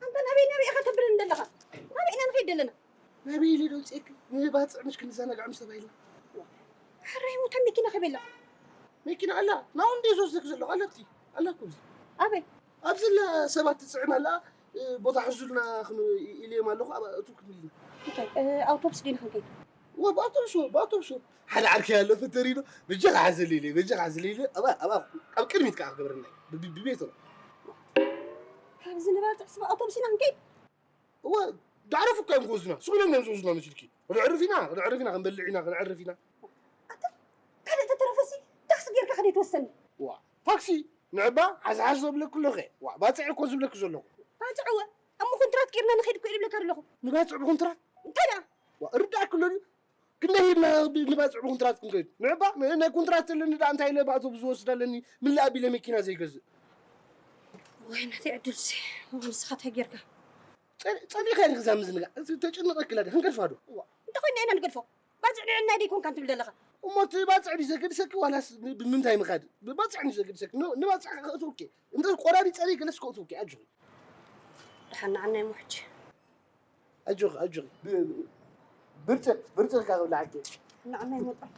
ኣንታ ናበይ ናበይ ኢኻ ተብለኒ ዘለኻ? ናበይ ኢና ንኸይድ ዘለና? ናበይ ኢለ ዶ ውፅኤኪ? ንባፅዕ ምሽ ክንዘናጋዕ ምስ ተባሂልና። ሕራይ ሞታ መኪና ከበላ። መኪና ኣላ። ናው እንዴ ዝወስደክ ዘለኹ ኣለቲ። ኣላ እኮ ኣብዚ። ኣበይ? ኣብዚ ለ ሰባት ትፅዕን ኣላ። እ፣ ቦታ ሕዙልና ክን ኢልዮም ኣለኹ። ኣብ እቱ ክንብል ኢና። እንታይ? እ፣ ኣውቶቡስ ዲና ክንከይድ? ወ ብኣውቶቡስ ወ ብኣውቶቡስ ወ ሓደ ዓርኪ ኣሎ ፈተሪኖ። በጃኻ ሓዘለይለ በጃኻ ሓዘለይለ። ኣብ ኣብ ኣብ ቅድሚት ከዓ ክገብረና እዩ። ብቢ- ብቤት ኣሎ። ካብዚ ንባፅዕ ስብ ኣውቶቡስ ኢና ክንከይድ? እወ ዳዕረፉ እኳ እዮም ክወስዱና። ስቕ ኢሎም እዮም ዝወስዱና መስልኪ? ክንዕርፍ ኢና፣ ክንዕርፍ ኢና፣ ክንበልዕ ኢና፣ ክንዕርፍ ኢና። ኣታ ካልእ ተተረፈሲ ታክሲ ጌርካ ከደይ ትወሰኒ? ዋ ታክሲ ንዕባ ሓዝሓዝ ዘብለኪ ኣለኹ። ዋ ባፅዕ እኮ ዝብለኪ ዘለኹ። ባፅዕ እወ እሞ ኮንትራት ጌርና ንኸይድ እኮ ኢለ ይብለካ ዘለኹ። ንባፅዕ ብኮንትራት? እንታይ ደኣ? ዋ እርዳእኪ ኣሎ ድዩ? ክንደይ ሂብና ንባፅዕ ብኮንትራት ክንከይድ? ንዕባ ናይ ኮንትራት ኣለኒ ደኣ እንታይ ኢለ ብኣውቶቡስ ዝወስድ ኣለኒ? ምልእ ኣቢለ መኪና ዘይገዝእ። ወይ ናተይ ዕድልሲ ንስኻ እንታይ ጌርካ? ፀሊእካ ዲኺ እዛ ምዝንጋዕ? ተጨንቐኪ ኣላ ዲኻ? ክንገድፋ ዶ? እዋ እንተኾይንና ኢና ንገድፎ። ባፅዕ ንዕና ዶ ይኮንካ ትብል ዘለኻ? እሞ እቲ ባፅዕ ድዩ ዘገድሰኪ ዋላስ ብ- ብምንታይ ምኻድ? ብባፅዕ ድዩ ዘገድሰኪ? ን- ንባፅዕ ከእትወኪ እንተ ቆራሪፀ ገለስ ከእትወኪ ኣጆኺ። ደሓን ንዓና ይሞ ሕጂ። ኣጆኺ ኣጆኺ። ብ- ብርጭቕ ብርጭቕ ኢልካ ክብልዓኪ። ንዓና ይሞ ጥራሕ።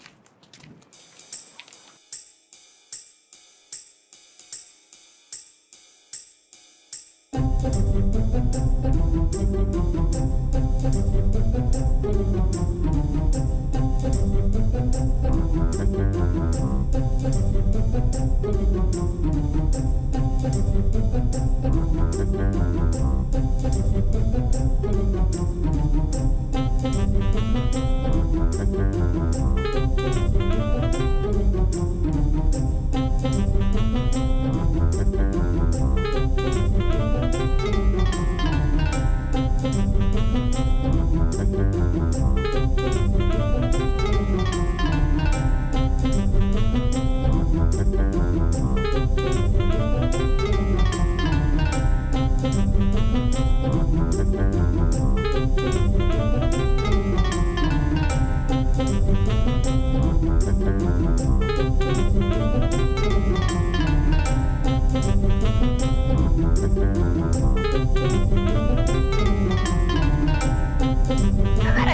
ኣበረ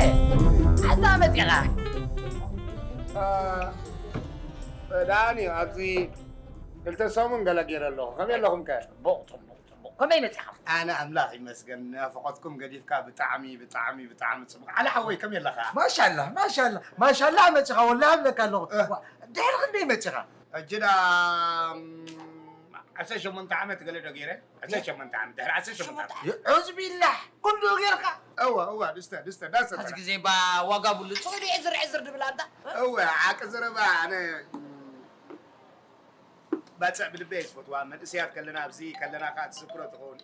ኣዛ መፂኻ። ዳኒ ኣብዚ ክልተ ሰሙን ገለ ገይረ ኣለኹ። ከመይ ኣለኹም ከ? ጽቡቕ፣ ጽቡቕ፣ ጽቡቕ። ከመይ መጺኻ? ኣነ ኣምላኽ ይመስገን፣ ናፍቖትኩም ገዲፍካ ብጣዕሚ፣ ብጣዕሚ፣ ብጣዕሚ ጽቡቕ። ዓሊ ሓወይ ከመይ ኣለኻ? ማሻላ፣ ማሻላ፣ ማሻላ መጺኻ ወላሂ እብለካ ኣለኹ። እ። ዋ፣ ድሕሪ ክንደይ መጺኻ? ሕጂ ደኣ፣ እም፣ ዓሰርተ ሸሞንተ ዓመት ገለ ዶ ገይረ? ዓሰርተ ሸሞንተ ዓመት፣ ድሕሪ ዓሰርተ ሸሞንተ ዓመት። ዑዝ ቢላህ፣ ኩሉ ጌርካ? እወ፣ እወ፣ ድስተ፣ ድስተ፣ ዳሰ፣ ሕዚ ግዜ ባ ዋጋ ብሉ፣ ጽቕዲ ዕዝር፣ ዕዝር ድብል ኣንታ? እወ፣ ሓቂ ዘረባ፣ ኣነ፣ እም፣ ባጽዕ ብልበይ እየ ዝፈትዋ። መንእሰያት ከለና ኣብዚ ከለና ከኣ ትዝክሮ ትኸውን።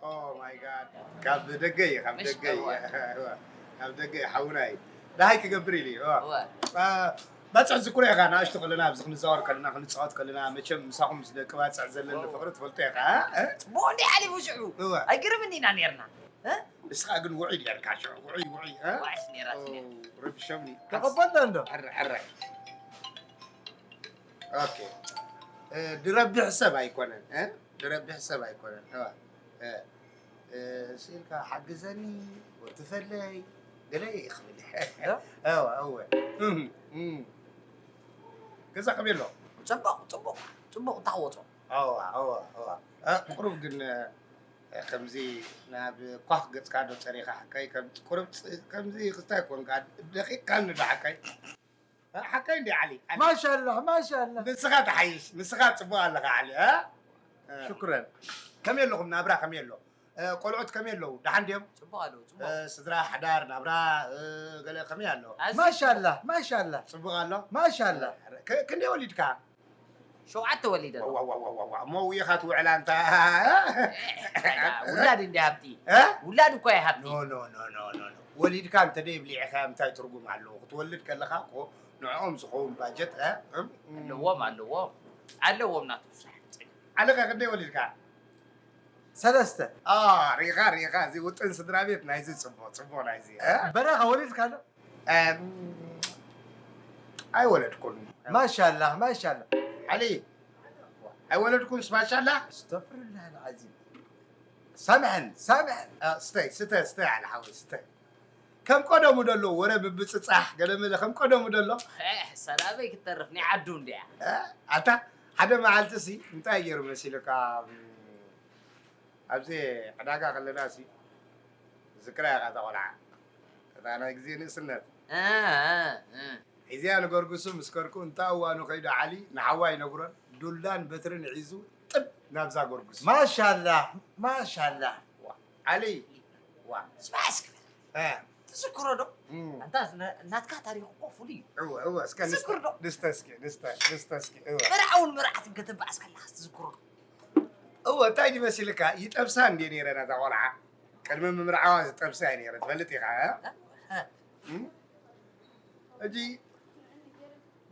Oh my God። ካብ ደገ እየ፣ ካብ መሽ-፣ ደገ እየ። እወ። ካብ ደገ እየ፣ ሓውና እዩ። ደሃይ ክገብር ኢሉ እዩ። እወ። እወ። አ፣ ባጽዕ ዝክሮ ኢኻ፣ ንኣሽቱ ከለና ኣብዚ ክንዛወር ከለና፣ ክንጻወት ከለና፣ መቸም ምሳኹም ምስ ደቂ ባጽዕ ዘለኒ እወ። ፍቕሪ ትፈልጦ ኢኻ፣ እ? ጽቡቕ እንዲ ሓሊፉ ሽዑ። እወ። ኣይግርምን ኢና ኔርና። እ? ንስኻ ግን ውዑይ ኔርካ ሽዑ፣ ውዑይ፣ ውዑይ፣ እ? ዋሽ ኔራት ኦ፣ ኔር። ረቢሾምኒ። ተቐበልና እንዶ። ሕረ፣ ሕረ። ኦኬ። እ፣ ድረብሕ ሰብ ኣይኮነን፣ እ? ድረብሕ ሰብ ኣይኮነን። እዋ፣ እ፣ እ፣ ስኢልካ ሓግዘኒ፣ ወትፈለይ፣ ገለ ይኽብል። እ? እዋ፣ እወ። እም፣ እም። ገዛ ከመይ ኣሎ? ጽቡቕ፣ ጽቡቕ፣ ጽቡቕ፣ እንታይ ክወጾ? እዋ፣ እዋ፣ እዋ። እ፣ ቁሩብ ግን፣ እ፣ ከምዚ ናብ ኳኽ ገጽካ ዶ ጸሪኻ ሓቀይ? ከም ቁሩብ ጽ-፣ ከምዚ ክስታይ ኮንካ ደቂቕካኒ ዶ ሓቀይ? እ፣ ሓቀይ እንዲ ዓሊ? ዓሊ። ማሻላህ፣ ማሻላህ። ንስኻ ትሓይሽ፣ ንስኻ ጽቡቕ ኣለኻ ዓሊ፣ እ? እ። ሽኩረን። ከመይ ኣለኹም? ናብራ ከመይ ኣሎ? እ፣ ቆልዑት ከመይ ኣለዉ? ደሓን ድዮም? ጽቡቕ ኣለዉ፣ ጽቡቕ። እ፣ ስድራ፣ ሓዳር፣ ናብራ፣ እ፣ ገለ ከመይ ኣሎ? ኣዚ ማሻላህ፣ ማሻላህ። ጽቡቕ ኣሎ? ማሻላህ። እ፣ ከ-፣ ክንደይ ወሊድካ? ሸውዓተ ወሊደ ኣለኹ። ዋ፣ ዋ፣ ዋ፣ ዋ፣ ዋ፣ እሞ ውይኻ ትውዕል ኣንታ። ውላድ እንዲ ሃብቲ። እ? ውላድ እኮ እየ ሃብቲ። ኖ፣ ኖ፣ ኖ፣ ኖ፣ ኖ፣ ኖ። ወሊድካ እንተ ደይብሊዕኻ እንታይ ትርጉም ኣለዎ? ክትወልድ ከለኻ እኮ ንዕኦም ዝኸውን ባጀት፣ እ? እም፣ እም። ኣለዎም፣ ኣለዎም። ኣለዎም ናቱ ብዙሕ። ዓለኻ ክንደይ ወሊድካ? ሰለስተ። ሪኻ ሪኻ፣ እዚ ውጥን ስድራ ቤት ናይዚ ጽቡቕ ጽቡቕ ናይዚ። በረኻ ወሊድካ ኣሎ? ኣይወለድኩን። ማሻላ ማሻላ። ዓሊ ኣይወለድኩንስ ማሻላ። ኣስተፍርላህ ልዓዚም። ሳምሐን ሳምሐን። ስተይ ስተ ስተ ዓሊ ሓወይ ስተ። ከም ቀደሙ ደሎ ወረ ብብፅፃሕ ገለመለ ከም ቀደሙ ደሎ። ሰላመይ ክትተርፍ ናይ ዓዱ እንድያ። ኣታ ሓደ መዓልቲ ሲ እንታይ ገይሩ መሲልካ? ኣብዚ ዕዳጋ ከለና ሲ ዝክራ ኢኻ እታ ቆልዓ። እታ ናይ ግዜ ንእስነት። እ፣ እ፣ እ። ሒዝያ ንገርግሱ ምስ ከድኩ እንታ እዋኑ ከይዱ ዓሊ ንሓዋ ይነግሮን ዱላን በትርን ሒዙ ጥብ ናብዛ ገርግሱ። ማሻላ ማሻላ። ዓሊ ዋ። ስማዕ እስኪ በል። እ። ትዝክሮ ዶ? እም። ኣንታ ዝነ- ናትካ ታሪኽ እኮ ፍሉይ እዩ። እወ እወ እስከ ንስተ- ትዝክር ዶ? ንስተ እስኪ ንስተ ንስተ እስኪ እወ። መርዓውን መርዓትን ከተባእስ ከለኻስ ትዝክሮ ዶ? እወ እንታይ ድመሲልካ ይጠብሳ እንዴ ነይረ ነታ ቆልዓ ቅድሚ ምምርዓዋ ዝጠብሳ እየ ነይረ ትፈልጥ ኢኻ እ? እ? እም? ሕጂ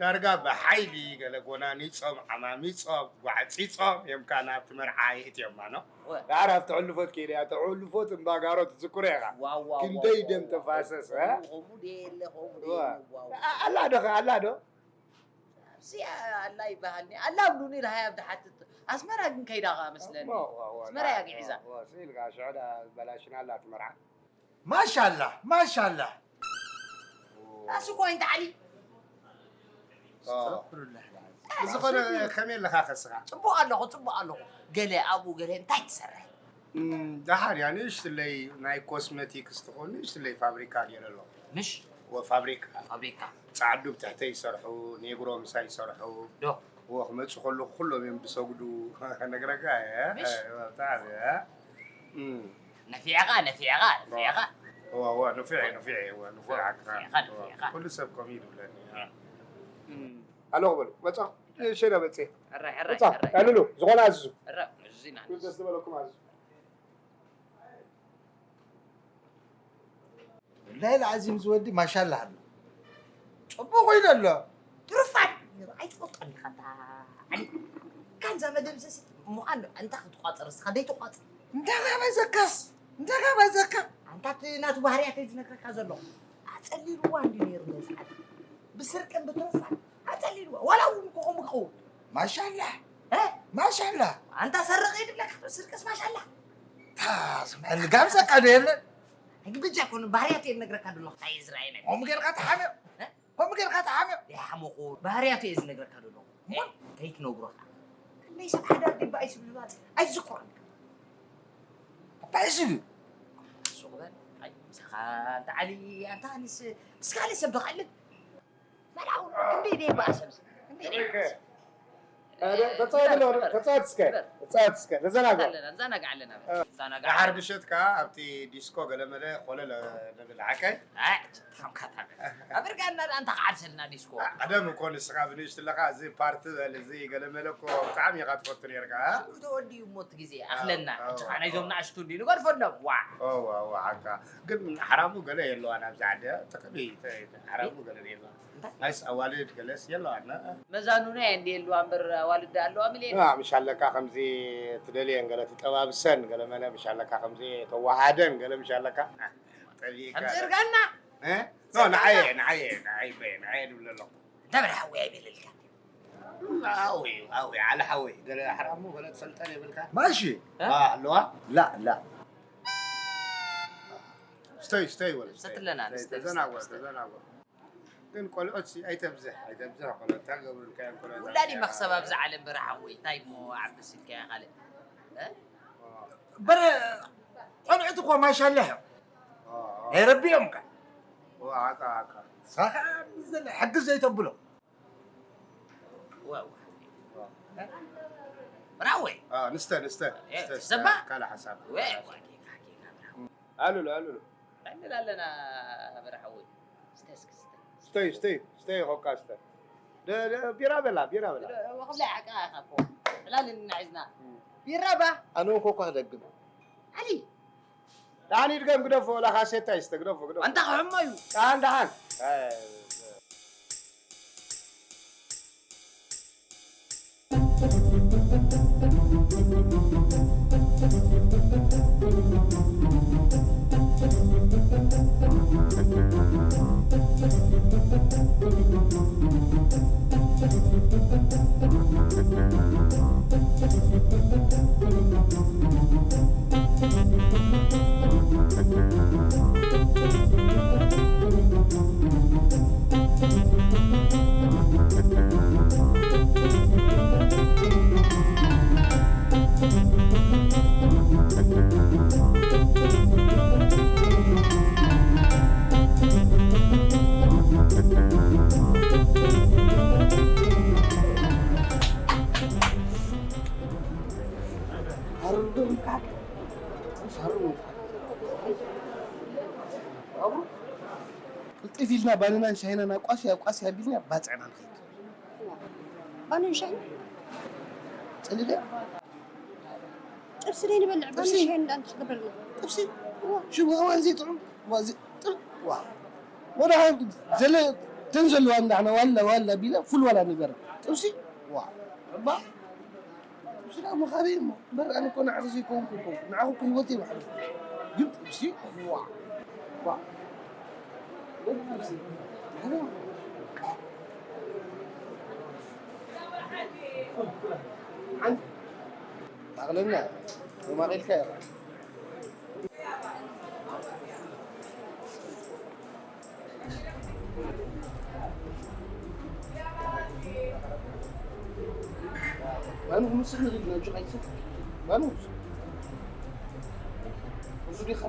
ዳርጋ ብሓይሊ ገለ ጎናኒጾም ዓማሚጾም ጓዕጺጾም እዮም ከኣ ናብቲ መርዓ የእትዮማ ነው። ደሓር ኣብቲ ሕሉፎት ከይደ እያ፣ እቲ ሕሉፎት እምባጋሮ ትዝክሮ ኢኻ። ዋው፣ ዋው፣ ክንደይ ዋው፣ ደም ዋው፣ ተፋሰስ፣ እ? ከምኡ ደየለ፣ ከምኡ ደየለ፣ ዋው። ኣ-፣ ኣላ ዶ ኸ፣ ኣላ ዶ? ኣብዚኣ ኣላ ይበሃልኒ፣ ኣላ ብሉኒ ደሃይ ኣብ ድሓትት። ኣስመራ ግን ከይዳ ኸኣ መስለኒ። ዋው፣ ዋው፣ ዋው፣ ኣስመራ እያ ግዒዛ። ዋው፣ ስኢልካ፣ ሽዑ ደኣ በላሽና ኣላ እቲ መርዓ። ማሻላ ማሻላ። ኣሱ ኮይን ተዓሊ ብዝኾነ ከመይ ኣለኻ ከስኻ? ጽቡቕ ኣለኹ ጽቡቕ ኣለኹ። ገለ ኣብኡ ገለ እንታይ ትሰርሕ? እም፣ ደሓር እያ ንእሽትለይ ናይ ኮስመቲክስ ትኾን ንእሽትለይ ፋብሪካ ገይረ ኣለኹ። ምሽ ወ ፋብሪካ ፋብሪካ ጻዕዱ ብትሕተይ ይሰርሑ፣ ኔግሮ ምሳይ ይሰርሑ። ዶ ወ ክመጹ ከለኹ ኩሎም እዮም ዝሰግዱ ነግረካ እየ። ምሽ? ብጣዕሚ እየ። እም። ነፊዕኻ ነፊዕኻ ነፊዕኻ እዋ እዋ ንፊዐ ንፊዐ እዋ ንፊዐ ዓካ ነፊዕኻ ነፊዕኻ ኩሉ ሰብ ከምኡ እዩ ዝብለኒ ኣለኹ በሉ መጻ ሸዳ መጽ ሕራይ ሕራይ መጻ ሕራይ ያልሉ ዝኾነ ኣዝዙ ሕራ እዚና ደስ ዝበለኩም ኣዝዙ ወላሂ ለዓዚም ዝወዲ ማሻላህ ኣሎ። ጽቡቕ ኢሉ ኣሎ። ትሩፋት ነይሩ ኣይትፈልጦን ኢኻ እንታ ዓሊ። ካንዛ መደምሰሲ ምዃን እንታ ክትቋጽር እስኻ ደይትቋጽር። እንዳ ጋባዘካስ እንዳ ጋባዘካ። ኣንታ እቲ ናቱ ባህርያት እዩ ዝነግረካ ዘሎ። ኣጸሊልዋ እንዲ ነይሩ ነዚ ዓዲ። ብስርቅን ብትሩፋት ኣጸሊልዋ። ዋላ እውን እኮ ከምኡ ክኸውን። ማሻላህ እ? ማሻላህ። ኣንታ ሰርቕ ይድብለካ ስርቅስ ማሻላህ። ታ ስምዐኒ ጋብዘካ ዶ የለን? ሕጂ ብጃ ኮኑ ባህርያት እየ እነግረካ ዘለኹ እንታይ እየ ዝረኣየ ነገር። ከምኡ ጌርካ ትሓምቕ። ከምኡ ጌርካ ትሓምቕ። ይሓመኹ ባህርያት እየ ዝነግረካ ዘለኹ። እሞ ከይትነግሮ ከኣ። ክንደይ ሰብ ሓዳር ዲባ እዩ ዝብል ባጽዕ ኣይዝክሮን። እንታይ እዩ ዝብል? ሱቕ በል። ኣይ ምሳኻ እንተ ዓሊ ኣንታ ኣንስ ምስ ካልእ ሰብ ዶ ክዕልል? መርዓው ክንደይ ደይ በኣሰ ምስ ክንደይ ደይ በኣሰ ተጻወት ኣሎ ተጻወት እስከ ተጻወት እስከ ተዘናግዑ ኣለና ንዘናግዕ ኣለና ንዘናግዕ ደሓር ምሸት ከኣ ኣብቲ ዲስኮ ገለመለ ኮለል ንብል ሓቀይ ኣይ ትሓምካ ታበ ኣብርጋና ደኣ እንታ ክዓብሰልና ዲስኮ ቀደም እኮ ንስኻ ብንእሽቱ ኣለኻ እዚ ፓርቲ በል እዚ ገለመለ እኮ ብጣዕሚ ኢኻ ትፈቱ ነርካ ሽዑ ተወዲኡ እሞ እቲ ግዜ ኣኽለና ኣዎ፣ ብቻኻ ናይዞም ኣዎ። ንኣሽቱ እንዲ ንገድፈሎም ዋዕ እዋ እዋ ሓካ ግን ሓራሙ ገለ የለዋን ኣብዚ ዓዲ ጥቕሚ ሓራሙ ገለ የለዋን ናይስ ኣዋልድ ገለስ የለዋን። መዛኑና እያ እንዲ የለዋ እምበር ኣዋልድ ኣለዋ ሚል የለ። ምሽ ኣለካ ከምዚ ትደልየን ገለ ትጠባብሰን ገለ መለ ምሽ ኣለካ ከምዚ ተዋሃደን ገለ ምሽ ኣለካ ጠቢካ ከምዚ እርጋና እ? ኖ ንዓየ ንዓየ ንዓይ በየ ንዓየ ድብል ኣለኹ። እንዳ በል ሓወይ ኣይበለልካ። ኣዊ ኣዊ ዓለ ሓወይ ገለ ሓራሙ ገለ ትፈልጠን የብልካ። ማሺ እ? ኣለዋ ላ ላ ስተይ ስተይ ወለ ስተይ። ሰትለና፣ ስተይ፣ ስተይ፣ ተዘናጎ ስተይ። ተዘናጎ። ግን ቆልዑት ሲ ኣይተብዝሕ ኣይተብዝሕ ቆልዑት ታገብሩልካ እዮም ቆልዑት ውላድ ይመኽሰብ ኣብዚ ዓለም በረ ሓወይ እንታይ እሞ ዓብስ ኢልካዮ ካልእ እ? በረ ቆልዑት እኮ ማሻላህ እዮም። ናይ ረቢ እዮም ከ ኣካ ኣካ ሳኻ ዘለ ሕግዝ ዘይተብሎ ዋው በረ ሓወይ ንስተ ንስተ ንስተ፣ ንስተ፣ ሰባ? ካልእ ሓሳብ ወይ ወይ ጌጋ ጌጋ በረ ሓወይ ኣሉሉ ኣሉሉ እንታይ ንብል ኣለና በረ ሓወይ እስተ እስኪ እስተ ስተይ ስተይ ስተይ ኾካ ስተ ደ- ደ- ቢራ በላ ቢራ በላ ክብላ ዓቃ ኢኻ እኮ ዕላል ንናዒዝና ቢራ ባ ኣነ እውን ኮካ ክደግም ዓሊ ደሓን ይድገም ግደፎ ወላ ካሴታ ይስተ ግደፎ ግደፎ ኣንታ ክሕሞ እዩ ደሓን ደሓን ቅልጥፍ ኢልና ባንናን ሻሂናን ኣቋስያ ኣቋስያ ኣቢልና ባፅዕና ንኸይድ። ባንን ሻሂን? ፀሊእካዮ? ጥብሲ ደይ ንበልዕ፣ ባንን ጥብሲ? ሻሂን እንዳ እንታይ ክገብረልና? ጥብሲ? እዋ። ሽም እዋን ዘይጥዑም፣ እዋን ዘይ-፣ ጥዑም፣ ዋ። ወደ ሓ-፣ ዘለ-፣ ተን ዘለዋ እንዳሕና ዋላ ዋላ ቢላ ፉል ዋላ ንገራ። ጥብሲ? ዋ። እባ? ጥብሲ ደኣ መኻበይ እሞ። እምበር ኣነ እኮ ንዓኺ ዘይኮንኩ እኮ። ንዓኺ እኮ ህይወተይ ባዕሉ። ግን ጥብሲ? ዋ። ዋ። ኣቕለልና ተማቒልካ ኢኻ። ባኑ ምስል ንግድ ናቸው ቀይሰ ባኑ ብዙ ዲኻ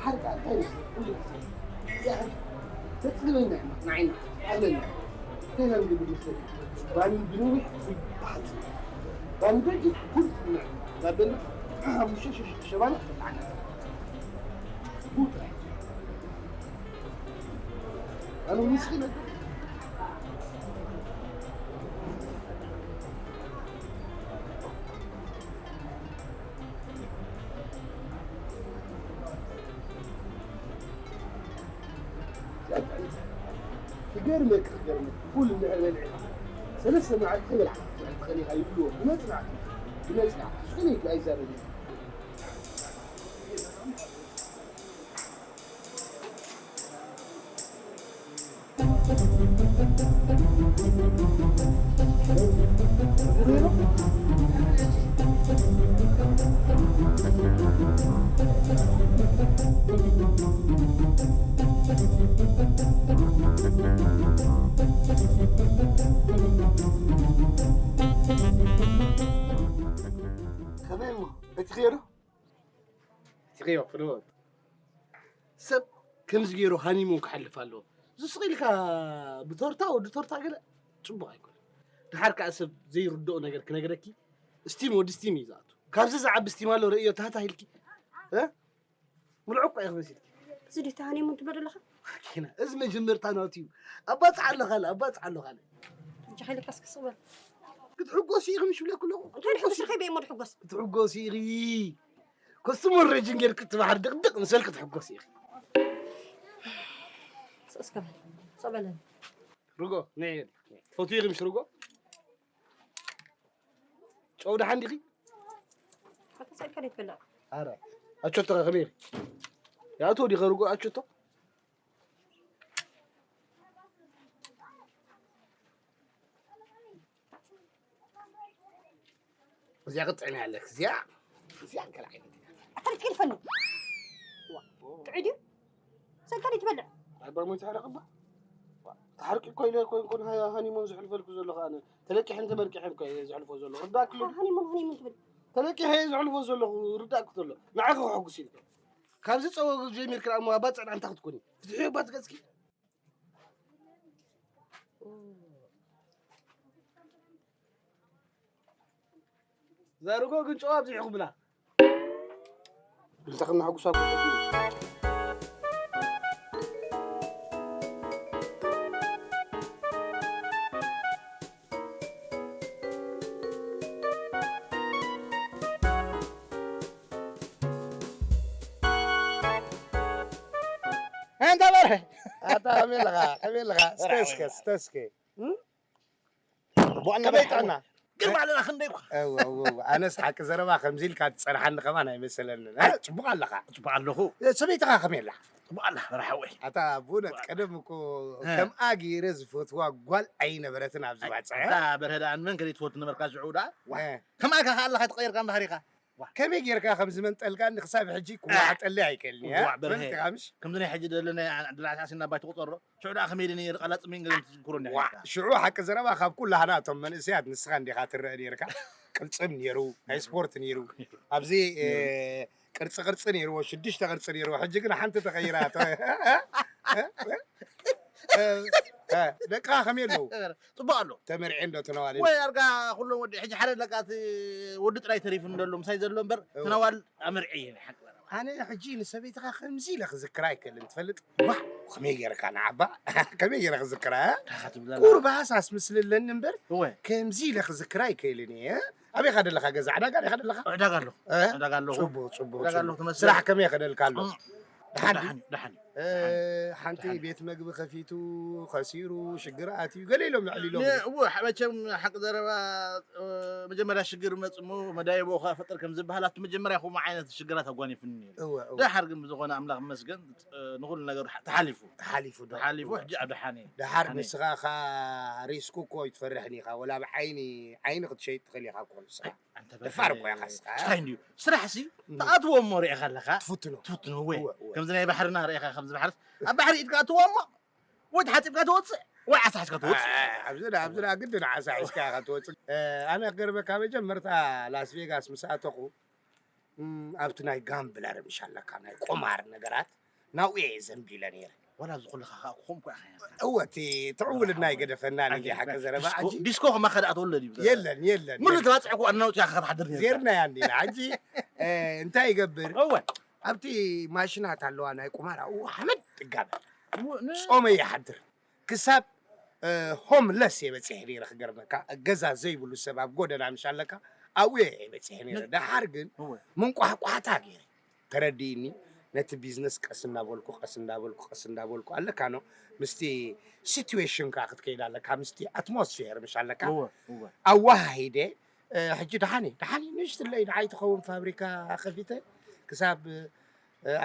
ሓርቃ እንታይ እዩ? ኩሉ ግዜ። እዚኣ ተጽግበና ኢና፣ ንዓይና፣ ኣለና። እንታይ ኢና ንብል መስለካ? ባኒ ብነዊሕ፣ ፉል ብሓጺር። ባኒ በጊዕ፣ ፉል ጥምዕ። እናበልና፣ ሓሙሽተ፣ ሽዱሽተ ሸባና ክፍልዓና። ፉል ጥራይ። ኣነ ምስኪን ክገርመካ፣ ክገርመካ። ፉል እንድሕር በሊዕካ ሰለስተ መዓልቲ ከይበላዕካ ክትውዕል ትኽእል ኢኻ ይብልዎ። ብመጽናዕቲ፣ ብመጽናዕቲ። ዝኾነ ይግባ ኣይዛረብን። ከመይ እሞ? በቲኽዮ ዶ? በቲኽዮ ፍልወት። ሰብ ከምዚ ገይሩ ሃኒሙን ክሓልፍ ኣለዎ። ዝስቕ ኢልካ ብቶርታ፣ ወዲ ቶርታ ገለ ጽቡቕ ኣይኮነን። ደሓር ከኣ ሰብ ዘይርድኦ ነገር ክነግረኪ፣ ስቲም ወዲ ስቲም እዩ ዝኣቱ። ካብዚ ዝዓቢ ስቲም ኣሎ ርእዮ ታህታ ኢልኪ። እ? ምልዑቅ እኮ ኢኺ መሲልኪ። እዚ ድዩ እቲ ሃኒሙን ትብሎ ዘለኻ? ኪና፣ እዚ መጀመርታ ናቱ እዩ። ኣባጽዕ ኣለኻ ኣለ፣ ኣባጽዕ ኣለኻ ኣለ። ሕጂ ሓይልካ እስኪ ስቕ በል። ክትሕጎሲ ኢኺ ምሽ ብለኩ ኣለኹ። እንታይ ድሕጎስ ረኺበ እሞ ድሕጎስ? ክትሕጎሲ ኢኺ። ኮስትሞር ረጅን ጌርክ ትባህር ድቕድቕ ንሰልክ ክትሕጎሲ ኢኺ። ስቕ እስከ በል። ስቕ በለኒ። ርጎ፣ ንዒ። ትፈትዊ ኢኺ ምሽ ርጎ? ጨው ደሓን ዲኺ? ኣታ ሰልካ ዲት በላ። ኣረ፣ ኣቾቶ ከ ከመይ ኢኺ? ያቶ ዲኸ ርጎ ኣቾቶ? እዚኣ ክትጥዕም ኣለክ። እዚኣ፣ እዚኣ ገለ ዓይነት እያ። ኣታ ክትገድፈኒ። ዋ፣ ጥዑይ ድዩ? ሰልካ ዲት በልዕ? ኣይ፣ ባሞይ ተሕረቕ እባ። ተሓርቂ እኮ ኢለ እኮ፣ እኮ ሃ-፣ ሃኒሞን ዘሕልፈልኩ ዘለኹ ኣነ። ተለቂሐን ተመርቂሐን እኮ እየ ዘሕልፎ ዘለኹ። ርዳእክ ኣሎ። ሃኒሙን፣ ሃኒሙን ትብል። ተለቂሐ እየ ዘሕልፎ ዘለኹ፣ ርዳእክ ተሎ። ንዓኺ ከሐጉስ ኢልከ። ካብዚ ጸወ ጀሚርክ ደኣ እሞ ኣባ ጽዕና እንታይ ክትኮኒ? ፍትሒ ኣባ ትገጽኪ። እዛ ርጎ ግን ጨው ኣብዚሕኹምላ። እንተ ከነሐጉሳ እኮ እንተ በርሀ። ኣታ ከመይ ኣለኻ? ከመይ ኣለኻ? ስተስከ፣ ስተስከ። እም? ብዋና ከመይ ጥዕና? ግርማ ኣለና ክንደይ እኳ። እወ፣ እወ፣ እወ። ኣነስ ሓቂ ዘረባ ከምዚ ኢልካ ትጸንሓኒ ከማን ኣይመሰለንን። ኣይ፣ ጽቡቕ ኣለኻ። ጽቡቕ ኣለኹ። እ፣ ሰበይትኻ ከመይ ኣላ? ጽቡቕ ኣላ፣ በርሓወይ። ኣታ ብእውነት ቀደም እኮ እ። ከምኣ ገይረ ዝፈትዋ ጓል ኣይነበረትን ኣብዚ ኣይ፣ ባጽዕ። ኣታ በርሀ ደኣ ንመን ከ ዘይትፈቱ ነበርካ ሽዑ ደኣ? ዋ፣ እ። ከምኣ ኢኻ ከኣ ኣለኻ ተቐይርካ እንዳሃሪኻ። ዋ። ከመይ ጌርካ ከም ዝመንጠልካኒ ክሳብ ሕጂ ክዋዓጠለይ ኣይክእልን እየ። ዋዕ በርሀ። ፈሊጥካ ምሽ? ከምዚ ናይ ሕጂ ደለና ኣደላዕታ ሲና ባይ ትቑጸሮ። ሽዑ ደኣ ከመይ ኢለ ነይረ ቀላጽም ገለ ትዝክሮ እንዲኻ ዋዕ፣ ጌርካ። ሽዑ ሓቂ ዘረባ ካብ ኩላህና እቶም መንእሰያት ንስኻ እንዲኻ ትረአ ኔርካ። ቅልጽም ኔሩ፣ ናይ ስፖርት ኔሩ። ኣብዚ፣ እ፣ ቅርፂ ቅርፂ ነይርዎ፣ ሽዱሽተ ቅርፂ ነይርዎ። ሕጂ ግን ሓንቲ ተቐይራ። ደቅኻ ከመይ ኣለዉ? ፅቡቅ ኣሎ። ተመርዔ እንዶ ትነዋል? ወይ ኣርጋ ኩሎም ወዲ ሕጂ ሓደ ኣለካ፣ እቲ ወዲ ጥራይ ተሪፉ እንደሎ ምሳይ ዘሎ እምበር፣ ትነዋል ኣመርዒ እየ ሓቂ። ኣነ ሕጂ ንሰበይትኻ ከምዚ ኢለ ክዝክራ ኣይክእልን፣ ትፈልጥ? ዋ፣ ከመይ ገይርካ ንዓባ ከመይ ገይረ ክዝክራ? ቁርባስ ኣስምስልለኒ እምበር፣ ከምዚ ኢለ ክዝክራ ኣይክእልን እየ። ኣበይ ኻ ደለኻ? ገዛ ዕዳጋ ዲኻ ደለኻ? ዕዳጋ ኣለኹ። ዕዳጋ ኣለኹ። ጽቡቕ፣ ጽቡቕ፣ ጽቡቕ። ስራሕ ከመይ ከደልካ ኣሎ? ደሓን ደሓን። ሓንቲ ቤት መግቢ ከፊቱ፣ ከሲሩ፣ ሽግር ኣትዩ፣ ገለ ኢሎም የዕሊሎም። እዎ፣ መቸም ሓቂ ዘረባ፣ መጀመርያ ሽግር መጽሞ መዳይቦ ከፈጥር ከም ዝበሃል፣ ኣብቲ መጀመርያ ከምኡ ዓይነት ሽግራት ኣጓኒፍኒ ነይሩ። ደሓር ግን ብዝኾነ ኣምላኽ መስገን፣ ንኹሉ ነገር ተሓሊፉ። ተሓሊፉ ዶ? ተሓሊፉ፣ ሕጂ ኣብ ደሓን እየ። ደሓር ንስኻ ኻ ሪስክ እኮ ይትፈርሕን ኢኻ፣ ወላ ኣብ ዓይኒ፣ ዓይኒ ክትሸይጥ ትኽእል ኢኻ እኮ ንስኻ። ደፋር እኮ ኢኻ እስኻ። እንታይ እንድዩ? ስራሕ ሲ ተኣትዎ እሞ ርኢኻ ኣለኻ። ትፍትኖ። ትፍትኖ ወይ። እወ፣ እወ። ከምዚ ናይ ባሕርና ርኢኻ ከምዚ ባሕርስ። ኣብ ባሕሪ ኢድካ ኣትዎ እሞ ወይ ተሓጺብካ ትወጽእ ወይ ዓሳ ሒዝካ ትወጽእ። ኣብዚ ዳ፣ ኣብዚ ዳ ግድን ዓሳ ሒዝካ ኢኻ ትወጽእ። ኣነ ክገርመካ መጀመርታ ላስ ቬጋስ ምስ ኣተኹ፣ ኣብቲ ናይ ጋምብለር ምሽ ኣለካ ናይ ቁማር ነገራት ናብኡ እየ ዘንቢለ ነይረ። ዋላ እዚ ኩልኻ ከዓ ክኾም እኮ ኢኻ። እወ እቲ ትዕውልና ኣይገደፈናን እንዲ ሓቂ ዘረባ ሕጂ። ዲስኮ ከማኻ ደኣ ተወለድ እዩ። የለን የለን። ሙሉ ተባፅዕ እኮ ኣናውፅያ ከተሓድር ነይርካ። ጌርናያ እንዲና ሕጂ እንታይ ይገብር? እወ። ኣብቲ ማሽናት ኣለዋ ናይ ቁማር ኣብኡ ሓመድ እጋበር። ጾመ ይሓድር። ክሳብ ሆምለስ እየ በፂሐ ነይረ ክገርመካ። ገዛ ዘይብሉ ሰብ ኣብ ጎደና ምሽ ኣለካ ኣብኡ እየ በፂሐ ነይረ። ደሓር ግን ምንቋሕቋሕታ ገይረ ተረዲእኒ። ነቲ ቢዝነስ ቀስ እናበልኩ ቀስ እናበልኩ ቀስ እናበልኩ ኣለካ ኖ ምስቲ ሲትዌሽን ከዓ ክትከይድ ኣለካ ምስቲ ኣትሞስፌር ምሽ ኣለካ ኣዋሃሂደ። ሕጂ ደሓን እዩ ደሓን እዩ ንእሽትለይ ንዓይ ትኸውን ፋብሪካ ከፊተ ክሳብ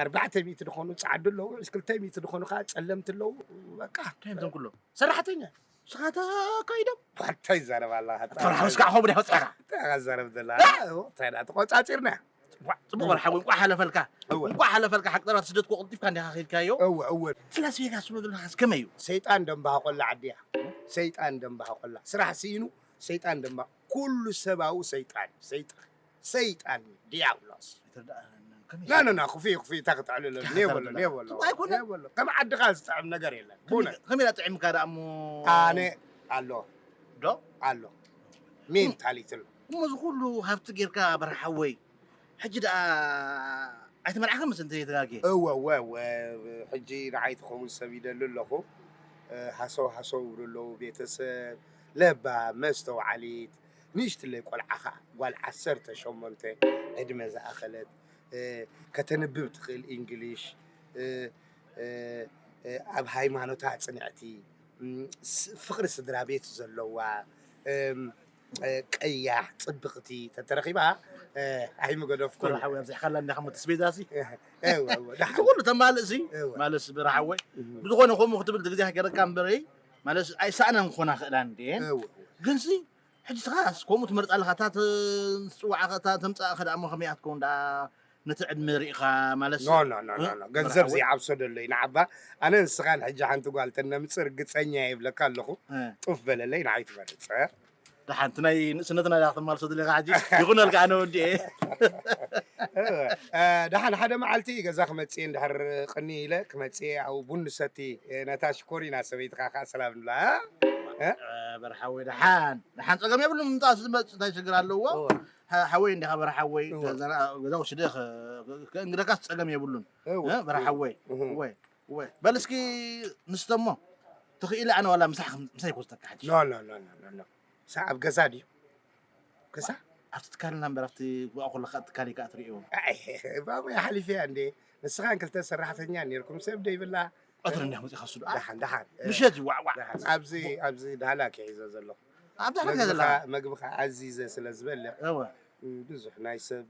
ኣርባዕተ ሚእቲ ዝኾኑ ፃዓዱ ኣለዉ ክልተ ሚእቲ ዝኾኑ ከዓ ፀለምቲ ኣለዉ። በቃ እንታይ እዮም እዞም ኩሎም? ሰራሕተኛ ንስኻ ተካይዶም እንታይ ይዛረብ ኣለኻ? ተራውስ ከዓ ከምኡ ዲኻ ወፂኻ? እንታይ ኢኻ ትዛረብ ዘለኻ? እንታይ ደኣ ተቆፃፂርና። ፅቡቅ በል ሓወይ እንቋዕ ሓለፈልካ። እወ። እንቋዕ ሓለፈልካ ሓቂ ጠራት ስደት እኮ ቀልጢፍካ እንዲኻ ከይድካዮ። እወ እወ። እቲ ላስ ቬጋስ ትብሎ ዘለኻስ ከመይ እዩ? ሰይጣን ደንባሃ ቆላ ዓዲያ። ሰይጣን ደንባሃ ቆላ ስራሕ ስኢኑ ሰይጣን ደንባ ኩሉ ሰባዊ ሰይጣን ሰይጣን ሰይጣን ዲያብሎስ። ኣይትርዳእ። ከመይ ና ና ና ክፉ ክፉ እታ ክትዕልሎ ኔበሎ ኔበሎ። ጽቡቅ ኣይኮነን። ኔበሎ ከም ዓድኻ ዝጥዕም ነገር የለን። ቡነ ከመይ ጥዕምካ ደኣ እሞ ኣነ ኣሎ ዶ ኣሎ ሜንታሊቲ ኣሎ። እሞ እዚ ኩሉ ሃብቲ ጌርካ በርሓወይ ሕጂ ደኣ ኣይተመርዓኸ ምስ እንተ የተጋጌ እወ እወ እወ። ሕጂ ንዓይ ትኸውን ሰብ ይደሊ ኣለኹ። ሃሰው ሃሰው ይብሉ ኣለዉ ቤተሰብ ለባ መስተውዓሊት ንእሽትለይ ቆልዓ ኸዓ ጓል ዓሰርተ ሸሞንተ ዕድመ ዝኣኸለት ከተንብብ ትኽእል እንግሊሽ ኣብ ሃይማኖታ ፅንዕቲ ፍቕሪ ስድራ ቤት ዘለዋ ቀያሕ ፅብቕቲ ተተረኺባ ኣይምገደፍኩን። ሓወይ ኣብዚሕካላ እንዲኻ ሞ ተስቤዛ ሲ እዚ ኩሉ ተማልእ ሲ ማለት ብርሓወይ ብዝኾነ ከምኡ ክትብል ግዜ ገረካ እምበረይ ማለት ኣይሰኣናን ክኾና ክእላ እንዴ ግን ሲ ሕጂ ስኻስ ከምኡ ትመርጻ ኣለኻ እታ ትጽዋዓኻ እታ ተምጻእኻ ደኣ እሞ ከመይ ኣትከውን ደኣ ነቲ ዕድመ ርኢኻ ማለት ኖ ኖ ኖ ኖ ኖ ገንዘብ ዘይዓብሶ ደሎ እዩ ንዓባ ኣነ ንስኻን ሕጂ ሓንቲ ጓል ተነምጽእ ርግጸኛ እየ ይብለካ ኣለኹ ጡፍ በለለይ ንዓይ ትመርጽ ደሓንቲ ናይ ንእስነትና ዳ ክትማልሶ ደሊኻ ሕጂ ይኹነልካ ኣነ ወዲኤ ደሓን ሓደ መዓልቲ ገዛ ክመፅእ እንድሕር ቅኒ ኢለ ክመፅእ ኣብኡ ቡን ንሰቲ ነታ ሽኮሪና ሰበይትኻ ከዓ ሰላም ንብላ በርሓወይ ደሓን ደሓን ፀገም የብሉ ምምፃእ ዝመፅእ እንታይ ችግር ኣለዎ ሓወይ እንዲኻ በርሓወይ ገዛ ወስደ ከእንግደካስ ፀገም የብሉን በርሓወይ ወይ ወይ በል እስኪ ንስተሞ ትኽኢለ ኣነ ዋላ ምሳሕ ምሳይ ኮስተካ ሕጂ ኖ ኖ ኖ ኖ ኖ ኖ ምሳ ኣብ ገዛ ድዩ ገዛ ኣብቲ ትካልና እምበር ኣብቲ ብኣ ከለካ ትካል ኢካ ትርእዮ ባቡይ ሓሊፈያ እንዴ ንስኻን ክልተ ሰራሕተኛ ኔርኩም ሰብ ደይብላ ቀትሪ እንዲያ መፂኻ ሱዱ ደሓን ደሓን ምሸት እዩ ዋዕዋዕ ኣብዚ ኣብዚ ዳህላ ክሒዘ ዘለኹ ኣብ ዳህላ ክሒዘ ዘለኻ መግብኻ ኣዚዘ ስለ ዝበልዕ እወ ብዙሕ ናይ ሰብ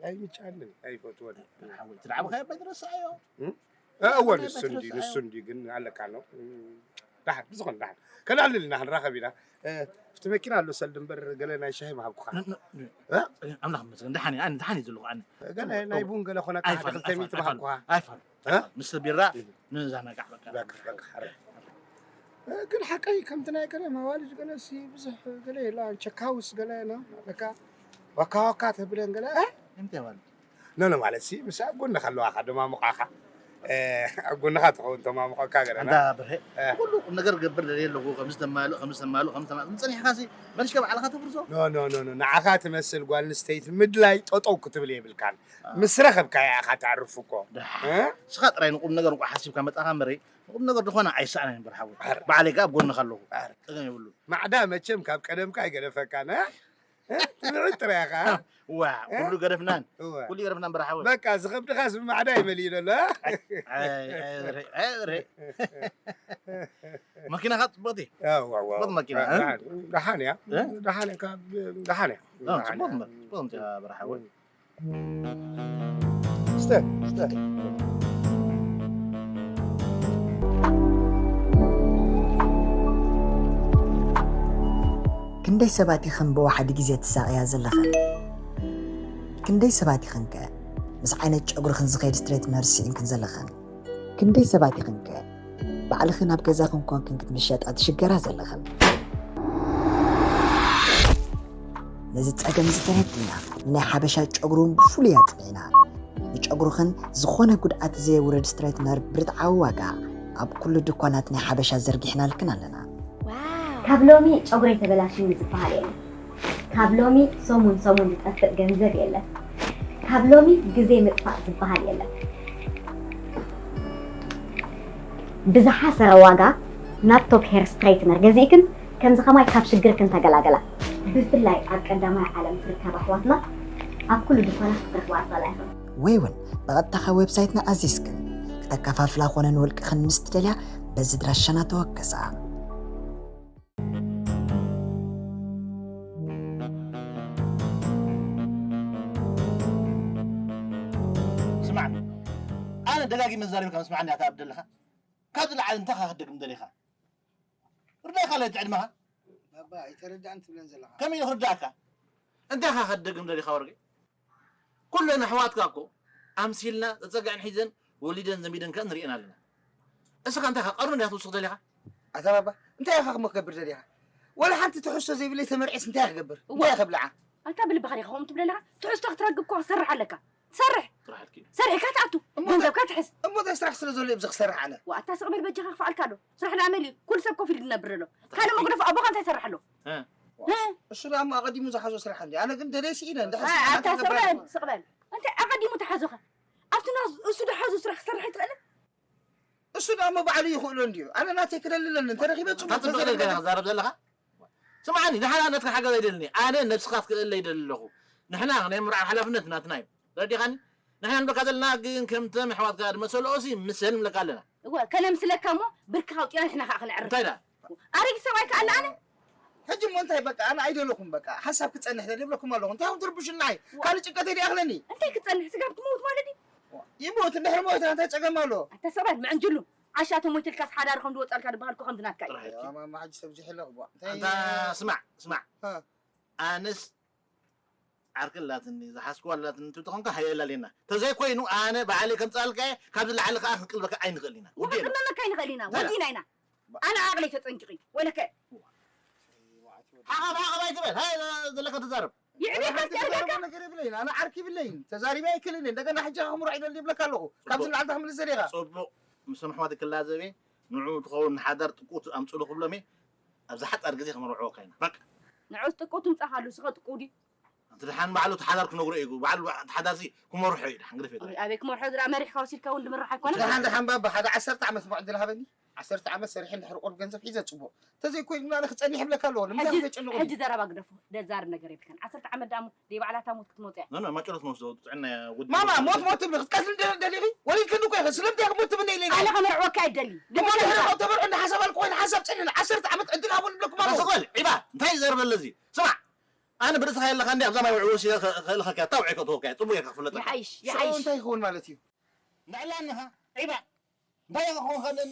ኣይምጫንን ኣይፈትወን ሓወይ ትልዓብካ እባ ትረስዓዮ እወ ንሱ እንዲ ንሱ እንዲ ግን ኣለካ ነው ዳሓን ብዝኾነ ዳሓን ከነዕልል ኢና ክንራኸብ ኢና እቲ መኪና ኣሎ ሰልዲ እምበር ገለ ናይ ሻሂ ምሃብኩኻ ኣምላኽ መስገን ደሓን ኣነ ደሓን እዩ ዘለኹ ኣነ ገለ ናይ ቡን ገለ ኮነ ክልተ ሚእቲ ምሃብኩኻ ኣይፋል ምስ ቢራ ንዛናጋዕ በቃ ግን ሓቀይ ከምቲ ናይ ገለ መዋልድ ገለ ሲ ብዙሕ ገለ የለ ቸካውስ ገለ ና በቃ ዋካ ዋካ ተብለን ገለ እንታይ ማለት ኖ ኖ ማለት ሲ ምስ ኣብ ጎንኻ ኣለዋኻ ደማሙቓኻ ኣብ ጎንኻ ትኸውን ተማሙቐካ ገለና ኣንታ ብርሄ ኩሉ ቁም ነገር ገብር ደልየ ኣለኹ ከምዚ ተማልእ ከምዚ ተማልእ ከምዚ ተማልእ ጸኒሕካ ሲ መልሽካ ባዕልኻ ተፍርሶ ኖ ኖ ኖ ኖ ንዓኻ ትመስል ጓል ኣንስተይቲ ምድላይ ጠጠው ክትብል የብልካን ምስ ረኸብካያ ኢኻ ተዕርፍ እኮ ንስኻ ጥራይ ንቁም ነገር እንኳ ሓሲብካ መጻኻ እምበረይ ንቁም ነገር ዝኾነ ኣይሰኣናን እምበር ሓወይ ባዕለይ ከኣ ኣብ ጎንኻ ኣለኹ ጸገም የብሉን ማዕዳ መቸም ካብ ቀደምካ ኣይገደፈካን ትምዕድ ጥራይ ኢኻ ዋ ኩሉ ገደፍናን ኩሉ ገደፍናን በራሓ ወይ በቃ ዝኸብድኻስ ብማዕዳ ይመልእ ዘሎ መኪናኻ ፅቡቅቲ ፅቡቅ መኪና ደሓን እያ ደሓን እያ ደሓን እያ በራሓ ወይ ስተ ስተ ክንደይ ሰባት ኢኽን ብወሓዲ ግዜ ትሳቐያ ዘለኽን? ክንደይ ሰባት ኢኽንከ ምስ ዓይነት ጨጉርኽን ዝኸይድ ስትሬትነር ስኢንክን ዘለኽን? ክንደይ ሰባት ኢኽንከ ባዕልኽን ኣብ ገዛኽን ኮንክን ክትምሸጣ ትሽገራ ዘለኽን? ነዚ ጸገም እዚ ተረዲና ንናይ ሓበሻ ጨጉሪ እውን ብፍሉይ ኣጽኒዕና። ንጨጉርኽን ዝኾነ ጉድኣት ዘየውርድ ስትሬትነር ብርትዓዊ ዋጋ ኣብ ኩሉ ድኳናት ናይ ሓበሻ ዘርጊሕናልክን ኣለና። ካብ ሎሚ ጨጉረይ ተበላሽኒ ዝበሃል የለን። ካብ ሎሚ ሰሙን ሰሙን ዝጠፍእ ገንዘብ የለን። ካብ ሎሚ ግዜ ምጥፋእ ዝበሃል የለን። ብዝሓሰረ ዋጋ ናብ ቶፕ ሄር ስትሬትነር ገዚእክን ከምዚ ከማይ ካብ ሽግርክን ተገላገላ። ብፍላይ ኣብ ቀዳማይ ዓለም ትርከብ ኣሕዋትና ኣብ ኩሉ ድኳናት ክትረኽባ ትኽእላ ኢኽን። ወይ እውን ብቐጥታ ካብ ዌብሳይትና ኣዚዝክን ክተከፋፍላ ኮነ ንውልቅኽን ምስ ትደልያ በዚ ድራሻና ተወከሳ። ስማዕኒ ኣነ ደጋጊመ ዝዛረብካ ምስማዕኒ ኣታ ኣብ ደለኻ ካብዚ ላዕሊ እንታይ ካ ክደግም ደሊኻ ርዳእካ ለቲ ዕድመኻ ባባ ኣይተረዳእን ትብለን ዘለኻ ከመይ ክርዳእካ እንታይ ካ ክደግም ደሊኻ ወርቂ ኩለን ኣሕዋትካ እኮ ኣምሲልና ተፀግዐን ሒዘን ወሊደን ዘሚደን ከ ንሪኤን ኣለና እስኻ እንታይ ካ ቀርኑ እንዲያ ትውስኽ ደሊኻ ኣታ ባባ እንታይ ኢኻ ክሞ ክገብር ደሊኻ ወላ ሓንቲ ትሕዝቶ ዘይብለይ ተመርዒስ እንታይ ክገብር እንታይ ክብልዓ ኣታ ብልብኻ ዲኻ ከምኡ ትብለለኻ ትሕዝቶ ክትረክብ እኮ ክትሰርሕ ኣለካ ትሰርሕ ትርሓልኪ እዩ። ሰሪሕካ ትኣቱ እሞ ገንዘብካ ትሕዝ እሞ እንታይ ስራሕ ስለ ዘሎ እዩ ብዚ ክሰርሕ ኣነ ዋእታ ስቕ በል በጃኻ ክፍኣልካ ኣሎ ስራሕ ደኣ መሊኡ ኩሉ ሰብ ኮፍ ኢሉ ዝነብር ኣሎ ካልእ መጉደፊ ኣቦኻ እንታይ ይሰርሕ ኣሎ እ። እ? እሱ ደኣ እሞ ኣቐዲሙ ዝሓዞ ስራሕ እንዲ ኣነ ግን ደለየ ስኢነ እንድሕር ኣይ፣ ስራሕ ኣታ ስቕ በል ስቕ በል እንታይ ኣቐዲሙ ተሓዞኸ ኣብቲ ናስ እሱ ደሓዞ ስራሕ ክሰርሕ ኣይትኽእልን እሱ ደኣ እሞ ባዕሉ ይኽእሎ እንድዩ ኣነ ናተይ ክደሊ ኣለኒ እንተረኺበ ኣታ ጽቡቕ ጽቡቕ ነገር ገና ተዘረበ ክዛረብ ዘለኻ ስምዓኒ ንሓላፍነትካ ሓገዝ ኣይደልን እየ ኣነ ነብስኻ ክትክእለለይ ይደሊ ኣለኹ ንሕና ናይ ምምርዓው ሓላፍነት ናትና እዩ ረዲኻኒ ንሕና ንብለካ ዘለና ግን ከምተም ኣሕዋትካ ድመሰልኦሲ ምሰል ንብለካ ኣለና እወ ከነምስለካ እሞ ብርክኻ ኣውፂና ንሕና ከዓ ክነዕርፍ እንታይ ዳ ኣረጊት ሰብኣይ ከዓ ኣለ ኣነ ሕጂ እሞ እንታይ በቃ ኣነ ኣይደለኹም በቃ ሓንሳብ ክፀንሕ ደል ይብለኩም ኣለኹ እንታይ ኹም ትርብሹና ካልእ ጭንቀተይ ድኣኽለኒ እንታይ ክፀንሕ ስጋብ ትመውት ማለት ድዩ ይሞት እንድሕር ሞት እንታይ ፀገም ኣሎ ኣታ ሰብኣይ ምዕንጅሉ ዓሻ ተሞይትልካስ ሓዳር ከም ዝወፃልካ ዝበሃልኩ ከምዚ ናትካ እዩ ጥራሕ ኢልኪ። ማማ ሕጂ ሰብ ዝሕለቕ ቧ እንታይ ኣንታ ስማዕ ስማዕ እ። ኣነስ ዓርኪ ኣላትኒ ዝሓስኩዋ ኣላትኒ ትብል ተኾንካ ሃየ ኣላልየና ተዘይኮይኑ ኣነ ባዕለይ ከምፃልካ እየ ካብዚ ላዕሊ ከዓ ክንቅልበካ ኣይንኽእል ኢና ውዲ ወዲ የለን። ክቕመመካ ኣይንኽእል ኢና ወዲና ኢና ኣነ ዓቕለይ ተፀንቂቑ እዩ ወለከ ሓቐፍ ሓቐፍ ኣይትበል ሃየ ዘለካ ተዛረብ የዕቤት ኣስጋርጋካ ነገር የብለይን ኣነ ዓርኪ ይብለይን ተዛሪበ ኣይክእልን እየ እንደገና ሕጂ ከምሮ ዒደል ይብለካ ኣለኹ ካብዚ ንላዕሊ ክምልስ ዘሪኻ ፅቡቕ ምስቶም ኣሕዋት ክላዘብ እየ ንዑ ትኸውን ንሓዳር ጥቁት ኣምፅሉ ክብሎም እየ ኣብዚ ሓፃር ግዜ ክመርዕወካ ኢና በቃ ንዑስ ጥቁ ትምፃኻሉ ስኸ ጥቁ ድዩ እቲ ደሓን ባዕሉ እቲ ሓዳር ክነግሮ እዩ ባዕሉ እቲ ሓዳር ሲ ክመርሖ እዩ ደሓን ግደፍ እዩ ኣበይ ክመርሖ ዝኣ መሪሕካ ወሲድካ እውን ድምራሕ ኣይኮነ ደሓን ደሓን ባባ ሓደ ዓሰርተ ዓመት መዕድል ሃበኒ ዓሰርተ ዓመት ሰሪሐ እንድሕር ቁሩብ ገንዘብ ሒዘ ፅቡቕ እንተዘይኮይኑ ኣነ ክፀኒሕ ይብለካ ኣለዎ ንምንታይ ሕጂ- ክተጨንቑ ሕጂ ዘረባ ግደፎ ደዛርብ ነገር የብልካን ዓሰርተ ዓመት ደኣ ሞ ደይ ባዕላታ ሞት ክትመፁ እያ ኖ ኖ ማጨሎት መወስዶ ጥዕና እያ ወዲ ማማ ሞት ሞት ትብሊ ክትቀትል እንደ ደሊኺ ወሊድኪ እንድኮ ኢኺ ስለምንታይ ክሞት ትምነ ኢለ ኢለ ኣነ ከመርዕወካ ኣይደሊ እሞ ድሕሪ ካብ ተመርዑ እንደ ሓሳብ ኣልኩ ኮይነ ሓሳብ ፅልል ዓሰርተ ዓመት ዕድል ሃቡን ብለኩም ኣለኹ ኣስቐል ዒባ እንታይ ዘርበለዚ ስማዕ ኣነ ብርእስኻ የለኻ እንዲ ኣብዛ ማይ ውዕውስ ኢለ ከእልኸካ እታ ውዒ ከእትወካ እየ ፅቡቅ ጌርካ ክፍለጠካ ይሓይሽ ይሓይሽ እንታይ ይኸውን ማለት እዩ ንዕላንኻ ዒባ እንታይ ኢኻ ክኾንካ ኣለኒ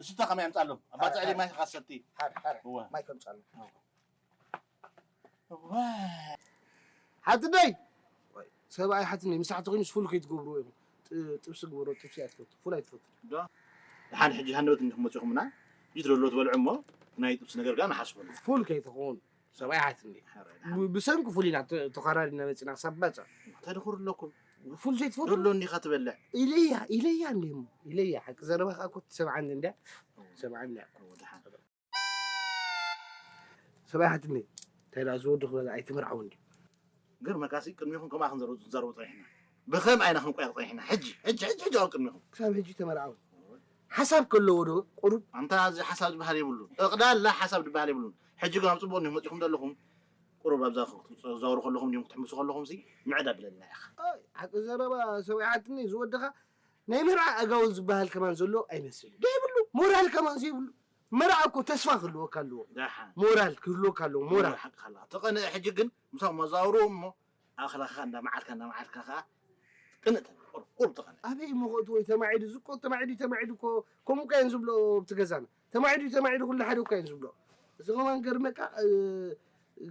ዝስተ ከመይ ኣምጻሎም? ኣባጽዕ ማይ ከሰቲ። ሓደ ሓደ እወ። ማይ ከምጻሉ እወ። ሓትነይ ሰብኣይ ሓትነይ ምሳሕ ተኮይኑ ፉል ከይትገብርዎ ኢኹም። ጥ- ጥብሲ ግበሮ። ጥብሲ ኣይትፈቱ፣ ፉል ኣይትፈቱ። ደሓን ሕጂ ሃንደበት እንዲኹም መፂኹምና። ሕጂ ትደልዎ ትበልዑ እሞ ናይ ጥብሲ ነገር ጋር ንሓስበሉ። ፉል ከይትኸውን ሰብኣይ ሓትነይ ብ- ብሰንኪ ፉል ኢና ተ- ተኸራሪና መፂና ክሳብ ባፃ ተድኹር ኣለኩም። ፉል ዘይትፈቱ ደሎ እንዲኻ ትበልዕ። ኢለያ ኢለያ እንዲሞ ኢለያ ሓቂ ዘረባ ከዓ ኮ ትሰምዓኒ እንድያ ትሰምዓኒ እያ። ደሓን ሰብኣይ ሓትነይ እንታይ ደኣ ዝወዲ ክበላ ኣይትምርዓው እንዲ ገርመካሲ ቅድሚኹም ከምኣ ክንዘረቡ ክንዘረቡ ፀኒሕና። ብኸም ኣይና ክንቆየቕ ፀኒሕና። ሕጂ ሕጂ ሕጂ ሕጂ ኣብ ቅድሚኹም ክሳብ ሕጂ ተመርዓው ሓሳብ ከለዎ ዶ ቁሩብ ኣንታ እዚ ሓሳብ ዝበሃል የብሉን። ጠቕላላ ሓሳብ ዝበሃል የብሉን። ሕጂ ግን ኣብ ፅቡቕ እንዲኹም መፂኹም ዘለኹም። ቁሩብ ኣብዛ ክትዛወሩ ከለኹም እንዲኹም ክትሕምሱ ከለኹም ሲ ምዕድ ኣብለልና ኢኻ። ሓቂ ዘረባ ሰብኣይ ሓትነይ ዝወድኻ ናይ መርዓ ኣጋውል ዝበሃል ከማን ዘሎ ኣይመስልን ዶ ይብሉ ሞራል ከማን ዘይብሉ መርዓ እኮ ተስፋ ክህልወካ ኣለዎ ደሓን ሞራል ክህልወካ ኣለዎ ሞራል ሓቅኻ ኣለኻ። ተቐንአ ሕጂ ግን ምሳኹም መዛውሩ እሞ ኣኽላኻ እንዳመዓድካ እንዳመዓድካ ከዓ ቅንእ ተብል። ቁሩብ ቁሩብ ተቐንአ። ኣበይ መኸቱ ወይ ተማዒዱ ዝቆ ተማዒዱ ተማዒዱ እኮ ከምኡ እኳ እየን ዝብሎ ኣብቲ ገዛና ተማዒዱ ተማዒዱ ኩሉ ሓደ እኳ እየን ዝብሎ እዚ ከማን ገርመካ እ፣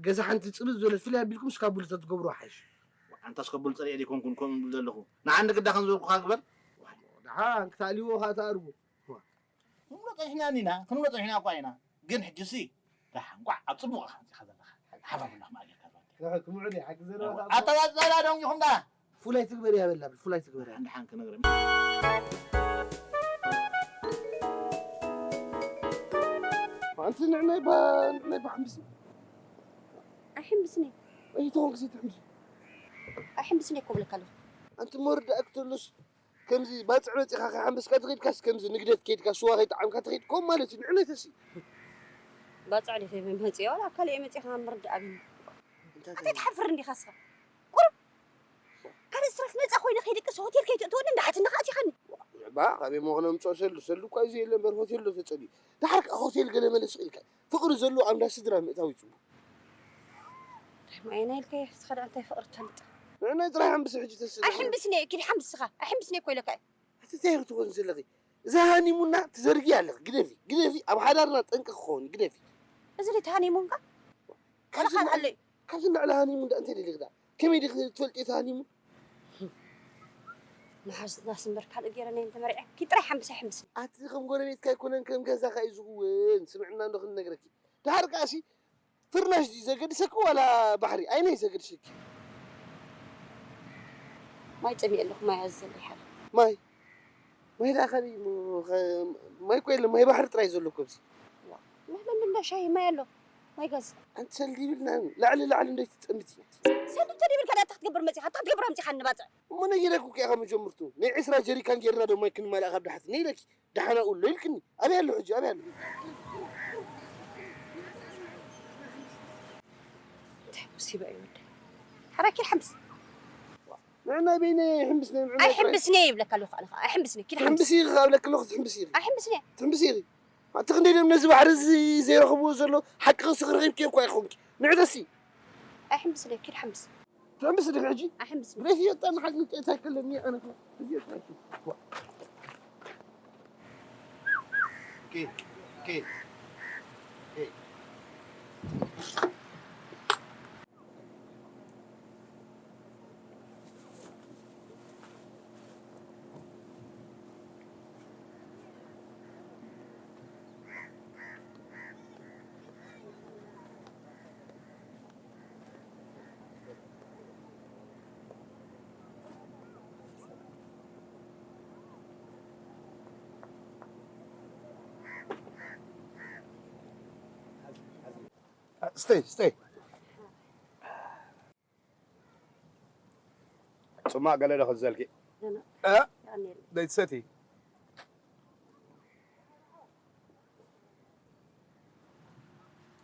ገዛ ሓንቲ ፅርዝ ዝበለት ፍልይ ኣቢልኩም ስካቡሉ ተትገብሩ ሓይሽ ኣንታ ስከቡል ፀሪኤ ዘይኮንኩን ከምኡ ዝብል ዘለኹ ንዓንዲ ግዳ ከም ዝበልኩኻ ግበር። ደሓን ክታእልዎ ከዓ ተኣርጉ ክንብሎ ፀኒሕና እኒና ክንብሎ ፀኒሕና እኳ ኢና። ግን ሕጂ ሲ ደሓን እንኳዕ ኣብ ፅቡቕ ኢኻ መፂኻ ዘለኻ። ሓባብና ክማእለካ ክምዑድ ሓቂ ዘለካ ኣተላፅላ ደንጊኹም ዳ ፉላይ ትግበር እያ በላ ፉላይ ትግበር እያ ሓንቲ ሓን ክነግረ ኣንቲ ንዕናይ ባ- ንዕናይ ባሕምሲ ኣይሕምብስኒ። ኣይተኾንክ ዘይትሕምብስ። ኣይሕምብስኒ እኮ ብለካ ኣለኹ። ኣንቲ መወርዳ ኣክተሉስ ከምዚ ባጽዕ መጺኻ ከይሓምበስካ ተኸይድካስ ከምዚ ንግደት ከይድካ ስዋ ከይጠዓምካ ተኸይድ ከምኡ ማለት እዩ። ንዕነተሲ። ባጽዕ ዲኺ መጺኦ ዋላ ካልእ መጺኻ ምርዳእ ኣብኒ። እንታይ ኣንተ ትሓፍር እንዲኻ እስኻ። ቁሩብ ካልእ ስራሕ ነጻ ኮይነ ከይድቅስ ሆቴል ከይትእትወኒ እንዳሓትኒ ከኣ ኣቲኻኒ። ባ ካበይ መኾነ ምጽኦ ሰሉ፣ ሰሉ እኳ እዩ ዘየለ እምበር ሆቴል ዶ ተጸልዩ። ደሓር ከኣ ሆቴል ገለ መለ ስቕ ኢልካ። ፍቕሪ ዘሎ ኣብ እንዳ ስድራ ምእታው እዩ ጽቡቕ። ማየና ኢልካ እስኻ ደኣ እንታይ ፍቕሪ ትፈልጥ? ንዕናይ ጥራሕ ኣንብሲ ሕጂ ተስእ። ኣይሕምብስኒ፣ ኪድ ሓምብስ እስኻ። ኣይሕምብስኒ እኮ ኢለካ እየ። ኣቲ እንታይ ክትኾን ዘለኺ? እዛ ሃኒሙና ትዘርጊ ኣለኺ። ግደፊ፣ ግደፊ። ኣብ ሓዳርና ጠንቂ ክኸውን እዩ። ግደፊ። እዚ ድዩ ሃኒሙንካ? ካብዚ ዋላ ካልእ ኣሎ እዩ? ካብዚ ንላዕሊ ሃኒሙን ደኣ እንታይ ደሊኺ ደኣ? ከመይ ዲኺ ትፈልጢ እቲ ሃኒሙን? ንሓዝናስ እምበር ካልእ ገይረ ናይ እንተመርዕኪ ጥራይ ሓምሳ ይሕምስ። ኣቲ ከም ጎረቤትካ ኣይኮነን ከም ገዛኻ እዩ ዝኸውን። ስምዕና እንዶ ክንነግረኪ። ደሓር ከኣሲ ፍርናሽ ድዩ ዘገድሰኪ ዋላ ባሕሪ? ኣየናይ ዘገድሰኪ? ማይ ጸሚኤ ኣለኹ፣ ማይ ኣዝዘለይ ሓደ። ማይ? ማይ ደኣ ካበይ እሞ፣ ኸ-፣ ማይ እኮ የለን፣ ማይ ባሕሪ ጥራይ ዘሎ እኮ ኣብዚ። ዋ፣ መለኒ እንዳ ሻሂ ማይ ኣሎ፣ ማይ ጋዝ። ኣንቲ ሰልዲ ይብልና፣ ላዕሊ ላዕሊ እንዶ ኣይትጠምቲ። ሰልዲ እንተ ደይብልካ ደኣ እንታይ ክትገብር መጺኻ? እንታይ ክትገብር ኣምጺኻኒ ንባጽዕ? እሞ ነጊረኩ እኮ እየ ካብ መጀመርቱ። ናይ ዕስራ ጀሪካን ጌርና ዶ ማይ ክንማልኣ ካብ ደሓት? ነይ ኢለኪ። ደሓን ኣብኡ ኣሎ ኢልክኒ። ኣበይ ኣሎ ሕጂ? ኣበይ ኣሎ? እንታይ ሙሲባ እዩ ወደይ? ሓራይ ኪድ ሓምስ። ንዕና በይነ ይሕምብስ ናይ ምዕማይ ጥራይ። ኣይሕምብስኒ ይብለካ ኣለኹ ኣነ ኸዓ። ኣይሕምብስኒ፣ ኪድ ሓምስ። ትሕምብሲ ኢኺ ካብ ለክለኹ ትሕምብሲ ኢኺ። ኣይሕምብስኒ። ትሕምብሲ ኢኺ። ኣቲ ክንደይ ደም ነዚ ባሕሪ እዚ ዘይረኽብዎ ዘሎ ሓቂ ክስኽሪ ረኺብኪ እኳ ኢኹምኪ። ንዕደሲ። ኣይሕምብስኒ፣ ኪድ ሓምስ። ትሕምብስ ዲኺ ሕጂ? ኣይሕምብስኒ። ብሬት እዮ፣ ጣም ሓቂ እንታይ ከለኒ ኣነ እኮ። እዚ እዮ፣ ጣም። ኦኬ፣ ኦኬ፣ ኦኬ። ስተይ፣ ስተይ። ጽማቕ ገለ ዶ ክዘልኪ? ኖ፣ ኖ። እ? የቐንየለይ። ደይትሰቲ?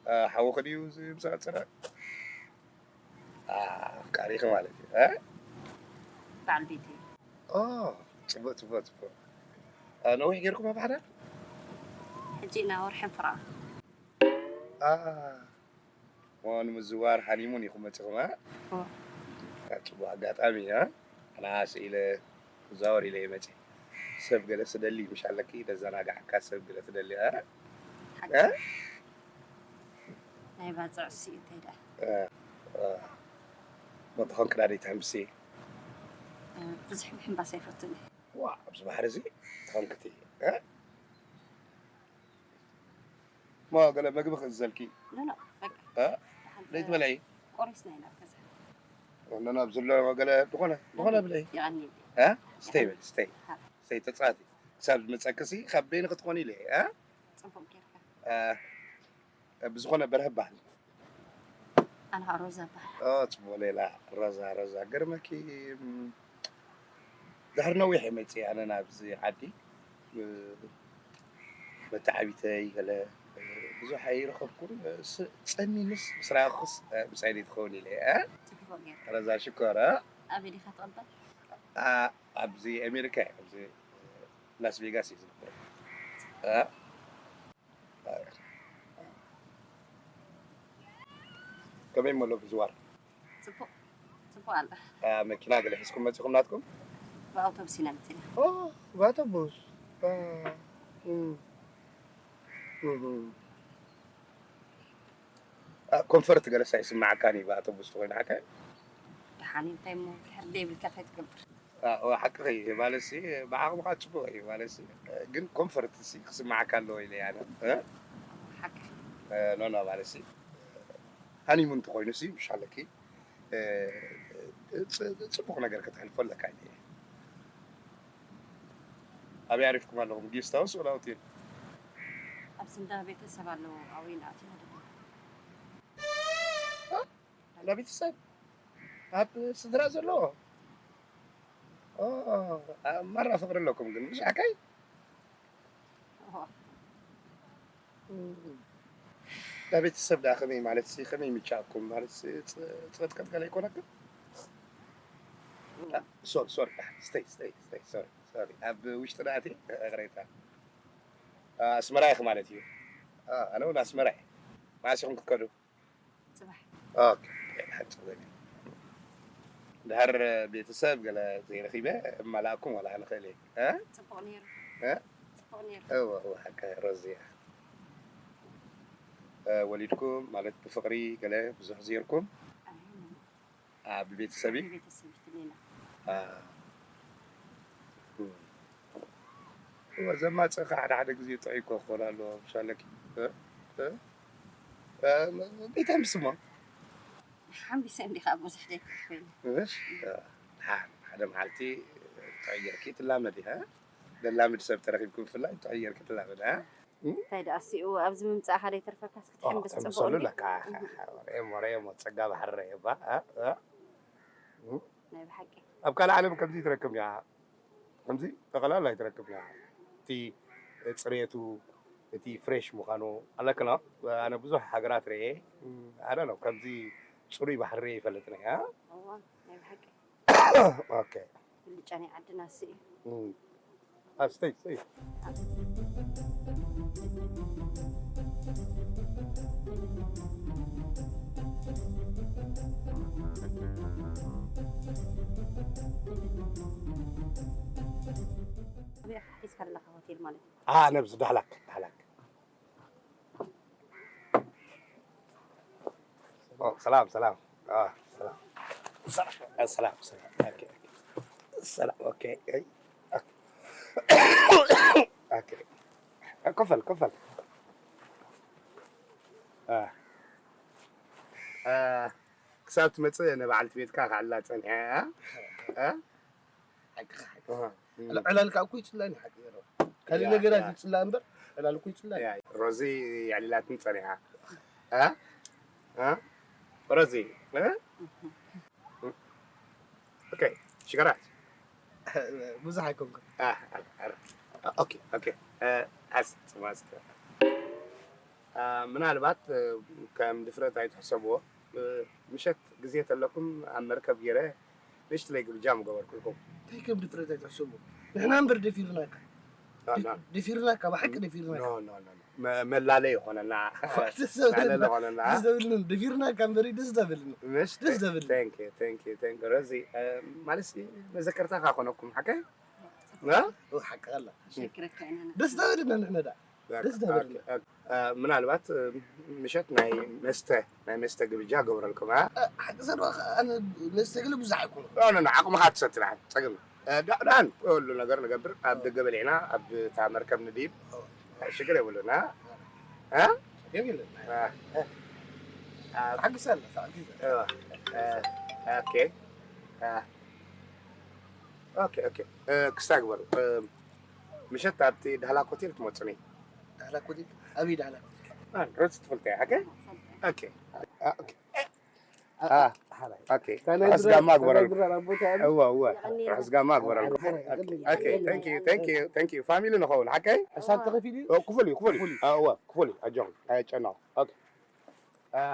እ፣ ሓውኺ ድዩ እዚ ምሳዕ ጽረ? እ፣ ኣፍቃሪኺ ማለት እዩ። እ? በዓል ቤተይ። ኦ፣ ጽቡቕ፣ ጽቡቕ፣ ጽቡቕ። እ፣ ነዊሕ ጌርኩም ኣብ ሓዳር? ሕጂ ኢና ወርሕን ፍረ። እ፣ እሞ ንምዝዋር ሃኒሙን ኢኹም መጺኹም፣ እ? እወ። እ፣ ጽቡቕ ኣጋጣሚ፣ እ? ኣና ስኢለ ክዛወር ኢለ እየ መጺአ። ሰብ ገለ ትደሊ ምሽ ኣለኪ፣ ደዘናግዓካ ሰብ ገለ ትደሊ፣ እ? ሓቂ። እ? ናይ ባጽዕ እሱ እዩ፣ እንታይ ደኣ? እ፣ እ። እሞ ተኾንኪ ዳ ደይትሕምብሲ? እ፣ ብዙሕ ምሕንባስ ኣይፈቱን እየ። ዋ፣ ኣብዚ ባሕሪ እዚ ተኾንክቲ፣ እ? እሞ ገለ መግቢ ክእዘልኪ? ኖ፣ ኖ፣ በቃ። እ? ደሓን ደይትበልዒ? ቆሪስና ኢና ኣብ ገዛ። ኖ፣ ኖ፣ ኣብ ዘሎ ገለ ዝኾነ፣ ዝኾነ ብለይ። የቐንየለይ። እ? ስተይ በል፣ ስተይ። ሃ። ስተይ ተጻወቲ። ክሳብ ዝመጸክሲ ካብ በይኒ ክትኾኒ ኢለ፣ እ? ጽቡቕ ጌርካ። እ፣ ብዝኾነ በርሀ በሃል። ኣነ ኸዓ ሮዛ በሃል። ኦ፣ ጽቡቕ ሌላ። ሮዛ፣ ሮዛ። ገርመኪ፣ እም፣ ድሕሪ ነዊሕ እየ መጺአ ኣነ ናብዚ ዓዲ። እ፣ መተዓቢተይ ገለ፣ እ፣ ብዙሕ ኣይረኸብኩን። እ፣ ስ-፣ ጸሚንስ ምስ ረኣኹስ፣ እ፣ ምሳይ ደይትኸውን ኢለ፣ እ? ጽቡቕ ጌርካ። ሮዛ ሽኮር፣ እ? ኣበይ ዲኻ ትቕበል? ኣ-፣ ኣብዚ ኣሜሪካ እየ፣ ኣብዚ ላስ ቬጋስ እዩ ዝነብር። እ? ከመይ እሞ ኣሎ ምዝዋር? ጽቡቕ፣ ጽቡቕ ኣሎ። እ፣ መኪና ገለ ሒዝኩም መጺኹም ናትኩም? ብኣውቶቡስ ኢና መጺና። ኦ፣ ብኣውቶቡስ። እ፣ እም፣ እም። እ፣ ኮንፈርት ገለስ ኣይስምዓካን እዩ ብኣውቶቡስ ተኾይንካ? ደሓን እዩ፣ እንታይ እሞ ድሕር ደይብልካ እንታይ ትገብር? እ፣ ሓቅኺ እዩ ማለትሲ፣ ብዓቕምኻ ጽቡቕ እዩ ማለትሲ፣ ግን ኮንፈርትሲ ክስምዓካ ኣለዎ ኢለ እየ ኣነ። እ? ሓቅኺ። እ፣ ኖ፣ ኖ፣ ማለትሲ፣ ሃኒሙን እንተኾይኑሲ፣ ምሽ ኣለኪ፣ እ፣ ጽ-፣ ጽቡቕ ነገር ከተሕልፎ ኣለካ ኢለ እየ። ኣበይ ኣሪፍኩም ኣለኹም? ጌስት ሃውስ ወላ ሆቴል? ኣብዚ እንዳ ቤተሰብ ኣለዉ፣ ኣብኡ ኢና ኣቲና ደሊና። እ? እንዳ ቤተሰብ ኣብ ስድራ ዘለዎ? ኦ፣ ኣብ ማራ ፍቕሪ ኣለኩም ግን፣ ምሽ ሓቀይ? እዋ። እም፣ እንዳ ቤተሰብ ደኣ ከመይ ማለት ሲ፣ ከመይ ምጫኩም ማለት ሲ፣ ጽ-፣ ጽቕጥቀጥ ገለ ኣይኮነክን? ሶሪ፣ ሶሪ፣ ስተይ፣ ስተይ፣ ስተይ፣ ሶሪ፣ ሶሪ። ኣብ ውሽጢ ደኣ እቲ ይቕሬታ። ኣ፣ ኣስመራ ኢኺ ማለት እዩ። ኣ፣ ኣነ እውን ኣስመራ እየ። መዓስ ኢኹም ክትከዱ? ጽባሕ። ኦኬ፣ ሓቂ። ድሓር ቤተሰብ ገለ ዘይረኺበ እማላእኩም ዋላ ንኽእል እየ። እ? ጽቡቕ ነይሩ። እ? ጽቡቕ ነይሩ። እወ፣ እወ፣ ሓቂ ሮዚ እያ። እ፣ ወሊድኩም ማለት ብፍቕሪ ገለ ብዙሕ ዝየርኩም? ኣይ፣ ኣብ ቤተሰብ እዩ? ቤተሰብ ትሌና። አ፣ እም። እወ፣ ዘማጽእኻ ሓደ ሓደ ግዜ ጥዑይ እኮ ክኾን ኣለዎ፣ ምሽ ኣለኪ። እ? እ? እ፣ ቤት ኣምስሞ? ሓምቢሰ እንዲኻ ብዙሕ ደይኮይኑ። እሽ? እ፣ ሓደ፣ ሓደ መዓልቲ ጥዑይ ጌርኪ ትላመዲ፣ እ? ለላምድ ሰብ ተረኺብኩም ብፍላይ ጥዑይ ጌርኪ ትላመዲ፣ እ? እንታይ ደኣ፣ እሲኡ ኣብዚ ምምጻእኻ ደይተርፈካስ ክትሕምብስ ኦ፣ ጽቡቕ ተምሰሉ እንድዩ። ለካ። እህ። ወሬ፣ ወሬ፣ ጸጋ ባሕሪ እባ፣ እ? እ? እም? ናይ ብሓቂ። ኣብ ካልእ ዓለም ከምዚ ትረክብ እያ። ከምዚ ጠቕላላ ኣይትረክብ እያ። እቲ ጽሬቱ፣ እቲ ፍሬሽ ምዃኑ ኣለክና። ኣነ ብዙሕ ሃገራት ርኤ። ኣነ ነው ከምዚ ጽሩይ ባሕሪ ርኤ ይፈልጥ ነይ፣ እ? እዋ፣ ናይ ብሓቂ። ኦኬ። ብልጫ ናይ ዓድና እሱ እዩ። እም። አ፣ ስተይ፣ ስተይ። ኣበይ ኢኻ ሒዝካ ዘለኻ ሆቴል ማለት እዩ? አ፣ ነብዚ ዳህላክ፣ ዳህላክ። ኦ፣ ሰላም፣ ሰላም። አ፣ ሰላም። ሰላም፣ አ፣ ሰላም፣ ሰላም። ኦኬ፣ ኦኬ። ሰላም፣ ኦኬ። አይ፣ ኦኬ። ኦኬ። ክፈል፣ ክፈል። አ፣ አ፣ ክሳብ ትመጽእ ንበዓልቲ ቤትካ ክዕላ ጸኒሐ፣ አ? አ? ሓቅኻ፣ ሓቅኻ። ኣሃ። ዕላ-፣ ዕላልካ እኮ ይጽላኒ፣ ሓቂ ገረባ። ካልእ ያ፣ ነገራት ያ። ይጽላ እምበር፣ ዕላል እኮ ይጽላኒ። ያ፣ ሮዚ የዕሊላትኒ ጸኒሓ። እ? እ? ሮዚ፣ እ? ኦኬ፣ ሽገራት። ብዙሕ ኣይኮንኩን። አ፣ አ፣ አ፣ ኦኬ፣ ኦኬ። እ፣ ኣስ-፣ ጽማጽ-፣ እ፣ ምናልባት፣ እ፣ ከም ድፍረት ኣይትሕሰብዎ። እ፣ ምሸት ግዜ ተለኩም ኣብ መርከብ ገይረ ንእሽትለይ ግብጃ ምገበርኩልኩም። እንታይ ከም ድፍረት ኣይትሕሰቡ። ንሕና እምበር ደፊርናካ። ኖ፣ ኖ። ደፊርናካ፣ ብሓቂ ደፊርናካ። ኖ፣ ኖ፣ ኖ፣ ኖ። መ-፣ መላለይ ይኾነና። ደስ ዘብልን፣ መለለ ይኾነና። ደስ ዘብልን፣ ደፊርናካ እምበር ደስ ዘብልን። ምሽ? ደስ ዘብልን። Thank you፣ thank you፣ thank you። ረዚ፣ እ፣ ማለት ሲ መዘከርታኻ ኮነኩም፣ ሓቀይ? እ? ኦ፣ ሓቂ ኣላ። ሸክረካ ኢና። ደስ ዘብልና ንሕና ደኣ። በቃ፣ ደስ ዘብል። ኦኬ፣ ኦኬ። እ፣ ምናልባት፣ እ፣ ምሸት ናይ መስተ፣ ናይ መስተ ግብጃ ገብረልኩም፣ እ? እ፣ ሓቂ ዘረባ ኸ-፣ ኣነ መስተ ገለ ብዙሕ ኣይኮንኩ። ኖ፣ ኖ፣ ኖ፣ ዓቕምኻ ትሰቲ ደሓን፣ ጸገም። እ፣ ዳ-፣ ደሓን ኩሉ ነገር ንገብር፣ ኣብ ደገ በሊዕና፣ ኣብ እታ መርከብ ንድይብ። ኦ። እ፣ ሽግር የብሉን፣ እ? እ? ጸገም የለን። እ፣ እ። እ፣ ተሓግስ ኣለ፣ ተሓግስ። እ፣ እ፣ ኦኬ። እ፣ ኦኬ፣ ኦኬ። እ፣ ክስታይ ግበሩ። እ፣ ምሸት ኣብቲ ዳህላክ ሆቴል ትመጹኒ። ዳህላክ ሆቴል? ኣበይ ዳህላክ ሆቴል? አ፣ ሮዚ ትፈልጠያ፣ ኦኬ? ኦኬ። አ፣ ኦኬ። አ፣ አ፣ ሓራይ። ኦኬ። ታናግራ-፣ ርሑስ ጋማ ግበረልኩም። ታናግራ ኣቦታ ኣሉ። እወ፣ እወ። ርሑስ ጋማ ግበረልኩም። ሓራይ፣ ሓራይ። ኦኬ፣ thank you፣ thank you፣ thank you። ፋሚሊ ንኸውን፣ ሓቀይ? ሕሳብ ተኸፊሉ እዩ? ኦ፣ ክፉል እዩ፣ ክፉል እዩ። ክፉል እዩ። አ፣ እወ፣ ክፉል እዩ። ኣጆኹም፣ ኣይጨነቑ። ኦኬ። አ፣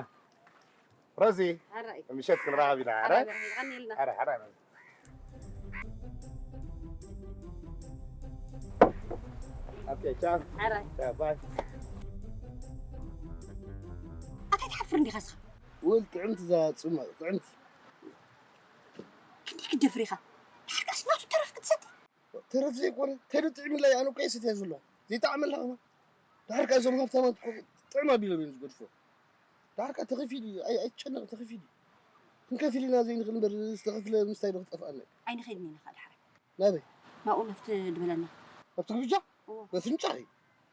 ሮዚ፣ ሓራይ። ምሸት ክንራኸብ ኢና፣ ሓራይ? ሓራይ፣ ብርሃን፣ ይቐንየልና። ሓራይ፣ ሓራይ፣ ሮዚ። ኦኬ፣ ቻው። ሓራይ። ቻው፣ ባይ። ኣታ ትሓፍር እንዲኻ እስኻ? ውል ጥዕምቲ እዛ ጽማቕ፣ ጥዕምቲ። ክንደይ ክትደፍር ኢኻ? ሓቃስ ናቱ ተረፍ ክትሰቲ? ተረፍ ዘይኮነ፣ ከይዱ ጥዕምላ እያ፣ ኣነ እኮ እየ ሰትያ ዘለኹ። ዘይጠዓመላ ኸማ። ድሓር ከኣ እዞም ሃብታማት እኮ ጥዕም ኣቢሎም እዮም ዝገድፎ። ድሓር ከኣ ተኸፊሉ እዩ፣ ኣይ-፣ ኣይትጨነቕ፣ ተኸፊሉ እዩ። ክንከፍል ኢና ዘይንኽእል እምበር፣ ዝተኸፍለ ምስታይ ዶ ክጠፍኣና እዩ? ኣይንኸይድን ኢና ኸኣ ድሓር። ናበይ? ናብኡ ናብቲ ድበለና። ናብቲ ግብጃ? እዎ። በፍንጫኺ።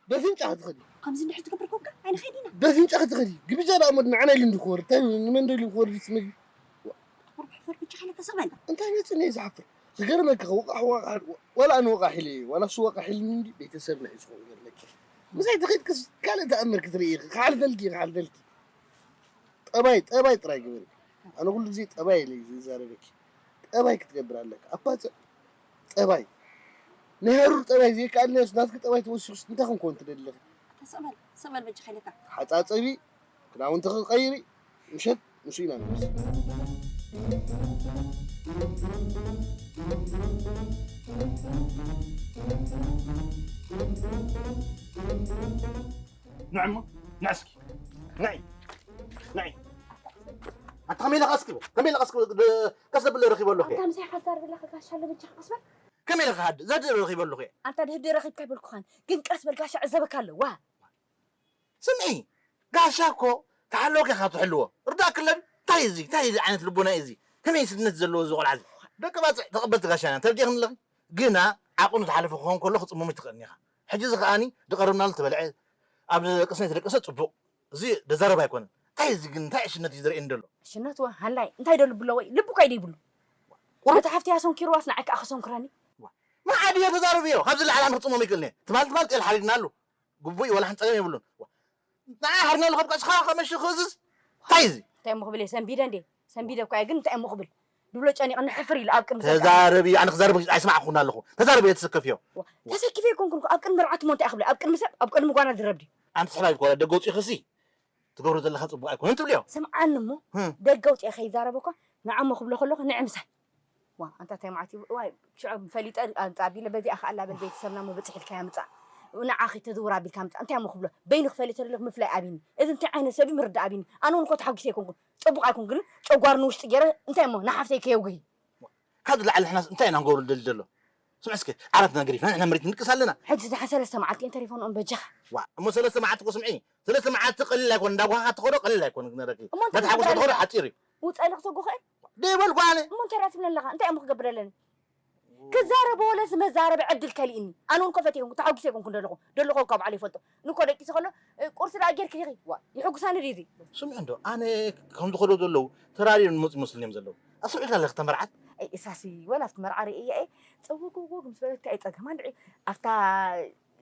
በፍንጫኺ ትኸዲ። ከምዚ እንድሕር ትገብር ኮንካ፣ ኣይንኸይድን ኢና። በፍንጫኺ ትኸዲ። ግብጃ ደኣ እሞ ንዓና ኢሉ እንዲ ክወርድ። እንታይ ንመን ዶ ኢሉ ክወርድ ይስመል? ጥቁር ብሕፈር ብቻ ኸለካ ስቕ በል። እንታይ መፂእኒ እየ ዝሓፍር? ክገርመካ፣ ወቓሕ፣ ወቓሕ፣ ዋላ ኣነ ወቓሕ ኢለ እየ፣ ዋላ እሱ ወቓሕ ኢልኒ እንዲ ቤተሰብና እዩ ዝኾን ክገርመካ። ምሳይ ተኸድክስ ካልእ ተኣምር ክትርኢ ኢኺ። ክሓልፈልኪ፣ ክሓልፈልኪ። ጠባይ፣ ጠባይ ጥራይ ግበሪ። ኣነ ኩሉ ግዜ ጠባይ ኢለ ዝዛረበኪ። ጠባይ ክትገብር ኣለካ። ኣባጽዕ ጠባይ። ናይ ሃሩር ጠባይ ዘይከኣልናዮስ ናትኪ ጠባይ ተወሲኹስ እንታይ ክንከውን ትደሊ ኣለኺ? ኣታ ስቕ በል፣ ስቕ በል በጃኻ ኢለካ። ተሓጻጸቢ፣ ክዳውንቲ ክትቀይሪ፣ ምሸት ምስኡ ኢና ንመጽእ። ንዕ እሞ፣ ንዕ እስኪ። ንዒ፣ ንዒ። ኣታ ከመይ ኢለ ክኣስክቦ? ከመይ ኢለ ክኣስክቦ? ድ-፣ ቀስ ዘብል ረኺበ ኣለኹ እየ። ኣንታ ምሳይ ሓዛር ብለካ ጋሻ ኣሎ በጃኻ ቀስ በል። ከመይ ኢለ ክሃድ? ዘድሪ ረኺበ ኣለኹ እየ። ኣንታ ድህድር ረኺብካ ኣይበልኩኻን፣ ግን ቀስ በል ጋሻ ዕዘበካ ኣለዋ። ስምዒ፣ ጋሻ እኮ ተሓለወካ ኢኻ ትሕልዎ። ርዳእ ክለን፣ እንታይ እዩ እዚ? እንታይ ዓይነት ልቦና እዩ እዚ? ከመይ ስድነት ዘለዎ እዚ ቆልዓ እዚ? ደቂ ባጽዕ ተቐበልቲ ጋሻ ኢና፣ ተረዲእኽኒ ኣለኺ? ግና ዓቕኑ ዝሓለፈ ክኸውን ከሎ ክጽመሞ ኣይትኽእልን ኢኻ። ሕጂ እዚ ከኣኒ ዝቐረብናሉ ተበልዐ፣ ኣብ ቅስነት ዝደቀሰ ጽቡቕ። እዚ ደዛረብ ኣይኮነን። እንታይ እዚ ግን? እንታይ ዕሽነት እዩ ዘርእየኒ ዘሎ? ዕሽነት ወ ሃላይ፣ እንታይ ዶ ልቢ ኣለዎ? ልቢ እኳ እዩ ዘይብሉ። ቁሩብ ነታ ሓፍቲ ኣሰንኪርዋስ ንዓይ ከኣ ከሰንክረኒ? ዋ፣ መዓድ እዮ ተዛረብዮ። ካብዚ ላዕሊ ኣነ ክጽመሞ ኣይክእልን እየ። ትማል ትማል ጤል ሓሪድና ኣሉ። ግቡእ እዩ፣ ዋላ ሓንቲ ጸገም የብሉን። ዋ፣ ንዓይ ሓርና ኣለኹ፣ ኣብ ቀስኻ ከመሽ ክእዝዝ? እንታይ እዚ? እንታይ እሞ ክብል እየ? ሰንቢደ እንዴ? ሰንቢደ እኳ እየ፣ ግን እንታይ እሞ ክብል? ድብሎ ጨኒቕኒ ሕፍር ኢሉ ኣብ ቅድሚ ዘጋጠመ። ተዛረቢ፣ ኣነ ክዛረብ ኣይስማዕኩን ኣለኹ። ተዛረቢ እየ፣ ተሰከፍዮ። ዋ፣ ተሰኪፈ ኣይኮንኩን እኮ፣ ኣብ ቅድሚ መርዓት እሞ እንታይ ክብል? ኣብ ቅድሚ ሰብ፣ ኣብ ቅድሚ ጓና ዝረብ ድዩ? ኣንቲ ስሕባይ ጓና ደገ ውፅኢ ክሲ ትገብሮ ዘለኻ ፅቡቕ ኣይኮነን ትብልዮ። ስምዓኒ እሞ፣ ህም። ደገ ውፅኢ ከይዛረበ እኳ ንዓሞ ክብሎ ከለኹ ንዕ ምሳይ። ዋ፣ ኣንታ እንታይ መዓት እዩ? ዋይ፣ ሽዑ ፈሊጠ ኣምጻ ኣቢለ በዚኣ ከኣላ በል ቤተሰብና እሞ በጺሕ ኢልካያ ምጻእ። ንዓኺ ተዝውር ኣቢልካ ምጻእ። እንታይ እሞ ክብሎ? በይኑ ክፈሊ ተደለኹ ምፍላይ ኣቢኒ። እዚ እንታይ ዓይነት ሰብ እዩ ምርዳእ ኣቢኒ። ኣነ እውን እኮ ተሓጒሰ ኣይኮንኩን። ጽቡቕ ኣይኮንኩን፣ ግን ጨጓር ንውሽጢ ገይረ እንታይ እሞ ንሓፍተይ ከየጉሂ። ካብ ዝለዓለ ንሕናስ እንታይ ኢና ንገብረሉ ደሊ ዘሎ? ስምዒ እስከ፣ ዓራት ነገር ይፍና፣ ንሕና መሬት ንድቅስ ኣለና። ሕጂ እዛ ሰለስተ መዓልቲ እየን ተሪፈንኦም በጃኻ። ዋ፣ እሞ ሰለስተ መዓልቲ እኮ ስምዒ፣ ሰለስተ መዓልቲ ቀሊል ኣይኮን፣ እንዳጓሃኻ ትኸዶ ቀሊል ኣይኮን ክነረኪ። እሞ እንታይ እንዳተሓጎስካ ትብለኒ ትኸዶ ኣለኻ? ሓፂር እዩ። ውፃእ ኢለ ክሰጉ ኽእል? ደይበልኩ ኣነ። እሞ እንታይ ደኣ ትብለኒ ኣለኻ? እንታይ እሞ ክገብር ኣለኒ? ክዛረብ ወለስ መዛረቢ ዕድል ከሊእኒ። ኣነ እውን ኮፈት ይኹን፣ ተሓጒሰ ይኹን ደለኹ። ደለኹ ካብ ባዕሉ ይፈልጦ። ንኮ ደቂሰ ከሎ፣ እ፣ ቁርሲ ደኣ ጌርኪ ዲኺ? ዋ፣ ይሕጉሳኒ ድዩ እዚ? ስምዒ እንዶ፣ ኣነ ከም ዝኸዶ ዘለዉ ተራርዮም ዝመፁ ይመስሉኒ እዮም ዘለዉ። ኣስምዒ ኣለኺ ተመርዓት? ኣይ፣ እሳሲ፣ ወላ ኣብቲ መርዓ ርእየ እየ። ጽውግ ውግ ምስ በለት እንታይ ጸገማ እንድዒ? ኣብታ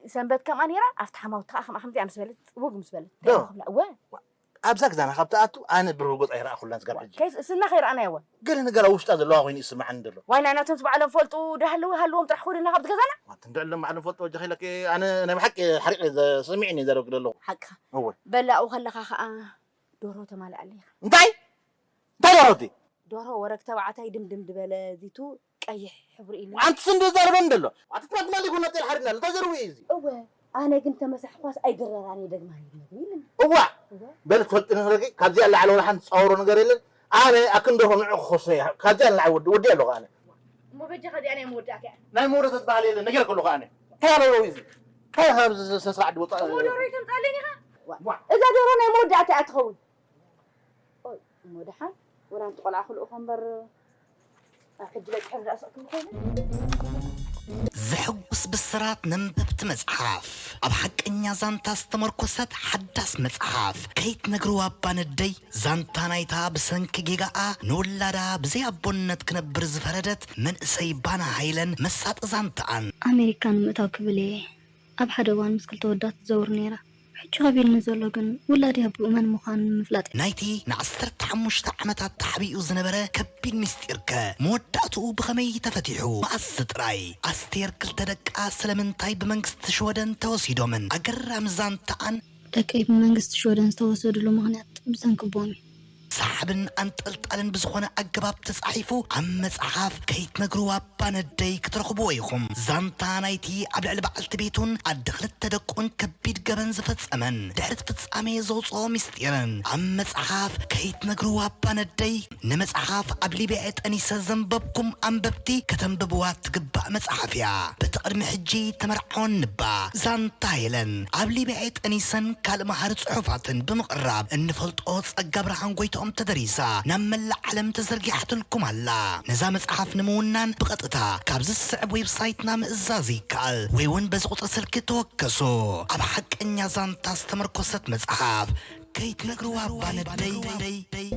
ሰንበት ከምኣ ነይራ፣ ኣብታ ሓማውቲ ከኣ ከምኣ ከምዚኣ ምስ በለት፣ ጽውግ ምስ በለት። ዶ? እንታይ ክብላ? እወ። ዋ፣ ኣብዛ ገዛና ካብ ትኣቱ ኣነ ብሩህ ገጽ ኣይረኣኹላን ስጋብ ሕጂ። ከይስ-፣ ስና ከይረኣናዮ እወ። ገለ ነገር ኣብ ውሽጣ ዘለዋ ኮይኑ ይስምዓኒ ዘሎ። ዋይ፣ ናይ ናቶም ዝባዕሎም ፈልጡ ዳሃለዉ ሃለዎም ጥራሕ ክውድና ካብዚ ገዛና? ዋት እንድዕሎም ባዕሎም ፈልጡ ወጃኺ ኢለኪ ኣነ ናይ ብሓቂ ሓሪቕ እየ ዘ-፣ ስሚዕኒ እየ ዘረብኪ ዘለኹ። ሓቅኻ። እወ። በላ ኣብኡ ከለኻ ከኣ ዶሮ ተማልኣለይ ኢኻ። እንታይ? እንታይ ደረቲ? ደርሆ ወረግ ተባዕታይ ድምድም ዝበለ ዚቱ ቀይሕ ሕብሪ ኢሉ። ኣንቲ ስንዲ ዘርበን ደሎ። ኣቲ ትማል ትማል ይኩን ነጤል ሓሪድና ኣሎ። እንታይ ዘርቡ እዩ እዚ? እወ፣ ኣነ ግን ተመሳሕኳስ ኣይድረራን እየ ደግማ ይብለኒ ኢሉኒ። እዋ! እወ። በል ትፈልጢ ንኽረኪ፣ ካብዚኣ ላዕሊ ወላ ሓንቲ ጻወሮ ነገር የለን። ኣነ ኣክን ደርሆ ንዑ ክኸሶ እየ። ካብዚኣ ንላዕሊ ወዲ፣ ወዲ ኣለኹ ኣነ። እሞ በጃኻ እዚኣ ናይ መወዳእታ እያ። ናይ መወዳእታ ዝበሃል የለን፣ ነጊረኪ ኣለኹ ኣነ። እንታይ ኣለዎ እዚ? እንታይ ካብ ዝ-፣ ዝ-፣ ስነ ስርዓት ድወጣ? እሞ ደርሆ ኣይተምጻለይን ኢኻ? ዋ። ዋ። እዛ ደርሆ ናይ መወዳእታ እያ ትኸውን። ኦይ፣ እሞ ደሓን፣ ወላ ኣንቲ ቆልዓ ክልእኾ እምበር፣ ኣብ ሕጂ በጺሐ ዝኣ ስቕ ክብል ኮይነ። ዘሐጉስ ብስራት ነንበብቲ መጽሓፍ። ኣብ ሓቀኛ ዛንታ ዝተመርኮሰት ሓዳስ መጽሓፍ። ከይትነግርዋ እባ ነደይ፣ ዛንታ ናይታ ብሰንኪ ጌጋኣ ንውላዳ ብዘይ ኣቦነት ክነብር ዝፈረደት መንእሰይ ባና ሃይለን መሳጢ ዛንታኣን። ኣሜሪካ ንምእታው ክብል እየ ኣብ ሓደ እዋን ምስ ክልተ ወዳት ትዘውር ነይራ። ሕጂ ከቢድኒ ዘሎ ግን ውላደይ ኣቦኡ መን ምዃኑ ንምፍላጥ እዩ። ናይቲ ንዓሰርተ ሓሙሽተ ዓመታት ተሓቢኡ ዝነበረ ከቢድ ምስጢርከ መወዳእትኡ ብኸመይ ተፈቲሑ? መኣስ ጥራይ? ኣስቴር ክልተ ደቃ ስለምንታይ ብመንግስቲ ሽወደን ተወሲዶምን? ኣገራሚ ዛንታኣን። ደቀይ ብመንግስቲ ሽወደን ዝተወሰድሉ ምኽንያት ብሰንኪ ኣቦኦም እዩ። ሰሓብን ኣንጠልጣልን ብዝኾነ ኣገባብ ተጻሒፉ ኣብ መጽሓፍ ከይትነግርዋ እባ ነደይ ክትረኽብዎ ኢኹም። ዛንታ ናይቲ ኣብ ልዕሊ በዓልቲ ቤቱን ኣደ ክልተ ደቁን ከቢድ ገበን ዝፈጸመን ድሕሪ እቲ ፍጻሜ ዘውጽኦ ምስጢርን ኣብ መጽሓፍ ከይትነግርዋ እባ ነደይ። ንመጽሓፍ ኣብ ሊብያ ጠኒሰ ዘንበብኩም ኣንበብቲ ከተንብብዋ ትግባእ መጽሓፍ እያ። በቲ ቅድሚ ሕጂ ተመርዓወን ንባ ዛንታ ሄለን ኣብ ሊብያ ጠኒሰን ካልእ መሃሪ ጽሑፋትን ብምቕራብ እንፈልጦ ጸጋ ብርሃን ጎይትኦም ተደሪሳ ናብ መላእ ዓለም ተዘርጊሓትልኩም ኣላ። ነዛ መጽሓፍ ንምውናን ብቐጥታ ካብዚ ዝስዕብ ዌብሳይትና ምእዛዝ ይከኣል ወይ እውን በዚ ቁጽሪ ስልኪ ተወከሱ። ኣብ ሓቀኛ ዛንታ ዝተመርኮሰት መጽሓፍ ከይትነግርዋ እባ ነደይ።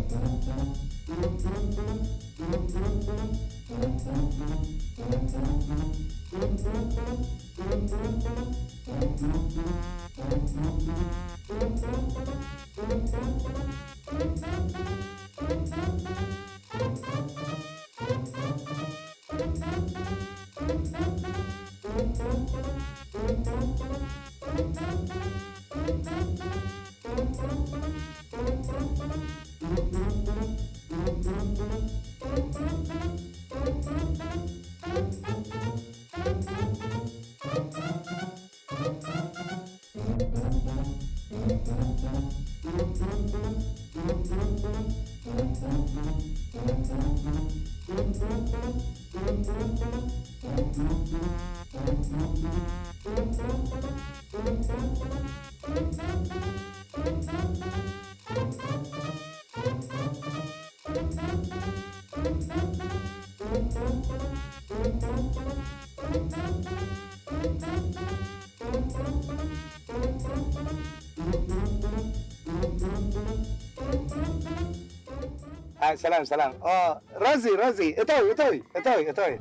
ኣይ፣ ሰላም፣ ሰላም። ኦ፣ ሮዚ፣ ሮዚ፣ እተዊ፣ እተዊ፣ እተዊ፣ እተዊ።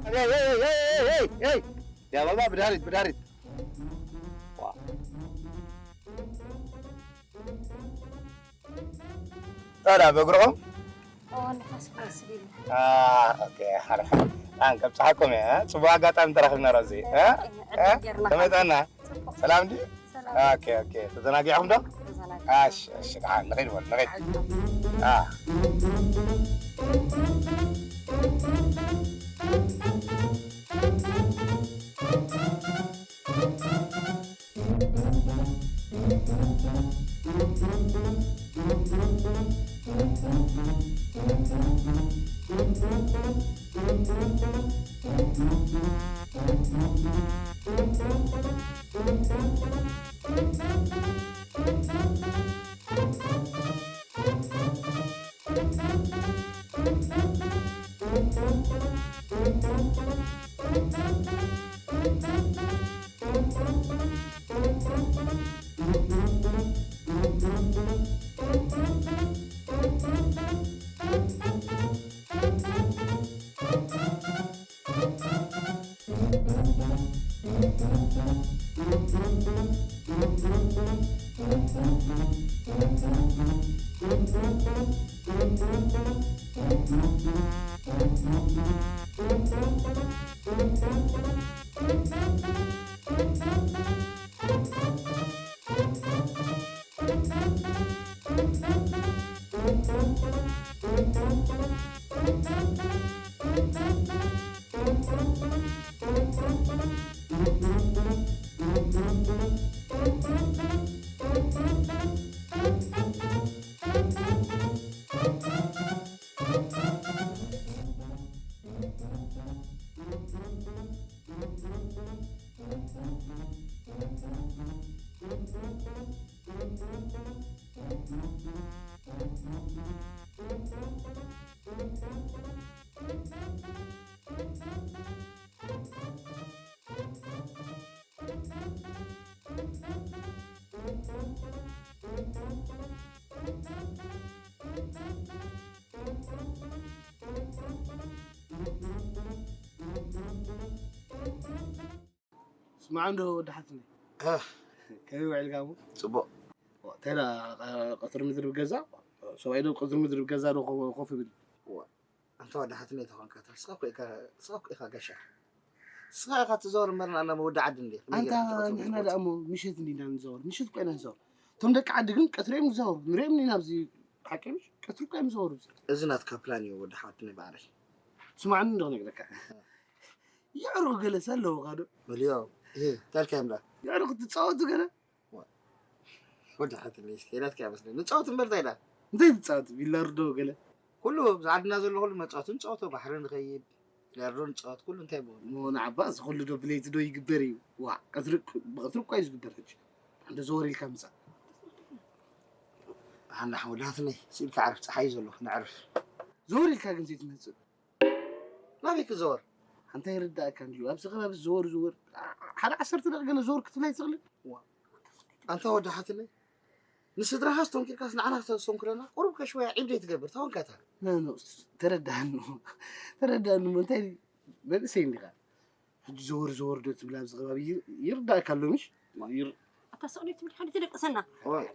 ኣይ፣ ኣይ፣ ኣይ። ያ ባባ፣ ብዳሪት፣ ብዳሪት። ዋ። ታዲያ በእግሮም? ኦ፣ ንፋስ ክወስድ ኢሉ። አ፣ ኦኬ፣ ሓርሓ። ኣን ከብጽሓኩም እየ፣ እ? ጽቡቕ ኣጋጣሚ ተራኺብና ሮዚ፣ እ? እ? ዕድል ጌርና። ከመይ ጥዕና? ጽቡቕ። ሰላም ድዩ? ሰላም። ኦኬ፣ ኦኬ። ተዘናጊዕኹም ዶ? ተዘናጊዕና። እሺ፣ እሺ፣ ደሓን፣ ንኺድ በሉ፣ ንኺድ። ዓወት። አ። ስማዕ እንዶ ወዲ ሓትነይ። እ። ከመይ ውዒልካ እሞ? ጽቡቕ። እንታይ ደኣ፣ ቀ-፣ ቀትሪ ምድሪ ብገዛ? ሰብኣይ ዶ ቀትሪ ምድሪ ብገዛ ዶ ኮ-፣ ኮፍ ይብል? ዋ፣ ኣንታ ወዲ ሓትነይ ተኾንካ፣ ንስኻ እኮ ኢኻ፣ ንስኻ እኮ ኢኻ ጋሻ። ንስኻ ኢኻ ትዘወር እምበር፣ ንኣና መወዲ ዓዲ እንዴ? ከመይ ኣንታ ጌርካ ትቐትሪ ንሕና ምድሪ ደኣ እሞ ምሸት እንዲና ንዘወር፣ ምሸት እኮ ኢና ንዘወር። እቶም ደቂ ዓዲ ግን ቀትሪ እዮም ዝዘወሩ፣ ንሪኦም ኢና ኣብዚ። ሓቂ ምሽ? ቀትሪ እኮ እዮም ዝዘወሩ። እዚ ናትካ ፕላን እዩ ወዲ ሓትነይ ባዕለይ። ስማዕኒ እንዶ ክነግረካ። የዕሩኽ ገለስ ኣለውኻ ዶ? መሊኦም። እህ፣ እንታይ ኢልካዮም ደኣ? የዕሩኽ ትጻወቱ ገለ? ዋ። ወዲ ሓትነይ፣ እስኪ ናትካ ይመስለኒ። ንጻወት እምበር እንታይ ኢላ? እንታይ ትጻወት? ቢላርዶ ገለ? ኩሉ፣ ኣብዚ ዓድና ዘሎ ኩሉ መጻወቲ ንጻወቶ፣ ባሕሪ ንኸይድ፣ ቢላርዶ ንጻወት፣ ኩሉ እንታይ ብሆን። እሞ ንዓባ፣ እዚ ኩሉ ዶ ብለይቲ ዶ ይግበር እዩ? ዋ፣ ቀትሪ፣ ብቐትሪ እኳ እዩ ዝግበር ሕጂ። እንዶ ዘወር ኢልካ ምጻእ። ኣና ወዲ ሓትነይ፣ ስኢልካ ዕረፍ፣ ጸሓይ ዘሎ፣ ንዕረፍ። ዘወር ኢልካ ግን ዘይትመጽእ። ናበይ ክዘወር? ኣንታ ይርዳእካ እንድዩ። ኣብዚ ከባቢ ዘወር ዘወር፣ ሓደ ዓሰርተ ደቂቕ ገለ ዘወር ክትብል ኣይትኽእልን? ዋ። ኣንታ ወዲ ሓትለይ፣ ንስድራኻ ኣስተንኪርካስ ንዓና ክተስተንክረና? ቁሩብ ከሽወያ ዒብ ዘይትገብር፣ ተወንካታ። ኖ፣ ኖ፣ ተረዳእኒ። ተረዳእኒ እሞ እንታይ መንእሰይ እንዲኻ? ሕጂ ዘወር ዘወር ዶ ትብል ኣብዚ ከባቢ ይር-፣ ይርዳእካ ኣሎ ምሽ? ይር-፣ ኣታ ስቕ ኢለ ትብል ሓንቲ ትደቅሰና። ኦይ፣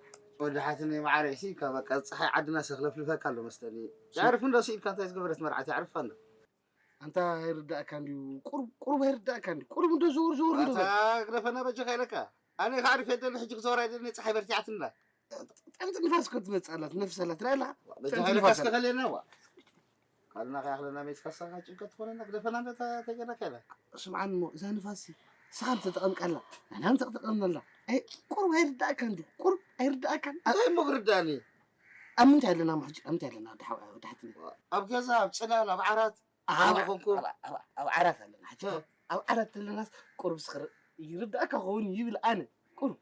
ወዲ ሓትነይ መዓረይ፣ እስኪ በቃ፣ ጸሓይ ዓድና ሰኽለፍልፈካ ኣሎ መስለኒ። የዕርፍ እንዶ፣ ስኢልካ እንታይ ዝገበረት መርዓት የዕርፋ ኣሎ። ኣንታ ይርዳእካ እንድዩ፣ ቁሩብ፣ ቁሩብ ኣይርዳእካ እንድዩ፣ ቁሩብ እንዶ ዘወር ዘወር እንዶ ኣታ በል። ግደፈና በጃኻ ኢለካ። ኣነ ከዕርፍ የደሊ፣ ሕጂ ክዘወር ኣይደሊ፣ ጸሓይ በርቲዓትና። ጠምጢ ንፋስ እኮ ትመጽእ ኣላ፣ ትነፍስ ኣላ፣ ትርኢ ኣለኻ? በጃኻ ጠምጢ ኢለካ ንፋስ ኣላ። እስከ ከልየና ዋ። ካልናኻ ያኽለና ሜስ ካሳኻ ጭንቀት ትኾነና፣ ግደፈና እንዶ ተ-፣ ተገናካ ኢለ። ስምዓኒ እሞ፣ እዛ ንፋስ ሲ፣ ንስኻ ተጠቐምካላ፣ ንሕና ተጠቐምናላ። ኣይ፣ ቁሩብ ኣይርዳእካን ድዩ? ቁሩብ ኣይርዳእካን? ኣ- እንታይ እሞ ክርዳእኒ? ኣብ ምንታይ ኣለና እሞ ሕጂ? ኣብ ምንታይ ኣለና? ወዲ ሓው-፣ ወዲ ሓትኒ? ኣብ ገዛ፣ ኣብ ጽላል፣ ኣብ ዓራት፣ ኣብ ኣብ ኮንኮ። ኣብ- ኣብ- ኣብ ዓራት ኣለና። ሕጂ እ። ኣብ ዓራት ኣለናስ ቁሩብ ስኽር ይርዳእካ ክኸውን ይብል ኣነ። ቁሩብ።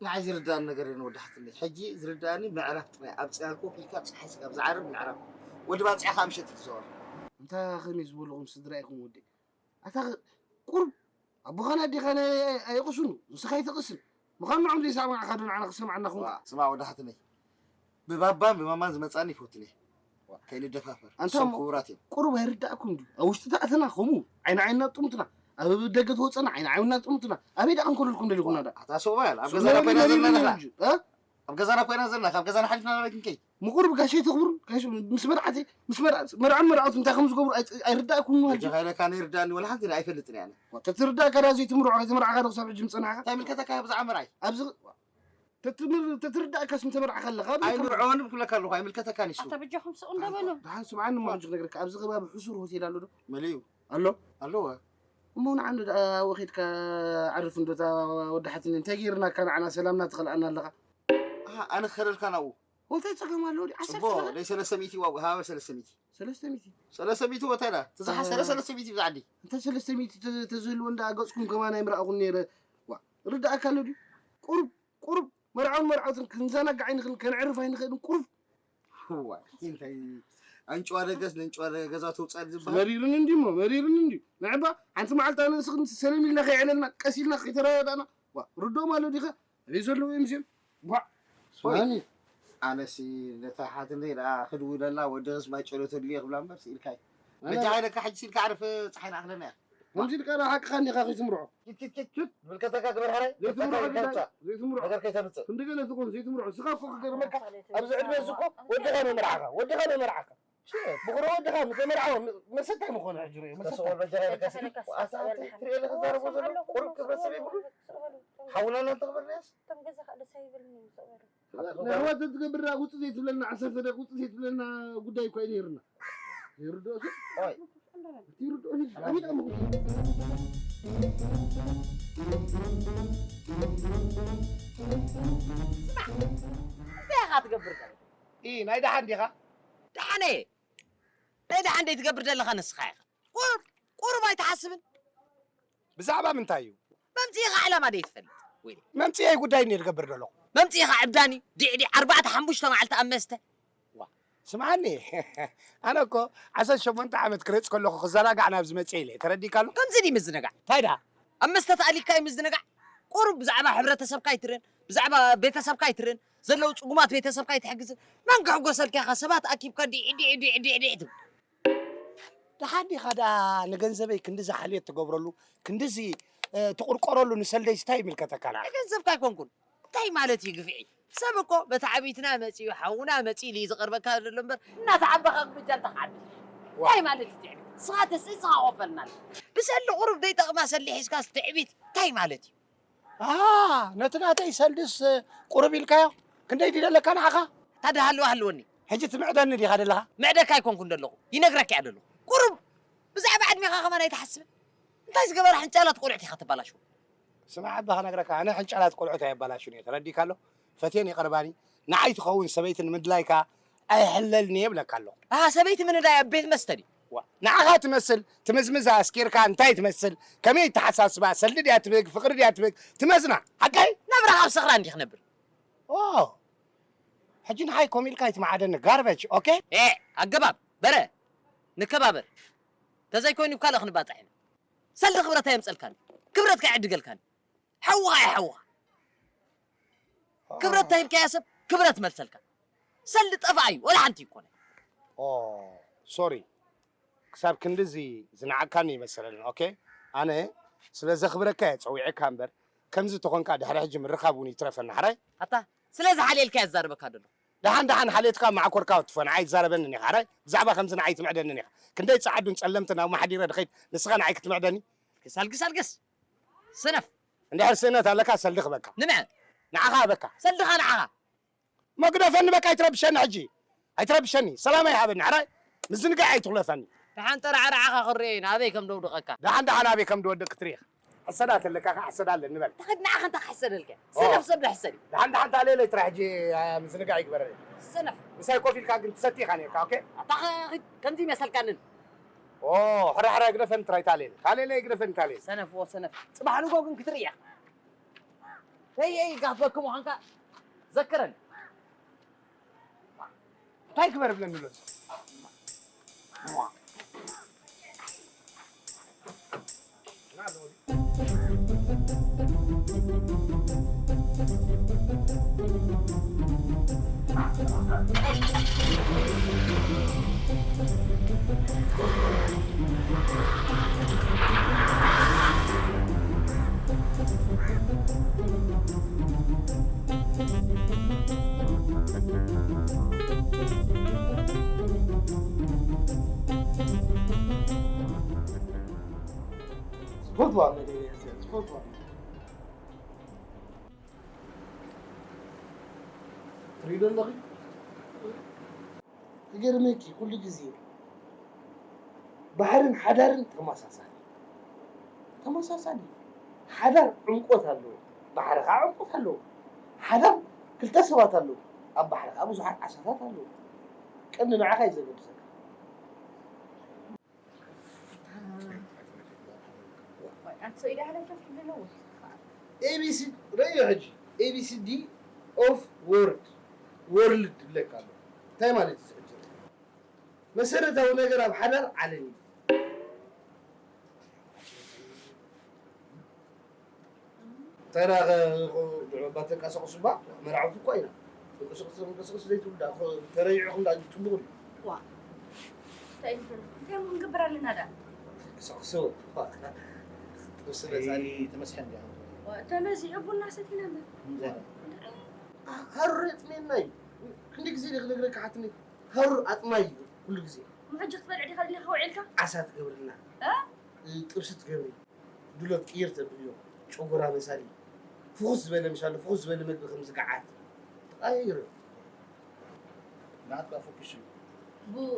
ንዓይ ዝርዳእኒ ነገር የለን ወዲ ሓትኒ። ሕጂ ዝርዳእኒ ምዕራፍ ጥራይ። ኣብ ጽላል ኮፍ ኢልካ ጸሓይ ስጋብ ዝዓርብ ምዕራፍ። ወዲ ባጽዕ ከኣ ምሸት እዩ ዝዛወር። እንታይ ከመይ ዝበልኹም ስድራ ኢኹም ወደይ? ኣታ ቁሩብ ኣቦኻን ኣዴኻን ኣይ-፣ ኣይቕስኑ፣ ንስኻ ኣይትቕስን። ምዃን ንዖም ዘይሰማዕካ ዶ ንዓና ክሰማዕና ኹንካ? ዋ፣ ስማዕ ወዲ ሓትነይ፣ ብባባን ብማማን ዝመጻኒ ይፈቱኒ። ዋ፣ ከይንደፋፈር፣ ኣንታ ንሶም እሞ ክቡራት እዮም። ቁሩብ ኣይርዳእኩም ድዩ? ኣብ ውሽጢ ተኣተና ከምኡ ዓይኒ ዓይንና ጥሙትና፣ ኣብ ደገ ተወጸና ዓይኒ ዓይንና ጥሙትና። ኣበይ ደኣ ክንከለልኩም ደሊኹምና ደኣ? ኣታ ሱቕ በል፣ ኣብ ሱቕ ገዛና በል ኮይና ዘለና ንበል ለኻ። እንጂ፣ እ? ኣብ ገዛና ኮይና ዘለና፣ ካብ ገዛና ሓሊፍና ናበይ ክንከይድ? ምቑር ብጋሸይ ተኽብሩ፣ ጋሽ ምስ መርዓተይ፣ ምስ መርዓ-፣ መርዓን መርዓቱ እንታይ ከም ዝገብሩ ኣይ-፣ ኣይርዳእኩምን ማለት እዩ። ተኻይለካ ነይርዳእኒ ወላ ሓንቲ ኣይፈልጥን እየ ኣነ። ተትርዳእካ ዳ ዘይትምርዖ፣ ከይተመርዓኻ ዶ ክሳብ ሕጂ ምጸናሕካ? እንታይ ምልከተካ ብዛዕባ ምርዓይ? ኣብዚ ተትምር-፣ ተትርዳእካስ ምተመርዓኻ ኣለኻ? ኣብዚ ከም ኣይምርዖን ክብለካ ኣለኹ፣ ኣይምልከተካን እዩ እሱ። ኣታ በጃኹም ስቕ እንዶ በሉ። ደሓን ስምዓኒ እሞ ሕጂ ክነግረካ፣ ኣብዚ ከባቢ ሕሱር ሆቴል ኣሎ ዶ? መሊኡ ኣሎ። ኣለወ። እሞ ንዓንዶ ደኣ ኣብኡ ኬድካ ዓርፍ እንዶ እታ ወዲ ሓትኒ እንታይ ገይርናካ ንዓና ሰላምና ትኸልኣና ኣለኻ? ኣሃ፣ ኣነ ክኸደልካ ናብኡ። እንታይ ጸገም ኣለዎ ድዩ? ዓሰርተ ጽቡቕ፣ ሰገለ? ናይ ሰለስተ ሚእቲ ዋኡ፣ ሃበ ሰለስተ ሚእቲ። ሰለስተ ሚእቲ? ሰለስተ ሚእቲ ወተላ፣ ትዝሓሰረ እ። ሰለስተ ሚእቲ ብዛዕዲ። እንተ ሰለስተ ሚእቲ ተ-፣ ተዝህልወ እንዳ ኣገጽኩም ከማን ኣይምረኣኹን ነይረ። ዋ፣ ርዳእካ ኣሎ ድዩ? ቁሩብ፣ ቁሩብ፣ መርዓውን መርዓውትን ክንዘናጋዕ ኣይንኽእልን፣ ከነዕርፍ ኣይንኽእልን፣ ቁሩብ። እዋይ፣ እንታይ ኣንጭዋ ደገስ ነንጭዋ ገዛ ተውጻእ ዝበሃል? መሪርኒ እንዲሞ፣ መሪርኒ እንዲ። ንዕባ፣ ሓንቲ መዓልቲ ኣነ ንስኽን ሰለሚልና ከይዕለልና፣ ቀስ ኢልና ከይተረዳዳእና። ዋ፣ ርድኦም ኣሎ ዲኻ? ኣበይ ዘለዉ እዮም እዚኦም? ቧዕ! ስማኒ፣ ኣነሲ ነታ ሓትነይ ደኣ ክድውለላ፣ ወዲ ኽስ ማይ ጨሎ ተድልዮ ክብላ እምበር ስኢልካይ። ኣነ በጃኻ ኢለካ ሕጂ ሲልካ ዓርፍ፣ ጸሓይ ንኣኽለና እያ። ከምዚ ኢልካ ደኣ ሓቅኻ እንዲኻ ከይትምርዖ። ኪት ኪት ኪት ኪት፣ ምልከተካ ግበር ሓራይ። ዘይትምርዖ መታን ግዳ፣ ከይተምጽእ። ዘይትምርዖ። ነገር ከይተምጽእ። ክንዲ ገለ ትኾን ዘይትምርዖ። ስኻ እኮ ክገርመካ፣ ኣብዚ ዕድመ እዚ እኮ ወድኻ መመርዓኻ፣ ወድኻ መመርዓኻ። ሽት። ብቑሮ ወድኻ ምስ መርዓዎ መሰታይ ምኾነ ሕጂ ርኦ፣ መሰታይ። ተስኦ በጃኻ ኢለካ ሲል። ተሰለካ ኣሳ፣ ኣሳ፣ ትሪኦ ኣለኻ ዝዛረቦ ዘሎ? ቁሩብ ክብረ ሰብ የብሉ። ሓውናና እንተኽበርናስ? እቶም ገዛ ከዓ ደስ ኣይብልኒ፣ ምስ በሉ። ንሕዋት ተትገብር ደኣ ውፅእ ዘይትብለና፣ ዓሰርተ ደቂቕ ውፅእ ዘይትብለና ጉዳይ እኮ እዩ ነይርና። ይርድኦ ሰብ? ኣይ። እቲ ይርድኦ እዩ። ኣይ፣ ኣይ፣ ኣይ። ስማዕ፣ እንታይ ኢኻ ትገብር ዘለኻ? ኢ፣ ናይ ደሓን ዲኻ? ደሓን እየ። ናይ ደሓን ደይ ትገብር ዘለኻ ንስኻ ኢኻ። ቁሩብ፣ ቁሩብ ኣይትሓስብን? ብዛዕባ ምንታይ እዩ? መምፅኢኻ ዕላማ ደይ ትፈልጥ? ወይ መምፅኤይ ጉዳይ እንድየ ዝገብር ዘለኹ። መምፅኢኻ ዕብዳን እዩ። ዲዕዲዕ ኣርባዕተ ሓሙሽተ መዓልቲ ኣብ መስተ። ዋ፣ ስምዓኒ፣ ኣነ እኮ ዓሰርተ ሸሞንተ ዓመት ክረፅ ከለኹ ክዘናጋዕ ናብዚ መፅኤ ኢለ። ተረዲእካ ኣሎ? ከምዚ ድዩ ምዝንጋዕ? እንታይ ደኣ? ኣብ መስተ ተኣሊካ እዩ ምዝንጋዕ? ቁሩብ ብዛዕባ ሕብረተሰብካ ኣይትርእን፣ ብዛዕባ ቤተሰብካ ኣይትርእን፣ ዘለዉ ፅጉማት ቤተሰብካ ኣይትሕግዝን። መን ክሕጎሰልካ ኢኻ? ሰባት ኣኪብካ ዲዕ ዲዕ ዲዕ ዲዕ ዲዕ ትብል። ደሓን ዲኻ ደኣ ንገንዘበይ ክንድዚ ሓልዮት ትገብረሉ፣ ክንድዚ፣ እ፣ ትቑርቆረሉ ንሰልደይስ እንታይ ይምልከተካ ንዓኻ? ንገንዘብካ ኣይኮንኩን። እንታይ ማለት እዩ ግፍዒ? ሰብ እኮ በታዕቢትና መጺኡ፣ ሓውና መጺኡ ኢሉ እዩ ዝቐርበካ ዘሎ እምበር፣ እናተዓበኻ እርምጃ እንተኽዓቢ። ዋ። እንታይ ማለት እዩ ትዕቢት? ንስኻ ተስኢ፣ ንስኻ ኮፈልና። ብሰሊ ቁሩብ ዘይጠቕማ ሰሊ ሒዝካስ ትዕቢት እንታይ ማለት እዩ? ኣ፣ ነቲ ናተይ ሰልድስ ቁሩብ ኢልካዮ? ክንደይ ድዩ ደለካ ንዓኻ? እታ ደሃልዋ ሃልወኒ። ሕጂ ትምዕደኒ ዲኻ ደለኻ? ምዕደካ ኣይኮንኩን ደለኹ፣ ይነግረካ እያ ደለኹ። ቁሩብ ብዛዕባ ዕድሜኻ ከማን ኣይትሓስብን? እንታይ ዝገበራ ሕንጫላት ቆልዑት ኢኻ ተባላሽዎ? ስማዕ ኣባ ክነግረካ፣ ኣነ ሕንጫላት ቆልዑት ኣየባላሹን እየ፣ ተረዲእካ ኣሎ? ፈትየን ይቐርባኒ፣ ንዓይ ትኸውን ሰበይቲ ንምድላይካ ኣይሕለልኒ እየ እብለካ ኣለኹ። ኣሃ፣ ሰበይቲ ምንዳይ ኣብ ቤት መስተ ድዩ? ዋ፣ ንዓኻ ትመስል፣ ትምዝምዛ ኣስኪርካ እንታይ ትመስል? ከመይ ተሓሳስባ? ሰልዲ ድያ ትብህግ? ፍቕሪ ድያ ትብህግ? ትመዝና። ሓቀይ? ናብራኻ ኣብ ሰኽራ እንዲህ ክነብር። ኦ፣ ሕጂ ንዓይ ኮም ኢልካ ኣይትመዓደኒ። ጋርበጅ፣ ኦኬ? ኤ፣ ኣገባብ፣ በረ፣ ንከባበር። ተዘይኮይኑ ካልእ ክንባጻሕ ኢና። ሰልዲ ክብረት ኣየምጸልካን። ክብረትካ ይዕድገልካን። ሓውኻ እዩ ሓውኻ። ክብረት ተሂብካያ ሰብ ክብረት መልሰልካ። ሰልዲ ጠፋ እዩ፣ ወላ ሓንቲ ይኮነ። ኦ፣ ሶሪ። ክሳብ ክንድዚ ዝነዓቅካኒ ይመሰለኒ። ኦኬ? ኣነ ስለ ዘኽብረካ እየ ጸዊዐካ እምበር፣ ከምዚ ተኾንካ ድሕሪ ሕጂ ምርኻብ እውን ይትረፈና። ሕራይ? ኣታ፣ ስለ ዝሓልየልካ እየ ዝዛረበካ ዘለኹ። ደሓን ደሓን ሓልየትካ ማዕኮርካ ወትፎ፣ ንዓይ ትዛረበንን ኢኻ። ሕራይ? ብዛዕባ ከምዚ ንዓይ ትምዕደንን ኢኻ። ክንደይ ጸዓዱን ጸለምትን ኣብ ማሕዲረ ድኸይድ፣ ንስኻ ንዓይ ክትምዕደኒ? ኣልግስ፣ ኣልግስ፣ ኣልግስ። ሰነፍ። እንድሕር ስእነት ኣለካ ሰልዲ ክበካ። ንምዐ። ንዓኻ በካ። ሰልድኻ ንዓኻ። መግደፈኒ በቃ ኣይትረብሸኒ ሕጂ። ኣይትረብሸኒ። ሰላም ኣይሃበኒ። ሕራይ ምዝንጋዕ ኣይትኹለፈኒ። ደሓን ጠራዕራዓኻ ክርእየ ኢና ኣበይ ከም ደውድቐካ። ደሓን ደሓን ኣበይ ከም ድወድቕ ክትርኢ ኢኻ። ሕሰዳ ተለካ ከዓ ሕሰዳ ኣለኒ በል። ተኸድ ንዓኻ እንታይ ክሕሰደልካ? ሰነፍ ሰብ ዶ ሕሰድ እዩ? ደሓን ደሓን ታሌለይ ጥራሕ ሕጂ፣ አ፣ ምዝንጋዕ ይግበረለይ። ሰነፍ። ምሳይ ኮፍ ኢልካ ግን ትሰቲ ኢኻ ነርካ፣ ኦኬ? ኣታ ኸ-፣ ከምዚ ይመሰልካንን? ኦ፣ ሕራ ሕራ ግደፈን ጥራይ ታሌለ። ታሌለ ግደፈን ታሌለ። ሰነፍ፣ ዎ ሰነፍ። ጽባሕ ንጎ ግን ክትርእያ። ሄይ፣ ሄይ፣ ጋፈኩም ምዃንካ ዘክረን። እንታይ ክበር ብለኒ ኣሎ? ዝፈትዋ መደብ እያ እዚኣ፣ ዝፈትዋ። ትሪኢ ዶ ኣለኺ? ክገርመኪ፣ ኩሉ ግዜ ባሕርን ሓዳርን ተመሳሳሊ፣ ተመሳሳሊ። ሓዳር ዕምቆት ኣለዎ፣ ባሕሪ ከዓ ዕምቆት ኣለዎ። ሓዳር ክልተ ሰባት ኣለዉ፣ ኣብ ባሕሪ ከዓ ብዙሓት ዓሳታት ኣለዉ። ቀንዲ ንዓኻ እዩ ዘገድሰካ። ኤቢሲ ረእዮ ሕጂ፣ ኤቢሲዲ ኦፍ ወርድ፣ ወርልድ ይብለካ ኣሎ። እንታይ ማለት እዩ እዚ ሕጂ? መሰረታዊ ነገር ኣብ ሓዳር ዓለም እዩ። ተራ ኸ-፣ ኸ-፣ ባተንቀሳቕሱ እባ መርዓውቲ እኳ ኢና። ተንቀሳቕሱ፣ ተንቀሳቕሱ ዘይትብሉ ደኣ፣ ኸ-፣ ተረይዑኹም ደኣ ጽቡቕ እዩ። ዋ። እንታይ እዩ? እንታይ እሞ ክንገብር ኣለና ደኣ? ተንቀሳቕሱ። ጥብሲ መጻኒ ተመስሐ እንዲያ። ዋ፣ ተመሲሑ ቡና ሰቲና እምበር። እንታይ? ሃሩር የጥምየና እዩ። ክንደይ ግዜ ድየ ክነግረካ ሓትነይ? ሃሩር ኣጥማይ እዩ ኩሉ ግዜ። እሞ ሕጂ ክትበልዕ ዲኻ ደሊኻ ውዒልካ? ዓሳ ትገብርልና። እ? ጥብሲ ትገብሪ። ድሎት ቅይር ተብልዮ፣ ጨጎራ መሳሊ፣ ፍኹስ ዝበለ ምሻሎ፣ ፍኹስ ዝበለ መግቢ ከም ዝገዓት ተቐያይሩ። ናትካ ፎኪስ እዩ። ብኡ፣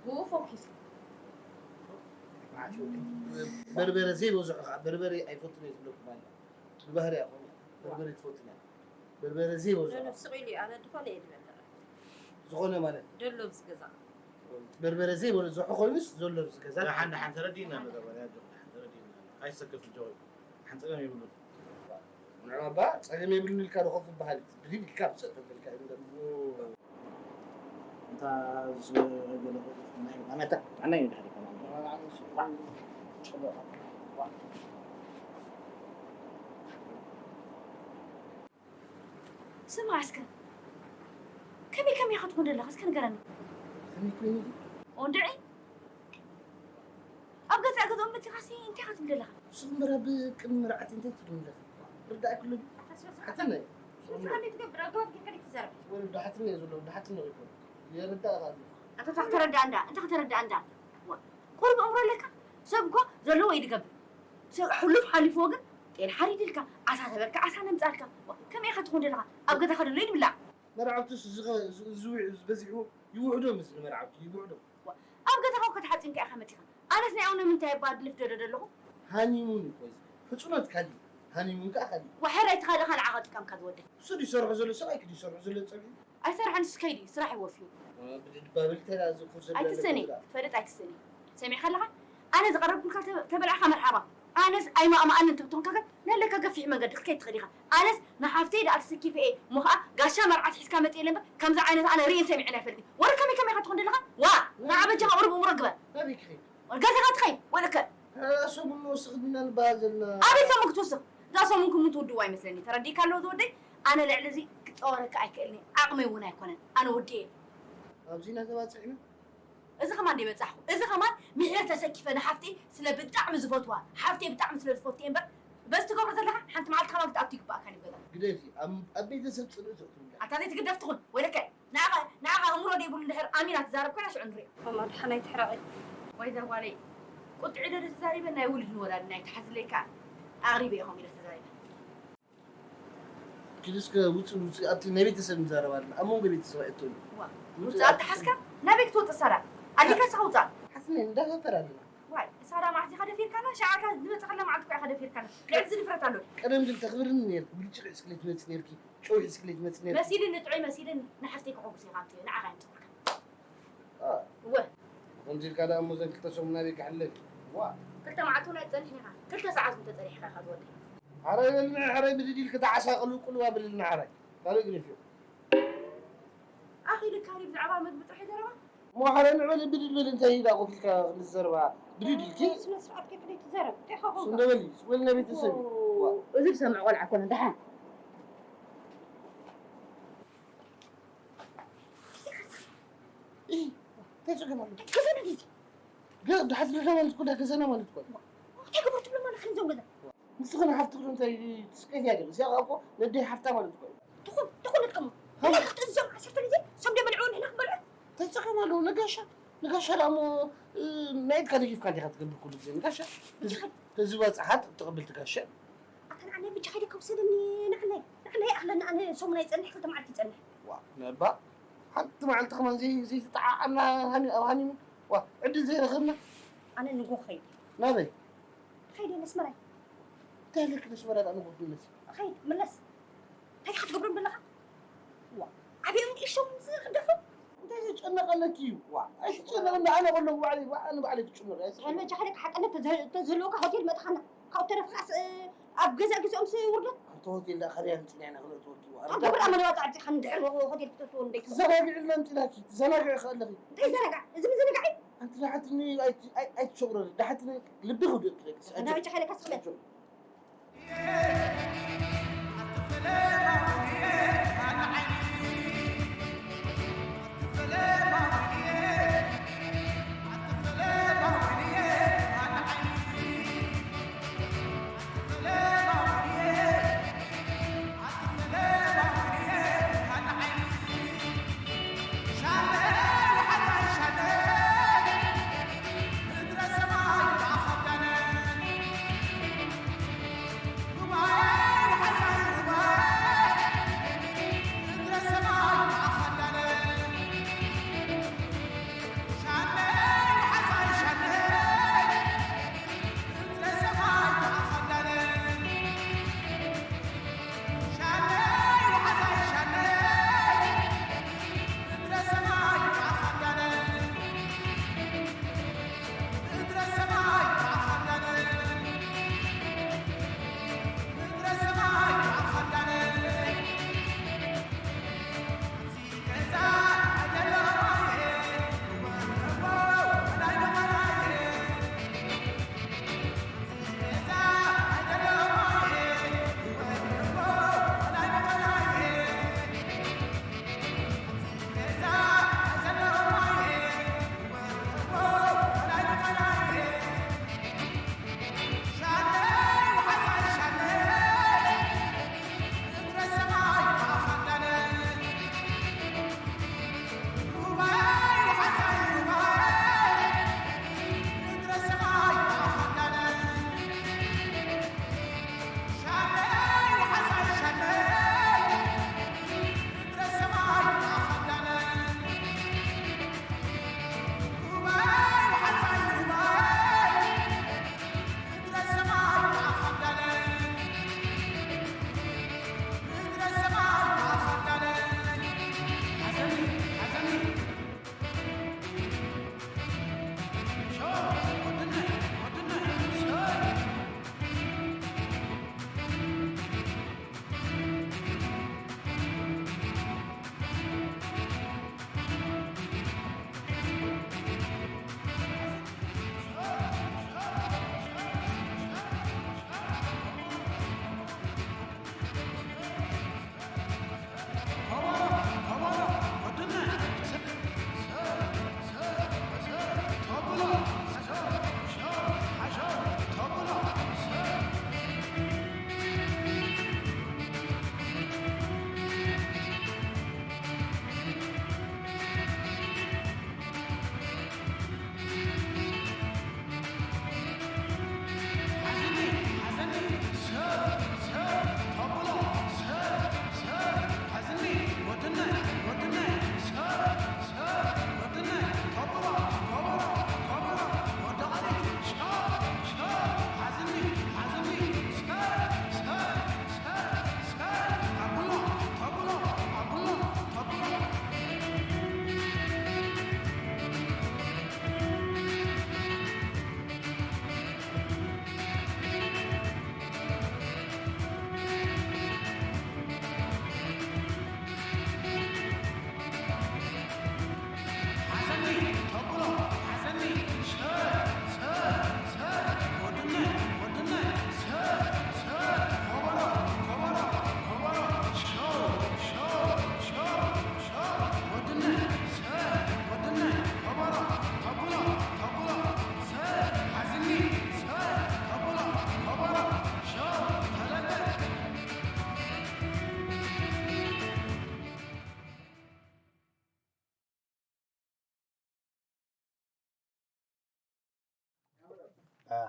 ብኡ ፎኪስ። በርበረ ዘይበዝሖ ከዓ፣ በርበረ ኣይፈቱን እየ ዝብለኩም ኣለ። ብባህሪ እያ ኮይኑ፣ በርበረ ትፈቱን እያ። በርበረ ዘይበዝሖ። ኖ፣ ኖ፣ ስቕ ኢሉ እዩ። ኣነ ዝኾነ እየ ዝበልዕ። ዝኾነ ማለት? ደሎ ኣብዚ ገዛ። በርበረ ዘይበዝሖ ኮይኑስ ዘሎ ኣብዚ ገዛ? ደሓን፣ ደሓን፣ ተረዲእና ኣሎ፣ ደሓን፣ ተረዲእና ኣሎ። ኣይትሰከፍ፣ ጆይ። ሓንቲ ጸገም የብሉን። ንዑ ኣባ፣ ጸገም የብሉን ኢልካ ዶ ኮፍ በሃል? ብድድ ኢልካ ምሰጥ ተበልካ እዩ ደሞ። እንታ ዝገለ ኣመታ፣ ጥዕና እዩ ድሕሪ ከማን። ስማዕ እስከ፣ ከመይ ከመይ ኢኻ ትኾን ዘለኻ? እስከ ንገረኒ። ከመይ ኮይኑ? እንድዒ፣ ኣብ ገዛእ ገዝኦም መጺኻሲ እንታይ ኢኻ ትብል ዘለኻ? ንስኹም እምበር ኣብ ቅድሚ መርዓቲ እንታይ ትብሉ ዘለኹም? ርዳእ ክሉ ድዩ? ሓተና እዩ። ንስኻ ከመይ ትገብር? ኣገባብ ጌርካ ዲኻ ትዛረብ? ወለዶ ሓትነ እዩ ዘሎ፣ ወዲ ሓትነ ይኮን። የርዳእ ካሉ። ኣታ ተረዳእ እንዳ፣ እንታ ከተረዳእ እንዳ። ዋ፣ ቁሩብ ኣእምሮ ኣለካ? ሰብ እኮ ዘለዎ እዩ ዝገብር። ሰብ ሕሉፍ ሓሊፍዎ ግን ጤል ሓሪድልካ፣ ዓሳ ተበልካ ዓሳ ነምጻልካ። ዋ፣ ከመይ ኢኻ ትኾን ዘለኻ? ኣብ ገዛኻ ዘሎ ይድብላዕ። መርዓውቱስ ዝኸ-፣ ዝ-፣ ዝውዕ-፣ ዝበዚሕዎ ይውሕዶ ምስ ንመርዓውቲ ይውሕዶ። ዋ፣ ኣብ ገዛኻ እኮ ተሓጺንካ ኢኻ መጺኻ። ኣነስ ናይ ኣውነ ምንታይ እባ ድልፍ ደደ ደለኹ? ሃኒሙን እኮ እዚ። ሕጹኖት ካሊ፣ ሃኒሙን ከኣ ካሊ። ዋ፣ ሕራይ ትኻልኻ ንዓኻ ጥቃምካ ዝወደይ። እሱ ድሰርሖ ዘሎ ሰብኣይ ክዲ ይሰርሖ ዘሎ ጸብሒ። ኣይሰርሐን፣ ንሱ ከይዲ ስራሕ ይወፍዩ። ዋ፣ ብድድ ባብል ተላ እዚ ኩፍ ዘበለ ኣይትሰኒ፣ ገዛ። ትፈልጥ ኣይትሰኒ። ሰሚዕካ ኣለኻ? ኣነ ዝቐረብኩልካ ተ-፣ ተበላዕካ መርሓባ። ኣነስ ኣይማእማኣንን ትብትኹን ከከ ነለካ ገፊሕ መንገዲ ክትከይድ ትኽእል ኢኻ። ኣነስ ንሓፍተይ ደኣ ተሰኪፈ እየ፣ እሞ ኸኣ ጋሻ መርዓት ሒዝካ መጽእ የለ እምበር፣ ከምዚ ዓይነት ኣነ ርእየን ሰሚዐን ኣይፈልጥን። ወረ ከመይ ከመይ ኢኻ ትኾን ዘለኻ? ዋ! ንዓ በጃኻ ቁሩብ እምሮ ግበር። ናበይ ክኸይድ? ገዛኻ ትኸይድ፣ ወለከ። እ፣ ሰሙን ንወስኽ ዲና ንበሃል ዘለና። ኣበይ ሰሙን ክትወስኽ? እዛ ሰሙን ክምንቱ ውድዋ ይመስለኒ። ተረዲእካ ኣለዎ ዝወደይ? ኣነ ልዕሊ እዚ ክጻወረካ ኣይክእልን እየ። ዓቕመይ እውን ኣይኮነን። ኣነ ወዲኤ። ኣብዚ ኢና ተባጺሕና? እዚ ከማን ደይ በጻሕኩ። እዚ ከማን ምሒር ተሰኪፈ ንሓፍተይ ስለ ብጣዕሚ ዝፈትዋ፣ ሓፍተይ ብጣዕሚ ስለ ዝፈቱ እየ እምበር፣ በዚ ትገብሮ ዘለኻ ሓንቲ መዓልቲ ከማን ክትኣቱ ይግባኣካ እዩ ገዛ። ግደፊ፣ ኣብ፣ ኣብ ቤተሰብ ጽልኢ ትእትውላ። ኣታ ዘይትግደፍ ትኹን፣ ወይለከ፣ ንዓኻ፣ ንዓኻ ኣእምሮ ደይብሉ እንድሕር ኣሚና ትዛረብ ኮይና ሽዑ ንሪኦ። ማማ፣ ደሓን ኣይትሕረቒ። ወይ እዛ ጓለይ፣ ቁጥዒ ዶ ተዛሪበ ናይ ውሉድ ንወላዲ ናይ ተሓዝለይ ከኣ ኣቕሪበ እየ ከምኡ ኢለ ተዛሪበ። ኪዲ እስከ ውፅእ፣ ውፅእ፣ ኣብቲ ናይ ቤተሰብ ንዛረብ ኣለና። ኣብ መንጎ ቤተሰብ ኣይእቶን። ዋ፣ ውፅእ፣ ውፅእ ኣብቲ ኣተሓዝካ? ናበይ ክትወፅእ ሳራ? ኣሊካ እስኻ ውፃእ። ሓስነ እንዳፈፈር ኣለና። ዋይ፣ ሳራ መዓት ኢኻ ደፊርካና ሸዓካ ዝመጽእ ከላ መዓልቲ እኮ ኢኻ ደፊርካና። ልዕሊ እዚ ድፍረት ኣሎ። ቀደም ግን ተኽብርኒ ነርኪ፣ ብርጭቕ ሒዝክለይ ትመጽእ ነርኪ፣ ጨው ሒዝክለይ ትመጽእ ነርኪ። መሲልኒ ጥዑይ መሲልን ንሓፍተይ ከሕጉስ ኢኻ ኣምፅዮ፣ ንዓኻ እዮም ፅቡቕካ። አ፣ እወ። ከምዚ ኢልካ ደኣ እሞ እዘን ክልተ ሰሙን ናበይ ክሕለፍ እዩ? ዋ። ክልተ መዓልቲ እውን ኣይትጸንሕን ኢኻ። ክልተ ሰዓት እውን ተጸኒሕካ ኢኻ ዝወደይ። ሓራይ በልኒ፣ ሓራይ ብድድ ኢልኪ ተዓሳቕሉ ቁልባ ብልልና ሓራይ። ካልእ ግደፍዮ። ኣኺ ልካሪ ብዛዕባ መግቢ ጥራሕ ዘረባ? እሞ ሓረ ንዕበል ብድድ በል እንታይ ኢላ ኮፍ ኢልካ ክንዲ ዘረባ ብድድ ኢልኪ? ስነ ስርዓት ከይትደይ ትዘረብ። እንታይ ኸ ኮንካ? ስም ደበሊ፣ ስወል ናይ ቤተሰብ እዩ። ኦ፣ ዋ። እዚ ዝሰምዕ ቆልዓ ኮነ ደሓን። ኢ፣ እንታይ ጸገም ኣሎ? ገዛና ዲዚ? ገ-፣ ድሓት ገዛ ማለት እኮ፣ ዳ ገዛና ማለት እኮ። እንታይ ገበሩ ትብሎ ማለት ከምዚ ገዛ? ንስኺ ንሓፍትኺ ዶ እንታይ ትስቀፊ እያ ገለ? እዚኣ እኮ ነደይ ሓፍታ ማለት እኮ እዩ። ትኹን፣ ትኹን እትቀሙ። ሃይ። እንታይ ክትእዝዞም ዓሰርተ ግዜ? ሰም ደበልዕዎ ንሕና ክንበልዖ? እንታይ ጸገም ኣለዎ? ንጋሻ፣ ንጋሻ ደኣ እሞ፣ እ፣ ናይ ኢድካ ደጊፍካ እንዲኻ ትገብር ኩሉ ግዜ። ንጋሻ፣ ተዚ-፣ ተዝበጽሓት ትቕብል ትጋሻ። ኣታ ንዓናይ ብቻ ከይደ ከውሰደኒ፣ ንዓናይ፣ ንዓናይ ኣኽለኒ፣ ኣነ ሰሙን ኣይጸንሕ፣ ክልተ መዓልቲ ይጸንሕ። ዋ፣ ነባ፣ ሓንቲ መዓልቲ ከማን ዘይ-፣ ዘይተጠዓዓምና ሃኒ-፣ ኣብ ሃኒሙን። ዋ፣ ዕድል ዘይረኸብና። ኣነ ንጎ ኸይድ። ናበይ? ኸይድ የለ ኣስመራይ። እንታይ ኣለኪ ነስመራ ደኣ ንጎ ክምለስ? ኸይድ፣ ምለስ። እንታይ ኢኻ ትገብሮም ዘለኻ? ዋ፣ ዓብዮም ንእሽቶም ዝኽደፉ? እንታይ ዘጨነቐለኪ እዩ? ዋ፣ ኣይትጨነቕኒ፣ ኣነ ከለኹ ባዕለይ፣ ባ-፣ ኣነ ባዕለይ ክጭነቕ እየ። ወላ ጃህለክ ሓቅነት ተዘ-፣ ተዝህልወካ ሆቴል መእተኻና። ካብኡ ተረፍካስ፣ እ፣ ኣብ ገዛእ ገዝኦምስ ውርደት? ኣንቲ ሆቴል ደኣ ካበይ ኣምፂእና ኢና ክነእትወኪ? ዋ፣ ኣብ ግብር ኣመለዋ ፃዕፂ ኸን ድሕር ሆቴል ክትእትዎ እንደ ኣይትፈልጡ። ትዘናግዒ ኢልና ኣምፂእናኪ፣ ትዘናግዒ ከ ኣለኺ። እንታይ ይዘናጋዕ? እዚ ምዝንጋዕ እዩ? ኣንቲ ደሓትኒ ኣይ-፣ ኣይ-፣ ኣይትሸቑረሪ፣ ደሓትኒ ልቢ ክውድእ ክለግስ። ኣና ጃህለካ ስኽለት።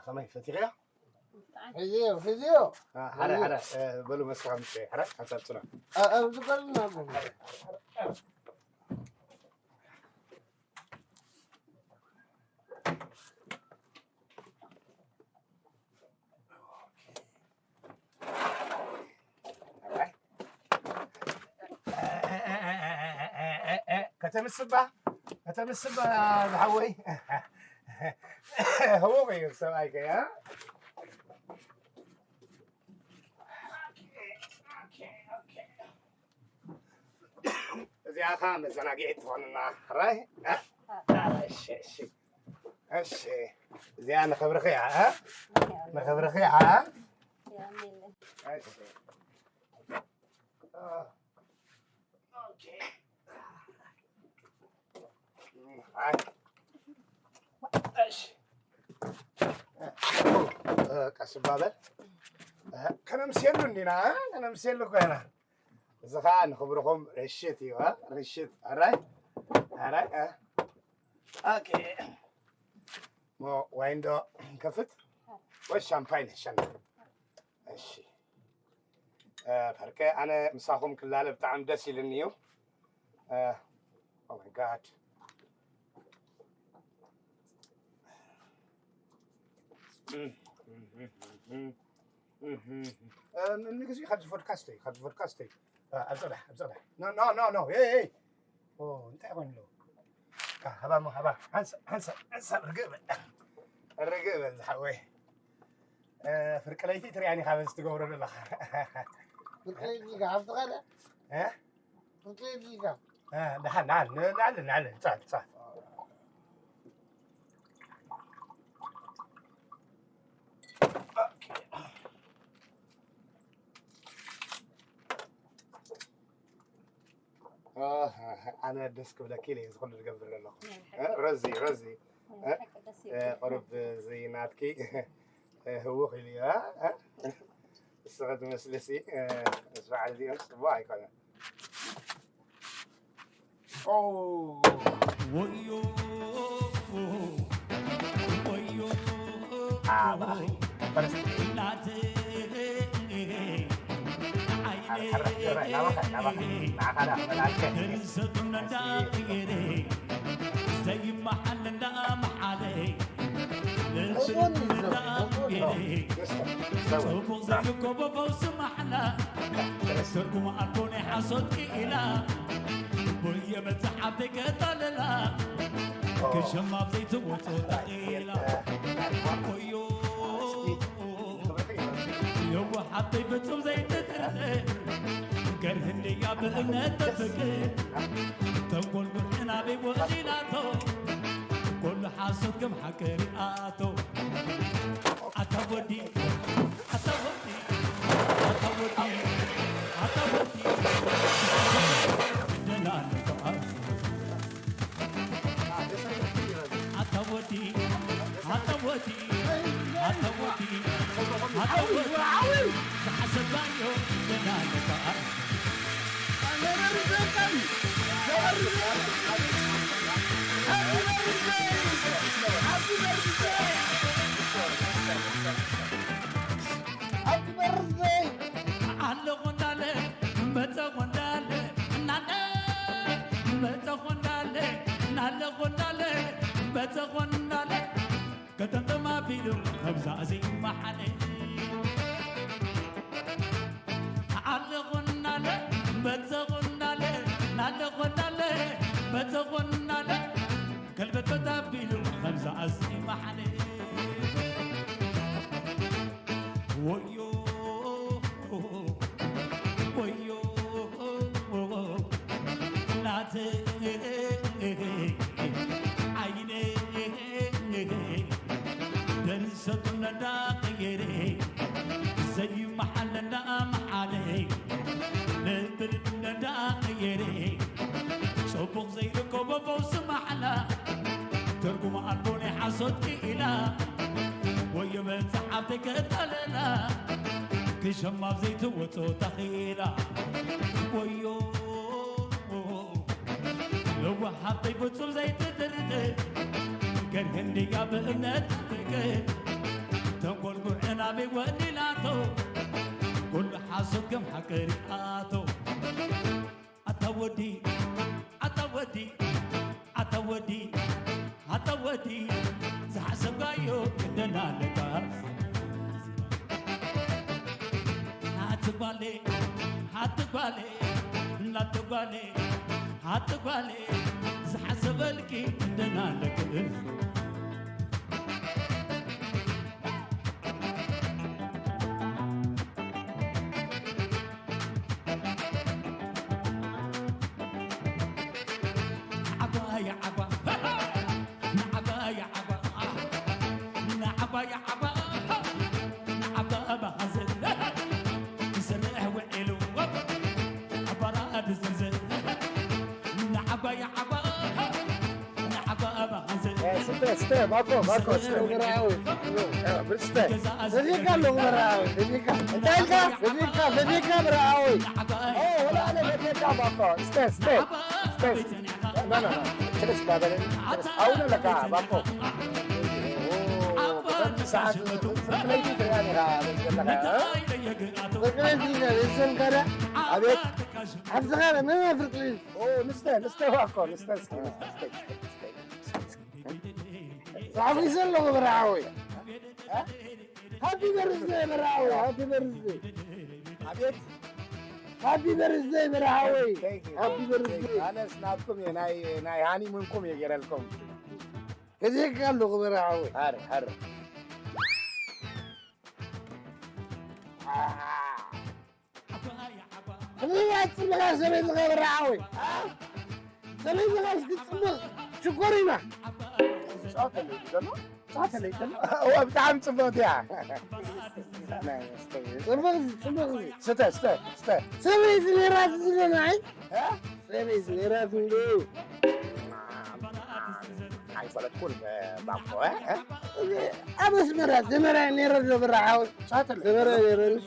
ከመይ ፈቲኽያ? ሕዝዮ፣ ሕዝዮ። አ፣ ሓረ፣ ሕዝዮ። ሓረ፣ እ፣ በሉ መስኻ ምሽ፣ ሓረ፣ ሓንሳብ ጽና። አ፣ ኣብዚ ቀርና ኣለና። ከተምስባ፣ ከተምስባ ዝሓወይ። ህቡቕ እዩ ሰብኣይከ፣ እ? እዚኣ ኸኣ መዘናግዒት ትኾንና። ራይ? እሺ፣ እሺ። እሺ። እዚኣ ንኽብርኺ እያ፣ እ? ንኽብርኺ እያ። እሺ። ኦኬ። ኣይ። እሺ። ቀስ እባ በል። ከነምስየሉ እንዲና፣ ከነምስየሉ እኮ ኢና። እዚ ኸዓ ንኽብርኹም ርሽት እዩ፣ እ? ርሽት። ኣራይ? ኣራይ? እ? ኦኬ። ሞ ዋይን ዶ ከፍት? ወይ ሻምፓኝ ሸና? እሺ። እ፣ ፐርከ ኣነ ምሳኹም ክላለ ብጣዕሚ ደስ ኢልኒ እዩ። እ፣ ኦ ማይ ጋድ። እ፣ ንግዚኡ ካብዚ ፖድካስት እዩ፣ ካብዚ ፖድካስት እዩ። እ፣ ኣብ ጸዳሕ፣ ኣብ ጸዳሕ። ኖ፣ ኖ፣ ኖ፣ ኖ። ሄይ፣ ሄይ። ኦ፣ እንታይ ኮይኑ ኣሎ? ካ፣ ሃባ እሞ፣ ሃባ። ሓንሳብ፣ ሓንሳብ፣ ሓንሳብ ርግእ በል። ርግእ በል ዝሓወይ። እ፣ ፍርቂ ለይቲ ትሪኣኒ ኢኻ በዚ ትገብሮ ዘለኻ። ፍርቂ ለይቲ ኢኻ፣ ኣብቲ ካልእ? እ? ፍርቂ ለይቲ ኢኻ። እ፣ ደሓን፣ ደሓን፣ ን-፣ ንዓሊ፣ ንዓሊ፣ ንጻወት፣ ንጻወት። ኦኬ። ኦ፣ ኣነ ደስ ክብለኪ ኢለ እየ እዚ ኩሉ ዝገብር ዘለኹ። ናይ እ፣ ሓቂ። ረዚ፣ ረዚ። ናይ እ፣ ሓቂ ደስ እ፣ ይብል። ቁሩብ እዚ ናትኪ፣ እ፣ ህውኽ ኢሉ እዩ፣ እ፣ እ። ንስኺ ትመስልሲ፣ እ፣ ምስ በዓል እዚኦም ጽቡቕ ኣይኮነን። ኦ። ወዮ፣ ወዮ፣ ኣባ፣ ፈረስ። እናተይ፣ ሓረክ፣ ሓረክ፣ ናባኻ፣ ናባኻ፣ ንዓኻ ደኣ መላልከ። ዘይመሓል እንዳመሓለ፣ ልብን እንዳገረ፣ ጽቡቕ ዘይኮቦ ፈውሲ ማሕላ፣ ትርጉም ኣልቦ ናይ ሓሶት ክኢላ፣ ወየ መጽሓፍተይ ከታልላ፣ ክሸማ ኣብ ዘይትወጾ ተኺላ። ወዮ፣ የዋሓተይ ፍጹም ዘይትጥርጥር፣ ገርህ እንድያ ብእምነት ብፍቅር፣ ተንኮል ብርዕን ኣበይ ወዲላቶ፣ ኩሉ ሓሶት ከም ሓቂ ሪኣቶ። ኣታ ወዲ፣ ኣታ ወዲ፣ ኣታ ወዲ፣ ኣታ ወዲ፣ ደላለ ተቓርሶ። ኣታ ወዲ፣ ኣታ ወዲ፣ ኣታ ወዲ፣ ኣታ ወዲ፣ ዝሓሰብካዮ ገና ኣለካ። ኣለኹ እንዳለ፣ መጸኹ እንዳለ፣ እናለ፣ መጸኹ እንዳለ፣ እናለኹ እንዳለ፣ መጸኹ እንዳለ፣ ከተንተም ኣቢሉ ከምዛ ዘይመሓለ። ኣለኹ እናለ፣ መጸኹ እናለ፣ እናለኹ እናለ፣ መጸኹ እናለ፣ ከልበትበት ኣቢሉ ከምዛ ዘይመሓለ። ወዮ፣ ወዮ፣ ናተይ ዓይነይ ደርሰቱ እንዳቐየረ ዘይመሓል እንዳመሓለ ልብል እንዳቐየረ ጽቡቕ ዘይርከቦ ፈውሲ ማሕላ ትርጉም ኣልቦ ናይ ሓሶት ክኢላ ወዮ መጽሓፍተይ ከታለላ ክሸማ ኣብ ዘይትወጾ ተኺላ ወዮ ለዋህ ሓብተይ ፍጹም ዘይትጥርጥር ገርህ እንድያ ብእምነት ፍቅር ተንኮል ጉዕን ኣበይ ወሊላቶ? ኩሉ ሓሶት ከም ሓቂ ሪኣቶ። ኣታ ወዲ፣ ኣታ ወዲ፣ ኣታ ወዲ፣ ኣታ ወዲ፣ ዝሓሰብካዮ ክደና ኣለካ። ኣቲ ጓሌ፣ ኣቲ ጓሌ፣ ኣቲ ጓሌ፣ ኣቲ ጓሌ፣ ዝሓሰበልኪ ክደና ኣለካ። ስተ፣ ስተ፣ ባኮ፣ ባኮ፣ ስተ። ብራዊ። ስተ። ፈዚካ ኣለኹ፣ ብራዊ። ፈዚካ። እንታይ ኢልካ? ፈዚካ፣ ፈዚካ፣ ብራዊ። ኦ፣ ወላ ኣነ ፈዚካ፣ ባኮ። ስተ፣ ስተ። ስተ። ና፣ ና፣ ና። ትርስ ባበለኒ። ትርስ። ኣውነ ለካ፣ ባኮ። ኦ፣ በዚ ሰዓት ፍርቂ ለይቲ ትሪኣኒ ኢኻ፣ በዚ ዘለኻ፣ እ? ፍርቂ ለይቲ ኢኻ፣ በዚ ሰዓት ከደ። ኣቤት። ኣብዚ ኸደ፣ መን ፍርቂ ለይቲ? ኦ፣ ንስተ፣ ንስተ፣ ባኮ፣ ንስተ፣ እስኪ፣ ንስተ፣ እስኪ። ተሓጒሰ ኣለኹ በራዓወይ። ሃፒ በርዝደይ በራዓወይ፣ ሃፒ በርዝደይ። ኣቤት። ሃፒ በርዝደይ በራዓወይ። Thank you, thank you, ሃፒ በርዝደይ። Thank you. ኣነስ ናትኩም እየ፣ ናይ፣ ናይ ሃኒሙንኩም እየ ገይረልኩም። ከዚህካ ኣለኹ በራዓወይ። ሃር፣ ሃር። ከመይ ጽብቓ ሰበይትኻ በራዓወይ? ሰበይትኻ እስኪ ጽብቕ ሽኮሪና። ጸወተለይ ዘሎ? ጸወተለይ ዘሎ? እዋ፣ ብጣዕሚ ጽብቕቲ እያ። ጽብቕ፣ ጽብቕ። ስተ፣ ስተ፣ ስተ። ሰበይቲ ነይራት ዝለናይ? እ? ሰበይቲ ነይራት እንዶ። ኣይፈለጥኩን፣ ባኮ፣ እ? ኣብ ኣስመራ ዘመራ ነይረ ዶ በራዓወይ? ጸወተለይ ዘመራ ዘሎ? ነይረ።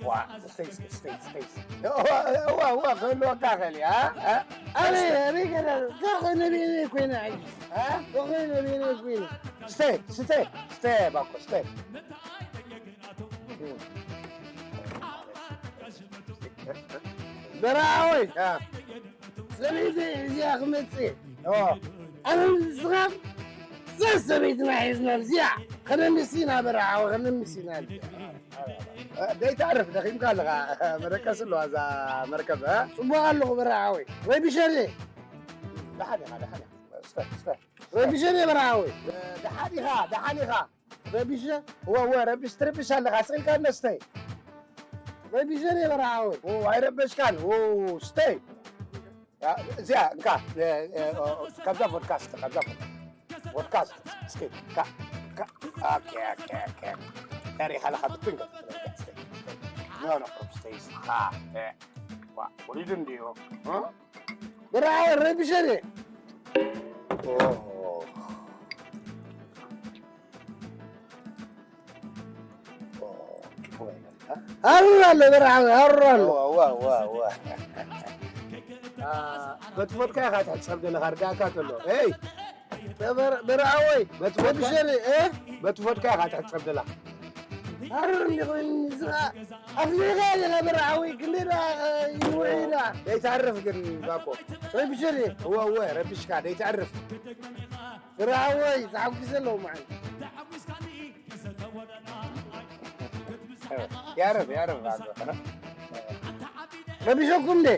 ዋ፣ ስተይ፣ ስተይ፣ ስተይ፣ ስተይ። እዋ፣ እዋ፣ እዋ፣ ክህልወካ ኸእል፣ አ? አ? ኣበይ፣ ኣበይ ገለ፣ እዛ ኾነ ቤነ ኮይነ፣ ኣይ። አ? ኾነ ቤነ ኮይነ። ስተይ፣ ስተይ፣ ስተይ፣ ባኮ፣ ስተይ። በራዓወይ። አ። ሰበይቲ እዚኣ ክመጽእ። ኦ። ኣነ ንስኻ እዛ ሰበይትና ሒዝና እዚኣ ከነምሲ ኢና በራዓወ፣ ከነምሲ ኢና እዚኣ። ደይተዕርፍ ደኺምካ ኣለኻ። መደቀሲ ኣለዋ እዛ መርከብ፣ እ? ጽቡቕ ኣለኹ በራዓወይ። ረቢሸ ድየ? ደሓን ኢኻ፣ ደሓን ኢኻ። እስተ፣ እስተ። ረቢሸ ድየ በራዓወይ? ደሓን ኢኻ፣ ደሓን ኢኻ። ረቢሸ? እወ፣ እወ፣ ረቢሽ፣ ትርብሽ ኣለኻ። ስቕ ኢልካ እነስተይ። ረቢሸ ድየ በራዓወይ? ኦ፣ ኣይረበሽካን። ኦ፣ ስተይ። ያ፣ እዚኣ፣ እንካ፣ እ፣ እ፣ ኦ፣ ካብዛ ቮድካ ስተ፣ ካብዛ ቮድካ። ቮድካ ስተ፣ እስኪ፣ ካ፣ ካ፣ ኦኬ፣ ኦኬ፣ ኦኬ። ታሪኽ ኣለኻ ብትን ገ-፣ እስኪ፣ እስኪ። ኖ፣ ኖ፣ ስተይ፣ ካ፣ እ፣ ዋ፣ ወሊዱ እንዲዩ፣ እ? በራዓወይ ረቢሸ ድየ? ኦ። ሃሩር ኣሎ በራዓወይ፣ ሃሩር ኣሎ። እዋ፣ እዋ፣ እዋ፣ እዋ። አ፣ በቲ vodka ኢኻ ትሕጸብ ዘለኻ፣ ርዳእካ ተሎ። ኤይ! በራ-፣ በራዓወይ፣ በቲ vodka፣ ረቢሸ ድየ፣ እ? በቲ vodka ኢኻ ትሕጸብ ዘላ። ሃሩር እንዲ ኾይኑ፣ ንስኻ ኣፍሊኻ ኢኻ በራዓወይ፣ ክንደይ ደኣ፣ እ፣ ይንውዒ ደኣ? ደይተዕርፍ ግን፣ ባኮ። ረቢሸ ድየ? እወ፣ እወ፣ ረቢሽካ፣ ደይተዕርፍ። በራዓወይ፣ ተሓጒሰ ኣለኹ መዓይ። ያረብ፣ ያረብ፣ ባኮ። ረቢሸኩም እንዴ?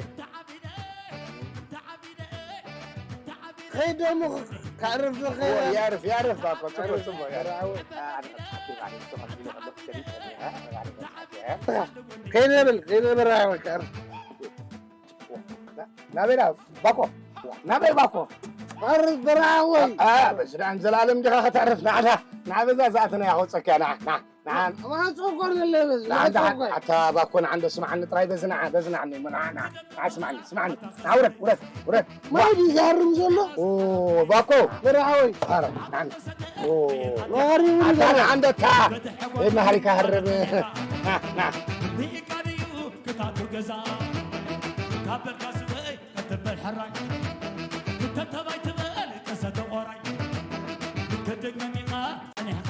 ኸይድ ደሞ ከዕርፍ ዶ ኸይድ? ያርፍ፣ ያርፍ፣ ባኮ፣ ጽቡቕ፣ ጽቡቕ፣ ያርፍ። በራዓወይ። ከይደ በል፣ ከይደ በራዓወይ፣ ከዕርፍ። ናበይ ዳ-፣ ባኮ? ናበይ ባኮ? ቀርብ በረኻ ወይ? አ፣ በዚ ደኣ ንዘለኣለም ዲኻ ከተዕርፍ? ንዓ፣ ንዓ በዛ ዝኣተናያ ከውፀኪያ፣ ንዓ፣ ንዓ፣ ንዓ። ማዕጾ እኮ ኣለለ በዚ፣ ንዓ፣ ማዕጾ ንዓ፣ እኮ። ኣታ ባኮ፣ ንዓ እንዶ ስምዓኒ ጥራይ፣ በዚ ንዓ፣ በዚ ንዓ፣ ንዓ፣ ንዓ፣ ንዓ፣ ስምዓኒ፣ ስምዓኒ። ንዓ፣ ውረድ፣ ውረድ፣ ውረድ። ማይ ድዩ ዝሃርም ዘሎ? ኦ፣ ባኮ። በረኻ ወይ? ኧረ፣ ንዓ፣ ኦ። መሃሪ እውን ኣታ በረኻ። ንዓ እንዶ ኣታ። መሃሪካ ሃርም። ና፣ ና። ክታቱ ገዛ ካብ በልካ ስበይ ክትበል ሕራይ፣ ክተብ ተባይ ትበል ቅሰተ ቆራይ፣ ክድግ መሚኻ ጸኒሕካ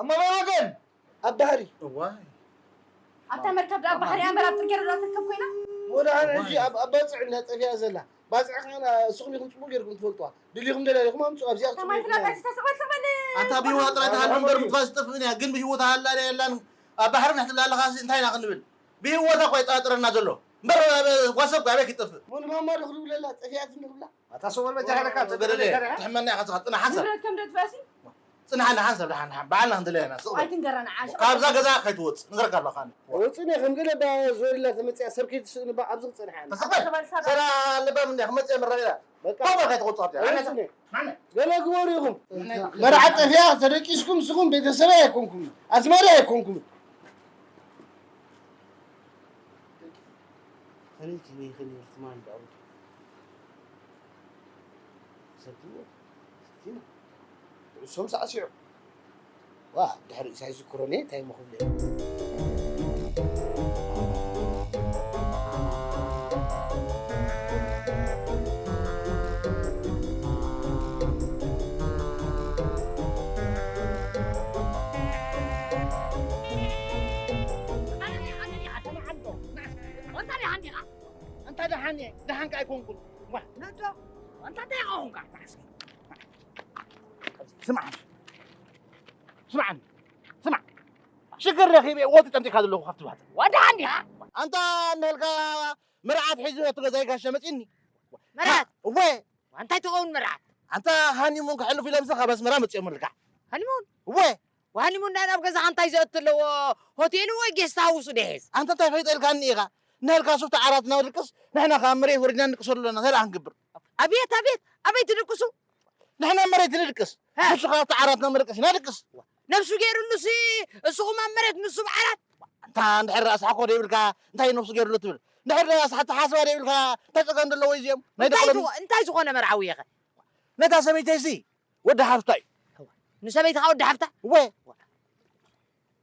ኣማማ ወገን ኣብ ባህሪ ኣብታ መርከብ ደኣ ባሕሪ እያ እምበር ኣብ ጽርግያ ዶ ትርከብ ኮይና? ወላ ኣነ ሕጂ ኣብ ኣብ ባጽዕ እንዳ ጠፊኣ ዘላ ባጽዕ ከኣ ንስኹም ኢኹም ጽቡቕ ጌርኩም ትፈልጥዋ። ድሊኹም ደላሊኹም ኣምጽኡ ኣብዚኣ ክትጽቡ ከማይ ኢኹም ፍላጣ ማለት። ተሰቕበል ሰቕበል ኣታ ብህይወት ጥራይ ትሃሉ እምበር ምትኳስ ዝጠፍእ እያ ግን ብህይወት ኣላ ዶ የላን ኣብ ባሕሪ እንድሕር ትብላ ኣለኻሲ እንታይ ኢና ክንብል ብህይወታ እኳ ይጠራጥረና ዘሎ እምበር ጓሰብ ኣበይ ክትጠፍእ ሙሉ ማማ ዶ ክድውለላ ጠፊኣት እንድኽብላ ኣታ ሰው በጃ ሓለካ ተገደደ ትሕመና ኢኻ ጽናሓንሳ ንብረትከም ዶ ትፈሲ ጽንሓ ንሓን ሰብ ደሓን ንሓን በዓልና ክንደለየና ስቕ በል። ኣይትንገረና ዓሽ። ካብዛ ገዛ ከይትወጽእ ንገረካ ኣለኻኒ። ወጽእኒ ከም ገለ እባ ዞር ኢላ ትመጽእ እያ ሰብከይ ትስእኒ እባ ኣብዚ ክጸንሓ እያ። ተስቕ በል። ተስቕ በል። ሰራ ኣለባ ምንድያ ክመጽእ እየ መራቢላ። በቃ። ኮፍ በል ከይትወጽእ ኣብዚኣ። ወጽእኒ። ገለ ግበሩ ኢኹም። መርዓ ጠፊኣ ተደቂስኩም ንስኹም ቤተሰበይ ኣይኮንኩም ኣዝማደይ ኣይኮንኩም። ከመይ ከመይ ይኽእል እዩ ርትማን ብኣውቱ ሰብትዎ ሰብቲና ኩዕሶም ሳዕሲዑ ዋ ድሕሪ ኢሳይ ዝክሮኒ እንታይ ምኽብለ እንታይ ደሓን እየ ደሓን ከ ኣይኮንኩን ዋ ነዶ እንታይ እንታይ ቆኹንካ ስማዕ ስማዕ ስማዕ ሽግር ረኺበ ወዲ ጠምጢካ ዘለኹ ካብቲ ባሕቲ ወድሓን ዲኻ ኣንታ እናልካ መርዓት ሒዙ ነቲ ገዛይ ጋሻ መፂኒ መርዓት? እወ። እንታይ ትኸውን መርዓት? ኣንታ ሃኒሙን ክሕልፉ ኢሎም ምሳኻ ኣብ ኣስመራ መጺኦም ኣልካ። ሃኒሙን? እወ። ሃኒሙን ዳኣ ናብ ገዛኻ እንታይ ዘእቱ ኣለዎ? ሆቴሉ ወይ ጌስት ሃውሱ ደሄስ? ኣንታ እንታይ ፈይጠልካኒ ኢኻ? ንህልካ ሱፍቲ ዓራትና ድቅስ፣ ንሕና ከኣ መሬት ወሪድና ንድቅሰሉ ኣለና። እንታይ ደኣ ክንገብር? ኣቤት፣ ኣቤት፣ ኣበይ ትድቅሱ? ንሕና መሬት ንድቅስ። ሀ። ንሱ ከኣ ኣብቲ ዓራትና መደቀሲና ድቅስ። ነብሱ ገይሩሉሲ፣ እሱኹም ኣብ መሬት ንሱ ኣብ ዓራት። እንታ እንድሕር ኣስሓኮ ደይብልካ፣ እንታይ ነብሱ ገይሩሉ ትብል? እንድሕር ኣስሓ-፣ ኣተሓሳስባ ደይብልካ፣ እንታይ ጸገም ዘለዎ እዩ እዚኦም? ናይ እንታይ ደቆሎም ዝኮ-፣ እንታይ ዝኾነ መርዓዊ ኢኸ? ነታ ሰበይተይሲ ወዲ ሓፍታ እዩ። ንሰበይትኻ ወዲ ሓፍታ? እወ።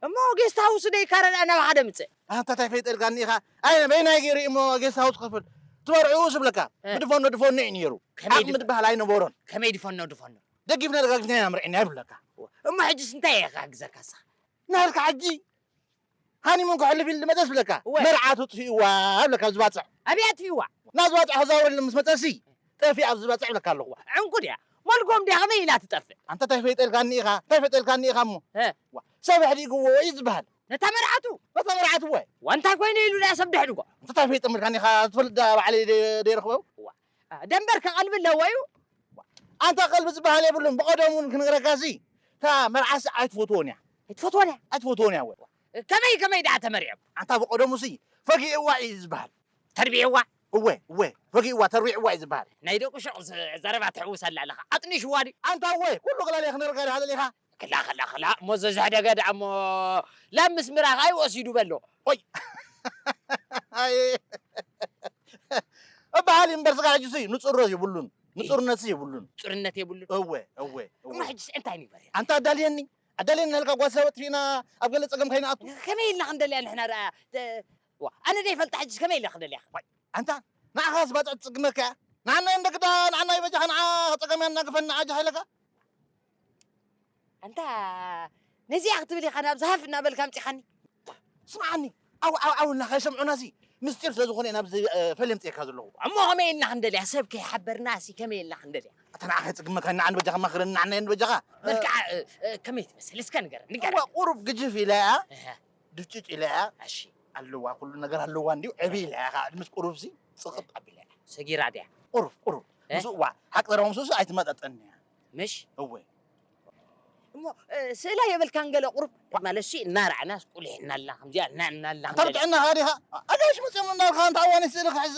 እሞ ጌስት ሃውስ ደይ ካረዳ ናባኻ ደምጽእ? ኣንታ እንታይ ፈይጠልካኒ ኢኻ? ኣይ፣ በይናይ ገይሩ እሞ ጌስት ሃውስ ክኽፍል? ትበርዑ ዝብለካ። እ። ብድፈኖ ድፈኖ እዩ ነይሩ። ከመይ ዓቕሚ ድፈ-፣ ድበሃል ኣይነበሮን። ከመይ ድፈኖ ድፈኖ? ደጊፍና ደጋጊፍና ኢና ምርዒና ይብለካ። እሞ ሕጅስ እንታይ እየ ክሕግዘካ ንስኻ? ናልካ ሕጂ ሃኒሙን ክሕልፍ ኢሉ መጸስ ብለካ። እወ። መርዓቱ ጥፊእዋ ብለካ ኣብ ዝባጽዕ። ኣበይ ኣጥፊእዋ? ናብ ዝባጽዕ ክዛወር ኢሉ ምስ መጸሲ ጠፊኣ ኣብ ዝባጽዕ ብለካ ኣለኹ። ዕንቁ ድያ? መልጎም ድያ? ከመይ ኢላ ትጠፍእ? ኣንታ እንታይ ፈይጠልካኒ ኢኻ? እንታይ ፈይጠልካኒ ኢኻ እሞ? እ። ዋ፣ ሰብ ኣሕዲግዎ እዩ ዝበሃል። ነታ መርዓቱ? ነታ መርዓቱ እወ። ዋ፣ እንታይ ኮይነ ኢሉ ድያ ሰብ ደሕድጎ? ኣንታ እንታይ ፈይጠምልካኒ ኢኻ? ትፈልጥ ድያ ባዕለይ ደ-፣ ደይረኽቦ? ዋ፣ ደንበር ከቐልቢ ኣለዎ እዩ። ኣንታ ቀልቢ ዝበሃል የብሉን። ብቐደሙ እውን ክነግረካሲ፣ እታ መርዓሲ ኣይትፈትዎን እያ። ኣይትፈትዎን እያ? ኣይትፈትዎን እያ፣ እወ። ከመይ፣ ከመይ ደኣ ተመሪዖም? ኣንታ ብቐደሙሲ ፈጊእዋ እዩ ዝበሃል። ተርቢዕዋ? እወ፣ እወ፣ ፈጊእዋ፣ ተርቢዕዋ እዩ ዝበሃል። ናይ ደቂ ሹቕ ዘ-፣ ዘረባ ትሕውሰላ ኣለኻ። ኣጥኒሽዋ ድዩ? ኣንታ እወ፣ ኩሉ ክላለ ክነግረካ ዲኻ ደሊኻ? ክላ፣ ክላ፣ ክላ፣ እሞ ዘዝሕደገ ደኣ እሞ ላብ ምስ ምራኻ እዩ ወሲዱ በሎ። ኦይ። ኣይ። እበሃል እዩ እምበር ስጋ ሕጂሲ ንጹርነት የብሉን። ንጹርነትሲ የብሉን። ንጹርነት የብሉን። እወ፣ እወ፣ እወ። እሞ ሕጂስ እንታይ ንግበር? ኣንታ ኣዳልየኒ፣ ኣዳልየኒ ናልካ ጓሳ ወጥፊና ኣብ ገለ ጸገም ከይንኣቱ። ከመይ ኢልና ክንደልያ ንሕና ደኣ? ተ-፣ ዋ፣ ኣነ ደይፈልጣ ሕጂስ ከመይ ኢለ ክደልያ? ዋይ፣ ኣንታ ንዓኻ ዝባጽዕ ትጽግመካ እያ። ንዓና እንደግዳ፣ ንዓና ይበጃኻ፣ ንዓ ጸገም ያናግፈና፣ ኣጃ ሃይለካ። ኣንታ ነዚኣ ክትብል ኢኻ ናብዚ ሃፍ እናበልካ ኣምጺኻኒ። ስምዓኒ፣ ዓው፣ ዓው፣ ዓው ኢልና ከይሰምዑናሲ ምስጢር ስለ ዝኾነ ኢና ኣብዚ፣ እ፣ ፈለምጽኤካ ዘለኹ። እሞ ከመይ ኢልና ክንደልያ? ሰብ ከይሓበርናሲ ከመይ ኢልና ክንደልያ? ኣታ ንዓኻ የጽግመካ፣ ንዓን በጃኻ ማኽረኒ፣ ንዓና የን በጃኻ። መልክዓ፣ እ፣ እ፣ ከመይ ትመስል? እስከ ንገረኒ፣ ንገረኒ። እዋ፣ ቁሩብ ግጅፍ ኢላ እያ፣ እህ። ድፍጭጭ ኢላ እያ። እሺ። ኣለዋ፣ ኩሉ ነገር ኣለዋ እንድዩ፣ ዕብይ ኢላ እያ፣ ከዓ ምስ ቁሩብሲ ጽቕጥ ኣቢላ እያ። ሰጊራ ድያ? ቁሩብ፣ ቁሩብ። እ? ምስኡ፣ እዋ፣ ሓቂ ዘረባ ምስኡሲ ኣይትመጣጠን እያ። ምሽ? እወ። እሞ፣ እ፣ ስእላ የብልካን ገለ ቁሩብ? ዋ። ማለትሲ እናረኣናስ ቁሊሕ እናልና ከምዚኣ እና-፣ እናልና ኣንታ ክንደሊ። ብጥዕናኻ ዲኻ? ኣጋይሽ መፅኦም እናልካ ኣንታ ኣዋኒ ስእሊ ክሕዝ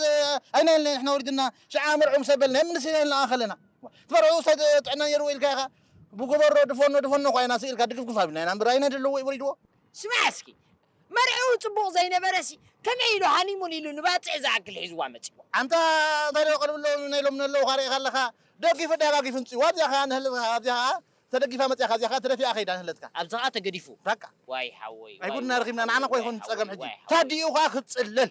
ኣይናየልና ንሕና ወሪድና ሽዓ መርዑ ምስ ኣበልና የምንስ ኢና ንለኣኸ ኣለና። ትበርዑ ሰብ ጥዕና ነይርዎ ኢልካ ኢኻ። ብጎበሮ ድፈኖ ድፈኖ እኳ ኢና ስኢልካ ድግፍግፍ ኣቢልና ኢና እምበር ኣይና ደለዎ እዩ ወሪድዎ። ስማዕ እስኪ፣ መርዕኡ ጽቡቕ ዘይነበረሲ፣ ከመይ ኢሉ ሃኒሙን ኢሉ ንባጽዕ ዝኣክል ሒዝዋ መጺኡ? ኣንታ እንታይ ዶ ቀልብሎም ናይ ሎም ነለዉ ካርኢኻ ኣለኻ? ደጊፉ ደጋጊፉ ምጺኡ። ኣብዚኣ ኸኣ ንህልትካ፣ ኣብዚኣ ኸኣ ተደጊፋ መጺኣ፣ ካብዚኣ ኸኣ ተደፊኣ ከይዳ ንህልትካ። ኣብዚ ኸኣ ተገዲፉ። በቃ። ዋይ ሓወይ፣ ናይ ዋይ፣ ጉድና ዋይ፣ ረኺብና፣ ንዓና ዋይ፣ ኮይኹን ዋይ፣ ጸገም ሕጂ። ዋይ፣ ሓወይ። ታዲኡ ኸኣ ክትጽለል፣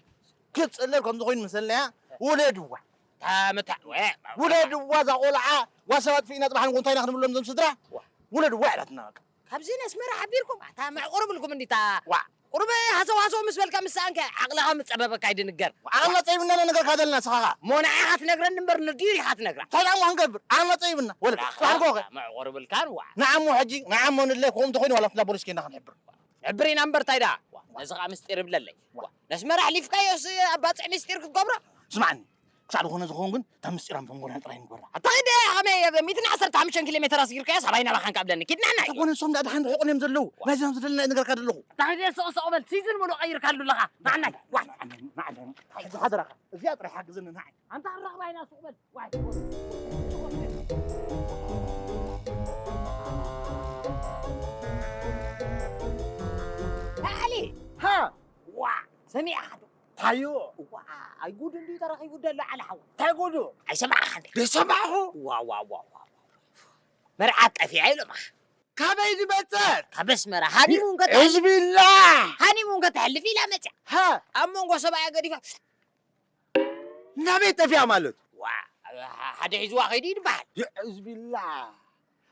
ክትጽለል ከምዚ ኮይኑ ምሰለያ ውለድዋ። ታመታ-፣ ወ-፣ ውለድዋ እዛ ቆልዓ፣ ጓሳ ኣጥፊእና ጽባሕ ንጎ እንታይ ኢና ክንብሎም እዞም ስድራ? ዋ። ውለድዋ ኢላትና በቃ። ካብዚ ንኣስመራ ሓቢርኩም፣ ኣታ መዕቆር ብልኩም እንዲታ። ዋ። ቁሩብ ሃሰው ሃሰው ምስ በልካ ምስ ሰኣንከ ዓቕልኻ ምጸበበካ ኣይድንገር። ዓቕልና ጸቢብና ኢና ንነግረካ ዘለና ንስኻ ኸኣ። እሞ ንዓኻ ትነግረኒ እምበር ንድዩ ኢኻ ትነግራ? እንታይ ደኣ እሞ ክንገብር? ዓቕልና ጸቢብና። ወለድ፣ ላኻ፣ ጽባሕ ንጎ ኸ? መዕቆር ብልካን ዋ። ንዓሞ ሕጂ፣ ንዓሞ ንድለ ከምኡ እንተኾይኑ ዋላ ኣብቲ ላቦ ሪስኬ ኢና ክንሕብር። ሕብር ኢና እምበር እንታይ ደኣ? ዋ፣ ነዚ ኸኣ ምስጢር ይብለለይ። ዋ። ዋ፣ ነስመራ ኣሕሊፍካዮስ ኣብ ባጽዕ ምስጢር ክትገብሮ? ስማዕኒ፣ ክሳዕ ዝኾነ ዝኸውን ግን እታ ምስጢር ኣብ መንጎና ጥራይ ንግበራ። ኣታ ኸይደ፣ ከመይ ኣብ ሚእትን ዓሰርተ ሓሙሽተን ኪሎ ሜተር ኣስጊርካዮስ ኣባይ ናባኻን ካብለኒ። ኪድና ናይ። ዝኾነ ንሶም ደኣ ደሓን ርሑቕ እዮም ዘለዉ። ዋ። ናይዚ ናብ ዝደለና እየ ነገርካ ዘለኹ። ኣታ ኸይደ፣ ሶቕ ሶቕ በል፣ ሲዝን ሙሉእ ቀይርካሉ ኣለኻ። ንዓናይ። ዋ። ንዓናይ፣ ንዓናይ። ሕጂ ሓደራኻ፣ እዚኣ ጥራይ ሓግዝኒ ንዓይ። ኣንታ ክረኽባ ኢና ሱቕ በል። ዋይ። ላዕሊ። ሃ። ዋ፣ ሰሚዕኻ ዶ? ታዩ። ዋ፣ ኣይ ጉድ እንድዩ ተረኺቡ ደሎ ዓሊ ሓወይ። እንታይ ጉዱ? ኣይሰማዕኻን ዲኻ? ደይሰማዕኹ። ዋ፣ ዋ፣ ዋ፣ ዋ። መርዓት ጠፊኣ ኢሎምኻ። ካበይ ዝመጸት? ካብ ኣስመራ። ሃኒሙን ከ-፣ ሕዝቢላ። ሃኒሙን ከተሕልፍ ኢላ መጽያ። ሃ። ኣብ መንጎ ሰብኣያ ገዲፋ ናበይ ጠፊኣ ማለት? ዋ፣ ሓደ ሒዝዋ ከይዱ እዩ ዝበሃል። የዕዝቢላ።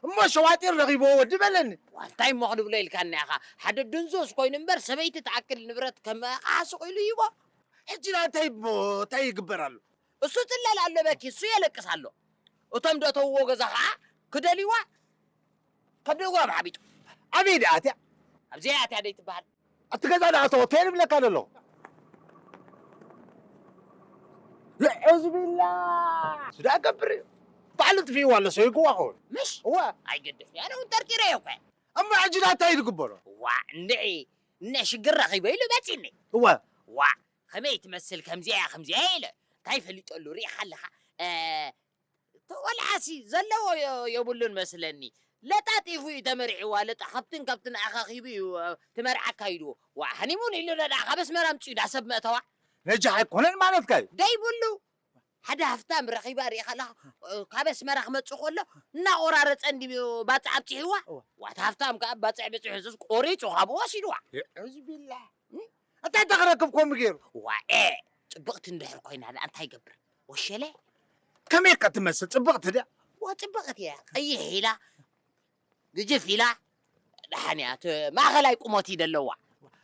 እሞ ሸዋጢር ረኺብዎ ወዲ በለኒ። ዋ፣ እንታይ እሞ ክንብሎ ኢልካና ኢኻ? ሓደ ድንዙዝ ኮይኑ እምበር ሰበይቲ ትኣክል ንብረት ከም ኣቕሓ ስቕ ኢሉ ይቦ። ሕጂ ደኣ እንታይ እሞ፣ እንታይ ይግበር ኣሎ? እሱ ጽለል ኣሎ በኪ፣ እሱ የለቅስ ኣሎ። እቶም ደእተውዎ ገዛ ኸዓ ክደልይዋ ከብደግዋ ብሓቢጡ። ኣበይ ደኣ ኣትያ? ኣብዚኣ ኣትያ ደይትበሃል። ኣቲ ገዛ ደኣ ተወ፣ ፔን ይብለካ ዘሎ። እዚ ቢላ ስዳ ገብር እዩ። ባዕሉ ጥፊእዋ ኣሎ፣ ሰይግዋ ኸውን። ምሽ? እዋ። ኣይገድፍ። ኣነ እውን ጠርጢረ እየ እኮ። እሞ ሕጂ ዳ እንታይ ዝግበሮ? ዋ፣ እንድዒ፣ እነ ሽግር ረኺበ ኢሉ መጺኒ። እዋ። ዋ፣ ከመይ ትመስል ከምዚኣ እያ፣ ከምዚኣ እያ ኢለ። እንታይ ፈሊጠሉ፣ ርኢኻ ኣለኻ? እ፣ እቲ ቆልዓሲ ዘለዎ የ-፣ የብሉን መስለኒ። ለጣጢፉ እዩ ተመርዒዋ፣ ለጣ-፣ ካብትን ካብትን ኣኻኺቡ እዩ፣ እ፣ እቲ መርዓ ኣካይድዎ። ዋ፣ ሃኒሙን ኢሉ ዶ ደኣ ካብ ኣስመራ ኣምጺኡ ዳ ሰብ መእተዋ? ነጃሕ ኣይኮነን ማለትካ እዩ። ደይብሉ። ሓደ ሃፍታም ረኺባ ርኢኻ ኣለኻ፣ እ፣ ካብ ኣስመራ ክመጽእ ከሎ እናቖራረጸ እንድዩ ባጽዕ ኣብጺሕዋ። እዋ። ዋት ሃፍታም ከኣ ባጽዕ በጺሑ ሱስ ቆሪጹ ካብኡ ወሲድዋ። የዕዝ ቢላህ። እም? እንታይ ተኽረክብ ከምኡ ገይሩ? ዋኤ፣ ጽብቕቲ እንድሕር ኮይና ደኣ እንታይ ይገብር? ወሸለ? ከመይ ከ ትመስል? ጽብቕቲ ድያ? ዋ፣ ጽብቕቲ እያ። ቀይሕ ኢላ፣ ግጅፍ ኢላ፣ ደሓን እያ። እቲ ማእኸላይ ቁመት እዩ ደለዋ።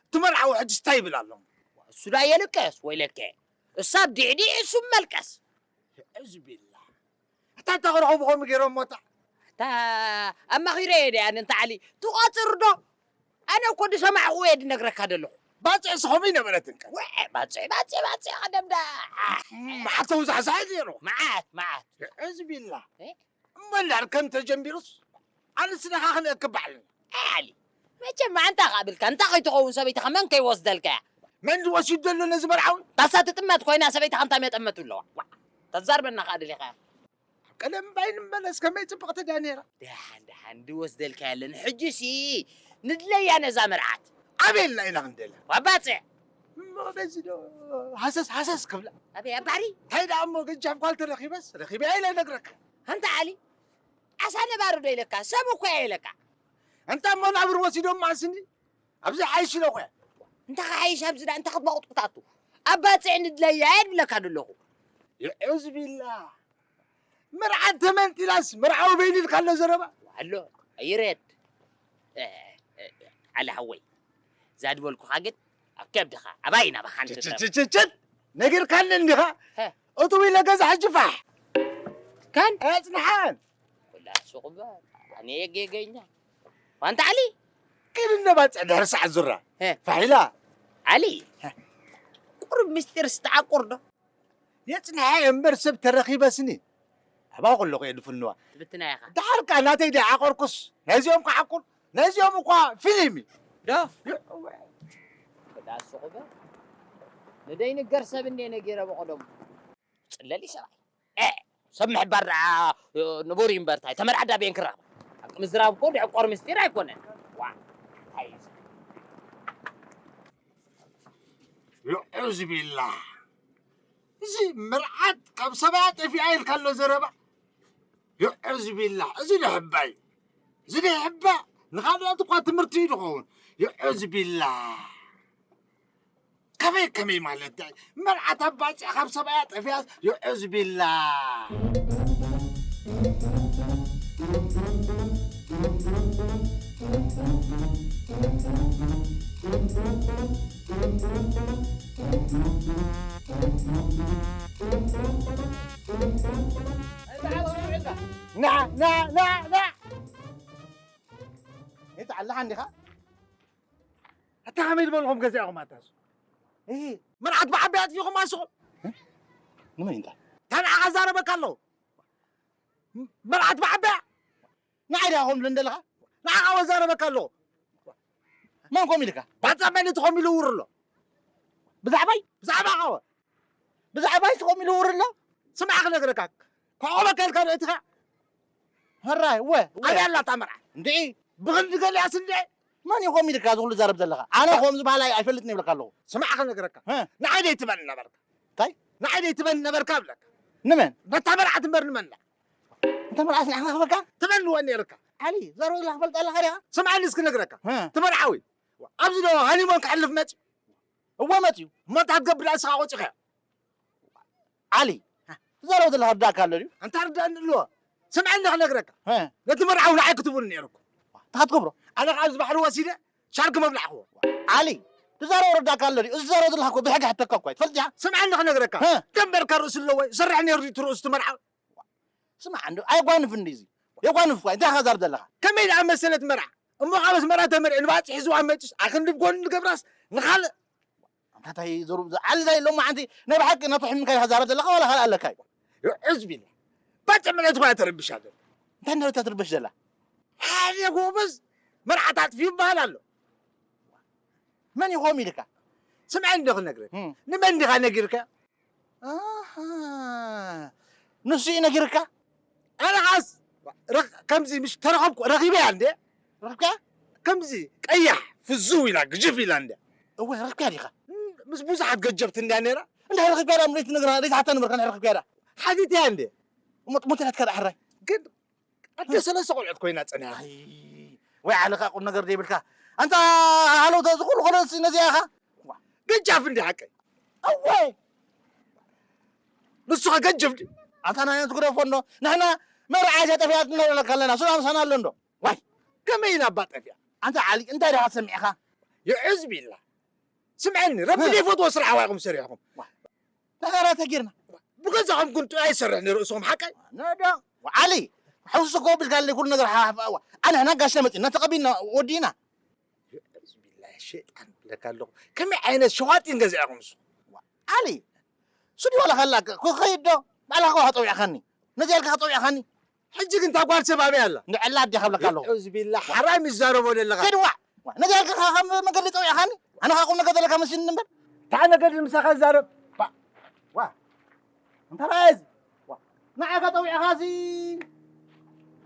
እቲ መርዓዊ ሕጂ እንታይ ይብል ኣሎ? እሱ ዳ የልቅስ፣ ወይለከ። እሳ ብዲዕዲዕ፣ እሱ መልቀስ። የዕዝ ቢላህ። ኣታ እንታይ ክረኽቡ ከምኡ ገይሮም ሞታ? ኣታ ኣማኺረ እየ ደኣ፣ ኣነ እንተ ዓሊ፣ ትቖጽር ዶ? ኣነ እኮ ዝሰማዕኹ እየ ዝነግረካ ዘለኹ። ባጽዕ ስኸሙ ይነበረትንከ? ወ-፣ ባጽዕ፣ ባጽዕ፣ ባጽዕ፣ ቀደም ደኣ። መዓት ተውዛሕዛሕ ገይሩ። መዓት፣ መዓት። የዕዝ ቢላህ። እ? እሞ እንድሕር ከም ተጀሚሩስ፣ ኣንስ ንኻ ክንእክብ ባዕልና። ኣይ ዓሊ፣ መቸም መዓንታ ኸኣ ብልካ፣ እንታይ ከይትኸውን ሰበይትኻ መን ከይወስደልካ እያ? መን ዝወሲዱ ዘሎ ነዚ መርዓውን? ባሳ ትጥመት ኮይና ሰበይትኻ እንታይ መጠመቱ ኣለዋ? ዋ፣ ተዛርበና ኸኣ ደሊኻ እያ። ኣብ ቀደም ባይ ንመለስ ከመይ ጽብቕቲ ድያ ነይራ? ደሓን፣ ደሓን፣ ድወስደልካ የለን። ሕጂሲ ንድለያ ነዛ መርዓት። ኣበየልና ኢና ክንደልያ? ዋ ባጽዕ። እሞ በዚ ዶ ሃሰስ፣ ሃሰስ ክብላ? ኣበይ፣ ኣብ ባሕሪ? እንታይ ደኣ እሞ ገጃፍ ጓል ተረኺበስ፣ ረኺበያ ኢለ እነግረካ። ኣንታ ዓሊ፣ ዓሳ ነባሪ ዶ ኢለካ? ሰብ እኮ እየ ኢለካ። እንታ እሞ ናብር ወሲዶም ማስኒ፣ ኣብዚ ሓይሽ ኢለ እኮ እየ። እንታ ክሓይሽ ኣብዚ ደኣ፣ እንታ ክትባቑጥ ክትኣቱ? ኣብ ባጽዕ ንድለያ እየ ድብለካ ደለኹ። የዑዝ ቢላህ። መርዓት ተመንጢላስ፣ መርዓዊ በይኑ ኢልካ ኣሎ ዘረባ። ኣሎ፣ ኣይረድ። እ፣ እ፣ ዓሊ ሓወይ፣ እዛ ድበልኩኻ ግን ኣብ ከብድኻ፣ ኣባይ ናባኻ ንትረፍ። ችችችችችት! ነጊርካኒ እንዲኻ? ሀ። እትው ኢለ ገዛ ሕጂ ፋሕ። ካን? ኣጽንሓን። ኩላ ሱቕ በል፣ ኣነ ጌገኛ። ዋንታ ዓሊ? ግን እነባጽዕ ድሕሪ ሰዓት ዙራ። ሀ። ፋሕ ኢላ። ዓሊ፣ ሀ። ቁሩብ ምስጢር ስተዓቁር ዶ? የጽንሓ እምበር ሰብ ተረኺበስኒ። ኣባኹ ኣለኹ እየ ድፍንዋ። ትብትና ኢኻ። ደሓር ከኣ ናተይ ደይ ዓቆርኩስ፣ ናይዚኦም ክዓቁር፣ ናይዚኦም እኳ ፊልም እዩ። ዶ? ክዳስ ሱቕ በል። ንደይንገር ሰብ እንዴ ነጊረ ብቐደሙ። ጽለሊ ሰብኣይ። ኤ፣ ሰብ ምሕባር ደኣ ንቡር እዩ እምበር፣ ታይ ተመርዓ ዳ ቤን ክራኸባ። ሓቂ ምዝራብ እኮ ድዕቆር ምስጢር ኣይኮነን። ዋ፣ ታይ እዩ እዚ? የዑዝ ቢላህ። እዚ መርዓት ካብ ሰብኣያ ጠፊኣ ኢልካ ኣሎ ዘረባ። የዑዝ ቢላህ። እዚ ደሕባይ። እዚ ደሕባ። ንኻልኦት እኳ ትምህርቲ እዩ ዝኸውን። የዑዝ ቢላህ። ከመይ ከመይ ማለት ዳይ? መርዓት ኣብ ባጽዕ ካብ ሰብኣያ ጠፊኣስ። የዑዝ ቢላህ። ና፣ ና፣ ና፣ ና። እንታይ ኣለኻ እንዲኻ? ኣታ ከመይ ዝበልኹም ገዚኣኹም ኣታሱ? እሂ። መርዓት ብዓበያ ኣጥፊኹም ኣስኹም። እ? ንመን እንታ? እንታይ ንዓኻ ዛረበካ ኣለኹ? መርዓት ብዓበያ? ንዓይ ዲኻ ከምኡ ትብል ዘለኻ? ንዓኻ ወዛረበካ ኣለኹ። መን ከምኡ ኢልካ? ባጻ መን እቲ ከምኡ ኢሉ ውር ኣሎ? ብዛዕባይ? ብዛዕባኻ ወ? ብዛዕባይ እቲ ከምኡ ኢሉ ውር ኣሎ? ስማዕ ክነግረካ። ከዕቑበካ ኢልካ ዶ እቲኻ? ሕራይ፣ ወ፣ ወ። ኣበይ ኣላ እታ መርዓት? እንድዒ። ብኽንዲ ገሊኣስ እንድዒ። መን እዩ ከምኡ ኢልካ እዚ ኩሉ ዛረብ ዘለኻ? ኣነ ከምዚ ባህላይ ኣይፈልጥን ይብለካ ኣለኹ። ስማዕ ክነግረካ። እ። ንዓይ ደይትበል ነበርካ። እንታይ? ንዓይ ደይትበል ነበርካ እብለካ። ንመን? ነታ መርዓት እምበር ንመን እያ? እታ መርዓት ንዓኻ ክበካ? ትበልወ ነይርካ። ዓሊ፣ ዛረብ ዘለኻ ክፈልጥ ኣለኻ ዲኻ? ስምዓኒ እስኪ ነግረካ። እ። እቲ መርዓዊ ኣብዚ ዶ ሃኒሞን ክሕልፍ መጽዩ? እወ መጽዩ። እሞ እንታይ ክትገብር ደኣ ንስኻ ቆጺኻ? ዓሊ፣ ትዛረቦ ዘለኻ ርዳእካ ኣሎ ድዩ? ኣንታ ርዳእኒ ኣለዎ። ስምዐኒ ክነግረካ። እ። ነቲ መርዓዊ ንዓይ ክትብሉ ነይርኩም። እንታይ ክትገብሮ? ኣነ ከኣ ኣብዚ ባሕሪ ወሲደ ሻርክ መብላዕክዎ። ዓሊ፣ ትዛረቦ ርዳእካ ኣሎ ድዩ? እዚ ትዛረቦ ዘለኻ እኮ ብሕጊ ሕተካ እኮ እዩ። ትፈልጥ ዲኻ? ስምዐኒ ክነግረካ። እ። ደንበርካ ርእሲ ኣለዎ። ይሰርሕ ነይሩ ድዩ እቲ ርእሱ እቲ መርዓዊ? ስማዕ፣ እንዶ ኣይጓንፍ እንዲ እዚ። የጓንፍ እኳ፣ እንታይ ኢኻ ዛረብ ዘለኻ? ከመይ ደኣ መሰለት መርዓ? እሞ ካብ ኣስመራ ተመርዒ ንባጽዕ ሒዝዋ መጺስ፣ ኣኽንዲ ብጎኒ ንገብራስ ንኻልእ። ኣታ እንታይ ዘሩ ዓሊ እንታይ ሎማዓንቲ ናይ ብሓቂ ናቱ ሕምካ ኢኻ ዛረብ ዘለኻ ዋላ ካልእ ኣለካ እዩ? ይዑዝ ቢላ። ባጽዕ መሬት እኳ ተረብሻ ዘሎ። እንታይ እንዳበለት ትርበሽ ዘላ? ሓደ ጎበዝ መርዓት ኣጥፊኡ ይበሃል ኣሎ። መን ይኾም ኢልካ? ስምዐ እንዶ ክነግረካ። እም። ንመን ዲኻ ነጊርካ? ኣሃ። ንሱ እዩ ነጊርካ? ኣነ ኸኣስ ረኽ-፣ ከምዚ ምሽ ተረኸብኩ፣ ረኺበያ እንደ። ረኽብካ? ከምዚ ቀያሕ ፍዝው ኢላ፣ ግጅፍ ኢላ እንደ። እወ፣ ረኽብካ ዲኻ? እም፣ ምስ ብዙሓት ገጀብቲ እንድያ ነይራ። እንታይ ረኺብካ ዳ፣ ለይቲ ነግራ፣ ለይቲ ሓታ ነበርካ፣ እንታይ ረኺብካ ዳ? ሓቲተያ እንደ። እሞ፣ እሞ እንታይ ናትካ ዳ ሕራይ? ግን ኣደ ሰለስተ ቆልዑት ኮይና ጸኒሓ። ኣይ፣ ወይ ዓለኻ ቁም ነገር ዘይብልካ። ኣንታ ሃለው፣ እዚ ኩሉ ኮለሲ ነዚኣ ኢኻ? ዋ፣ ገጃፍ እንዲ ሓቀይ። እወ። ንሱ ኸ ገጅፍ ድዩ? ኣንታ ናይ ትግረፎ እንዶ፣ ንሕና መርዓ እዚኣ ጠፊኣትና ንብለካ ኣለና። ሱዳን ምሳና ኣሎ እንዶ? ዋይ፣ ከመይ ኢና እባ ጠፊኣ? ኣንታ ዓሊ፣ እንታይ ዲኻ ሰሚዕኻ? ይዕዝ ቢላ። ስምዐኒ፣ ረቢ ዋ። ዘይፈትዎ ስራሕ ዋይኹም ሰሪሕኹም። ዋ። ተጋራ ተጊርና። ብገዛኹም ግን ጥዑይ ኣይሰርሕ ንርእስኹም ሓቀይ? ነዶ። ዓሊ፣ ሕውስ እኮ ብልካ ኣለይ ኩሉ ነገር ሓ-፣ ሓ-፣ ዋ። ኣነ ሕና ጋሽና መጺና ተቐቢልና ወዲና። ቢላሂ ሸይጣን ብለካ ኣለኹ። ከመይ ዓይነት ሸዋጢን ገዚእኹም ንሱ? ዓሊ፣ ሱዲ ዋላ ከላክ፣ ክኸይድ ዶ? ባዕልኻ እኮ ጸዊዕኻኒ። ነዚኣ ኢልካ ጸዊዕኻኒ። ሕጂ ግን እታ ጓል ሰብ ኣበይ ኣላ? ንዕላ ኣዴኻ እብለካ ኣለኹ። ኣዑዝ ቢላ፣ ሓራም ይዛረቦ ዘለኻ። ከይድ ዋዕ። ዋዕ፣ ነዚኣ ኢልካ ካብ መንገዲ ጸዊዕኻኒ። ኣነ ኸኣ ቁም ነገር ዘለካ መሲልኒ እምበር። እንታይ ነገር ምሳኻ ዝዛረብ? ባ-፣ ዋ። እንታይ ደኣ እዚ? ዋ። ንዓኻ ጸዊዕኻሲ።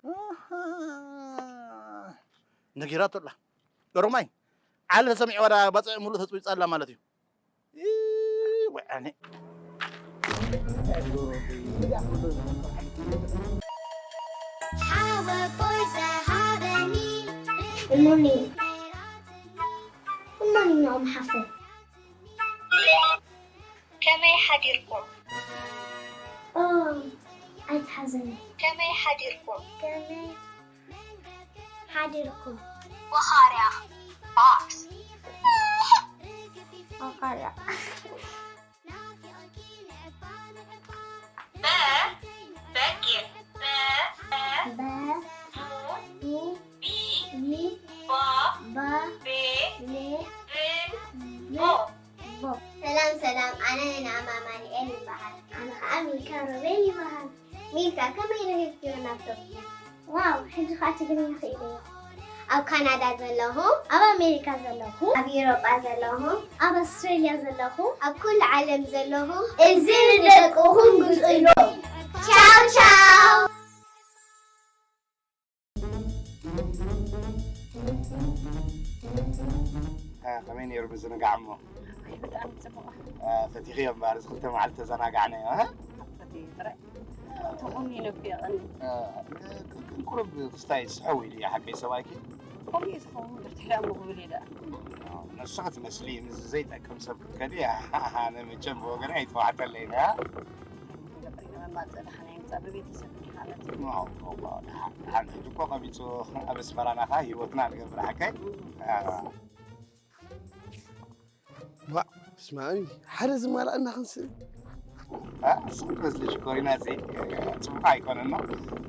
ኣሃ። ነጊራቶ ኣላ። ኦሮማይ። ዓሊ ተሰሚዕዋ ደኣ ባጽዕ ሙሉእ ተጽዊጻ ኣላ ማለት እዩ። ኢ፣ ወይ ኣነ። ሓወቦይ ዝሃበኒ እሞኒ፣ እሞኒ፣ ንኦም ሓፎ። ከመይ ሓዲርኩም? ኦ፣ ኣይትሓዘኒ። ከመይ ሓዲርኩም? ከመይ ሓዲርኩም? ወኻርያ፣ box። ወኻርያ። በ፣ በጊዕ። በ፣ በ፣ በ፣ ቡ፣ ቡ፣ ቢ፣ ቢ፣ ባ፣ ባ፣ ቤ፣ ቤ፣ ብ፣ ብ፣ ቦ። ቦ። ሰላም ሰላም፣ ኣነ ናእማ ኣማኑኤል ይበሃል። ኣነ ኸኣ ሚልካ ሮቤል ይበሃል። ሚልካ፣ ከመይ ረኺብክዮ ላፕቶፕ? ዋው፣ ሕጂ ኸኣ ትግርኛ ክኢለዮ። ኣብ ካናዳ ዘለኹም፣ ኣብ ኣሜሪካ ዘለኹም፣ ኣብ ኤውሮጳ ዘለኹም፣ ኣብ ኣውስትራልያ ዘለኹም፣ ኣብ ኩሉ ዓለም ዘለኹም፣ እዚ ንደቅኹም ግዝእሎም። ቻው ቻው። እ፣ ከመይ ነይሩ ምዝንጋዕ እሞ? ኣይ፣ ብጣዕሚ ጽቡቕ። እ፣ ፈቲኽዮ እምበኣር፣ እዚ ክልተ መዓልቲ ተዘናጋዕናዮ፣ እ? ፈትየ ጥራይ። ተኾኒነ እኮ የቐኒ። እ፣ እ፣ ቁሩብ ክስታይ ስሕው ኢሉ እዩ፣ ሓቀይ ሰብኣይኪ? ከምኡ እዩ ዝኸውን፣ ብርትዕ እሞ ክብል እየ ደኣ። ንሱ ክትመስሊ፣ ምስ ዘይጠቅም ሰብ ክትከዲ፣ ኣነ መቸም ብወገነይ ኣይተዋሕጠለይን፣ እ? ደሓን፣ ደሓን፣ ሕጂ እኮ ቀቢጹ ኣብ ኣስመራና ኸኣ ህይወትና ንገብር ሓቀይ። ዋ፣ ስማዕኒ፣ ሓደ ዝማላእና ክንስእ። እ፣ ንስኺ ትመስሊ ሽኮሪና፣ እዚ ጽቡቕ ኣይኮነን።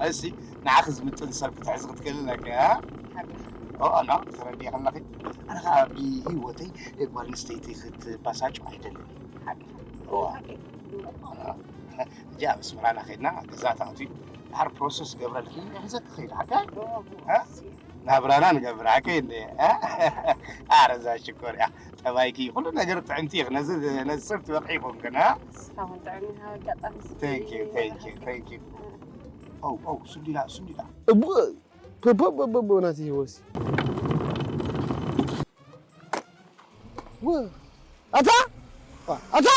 እሲ ንዓኺ ዝምጥን ሰብ ክትሕዚ ክትክእሊ ኣለኪ፣ እ? ኦ፣ ኖ፣ ተረዲእኺ ኣለኺ። ኣነ ኸኣ ብህይወተይ ጓል ኣንስተይቲ ክትባሳጭ ኣይደልን። እዋ። እጂ ኣብ ኣስመራና ኸድና ገዛ ተኣትዩ ድሓር ፕሮሰስ ገብረልኪ ሒዘኪ ኸይድ ሓቀይ? እ? ናብራና ንገብር ሓቀይ እንደ? እ? ኣረ እዛ ሽኮር እያ። ጠባይኪ ኩሉ ነገር ጥዕምቲ ኢኺ። ነዚ፣ ነዚ ሰብ ትበቕዒ ኢኹም ግን፣ እ? ንስኻ እውን ጥዑም ኢኻ፣ ኣጋጣሚ። Thank you, thank you, thank you። ኦ፣ ኦ፣ ሱንዲላ፣ ሱንዲላ። እቡ፣ ፖ፣ ፖ፣ ፖ፣ ፖ፣ ናቲ ህይወት። ወ-፣ ኣታ! ኣታ!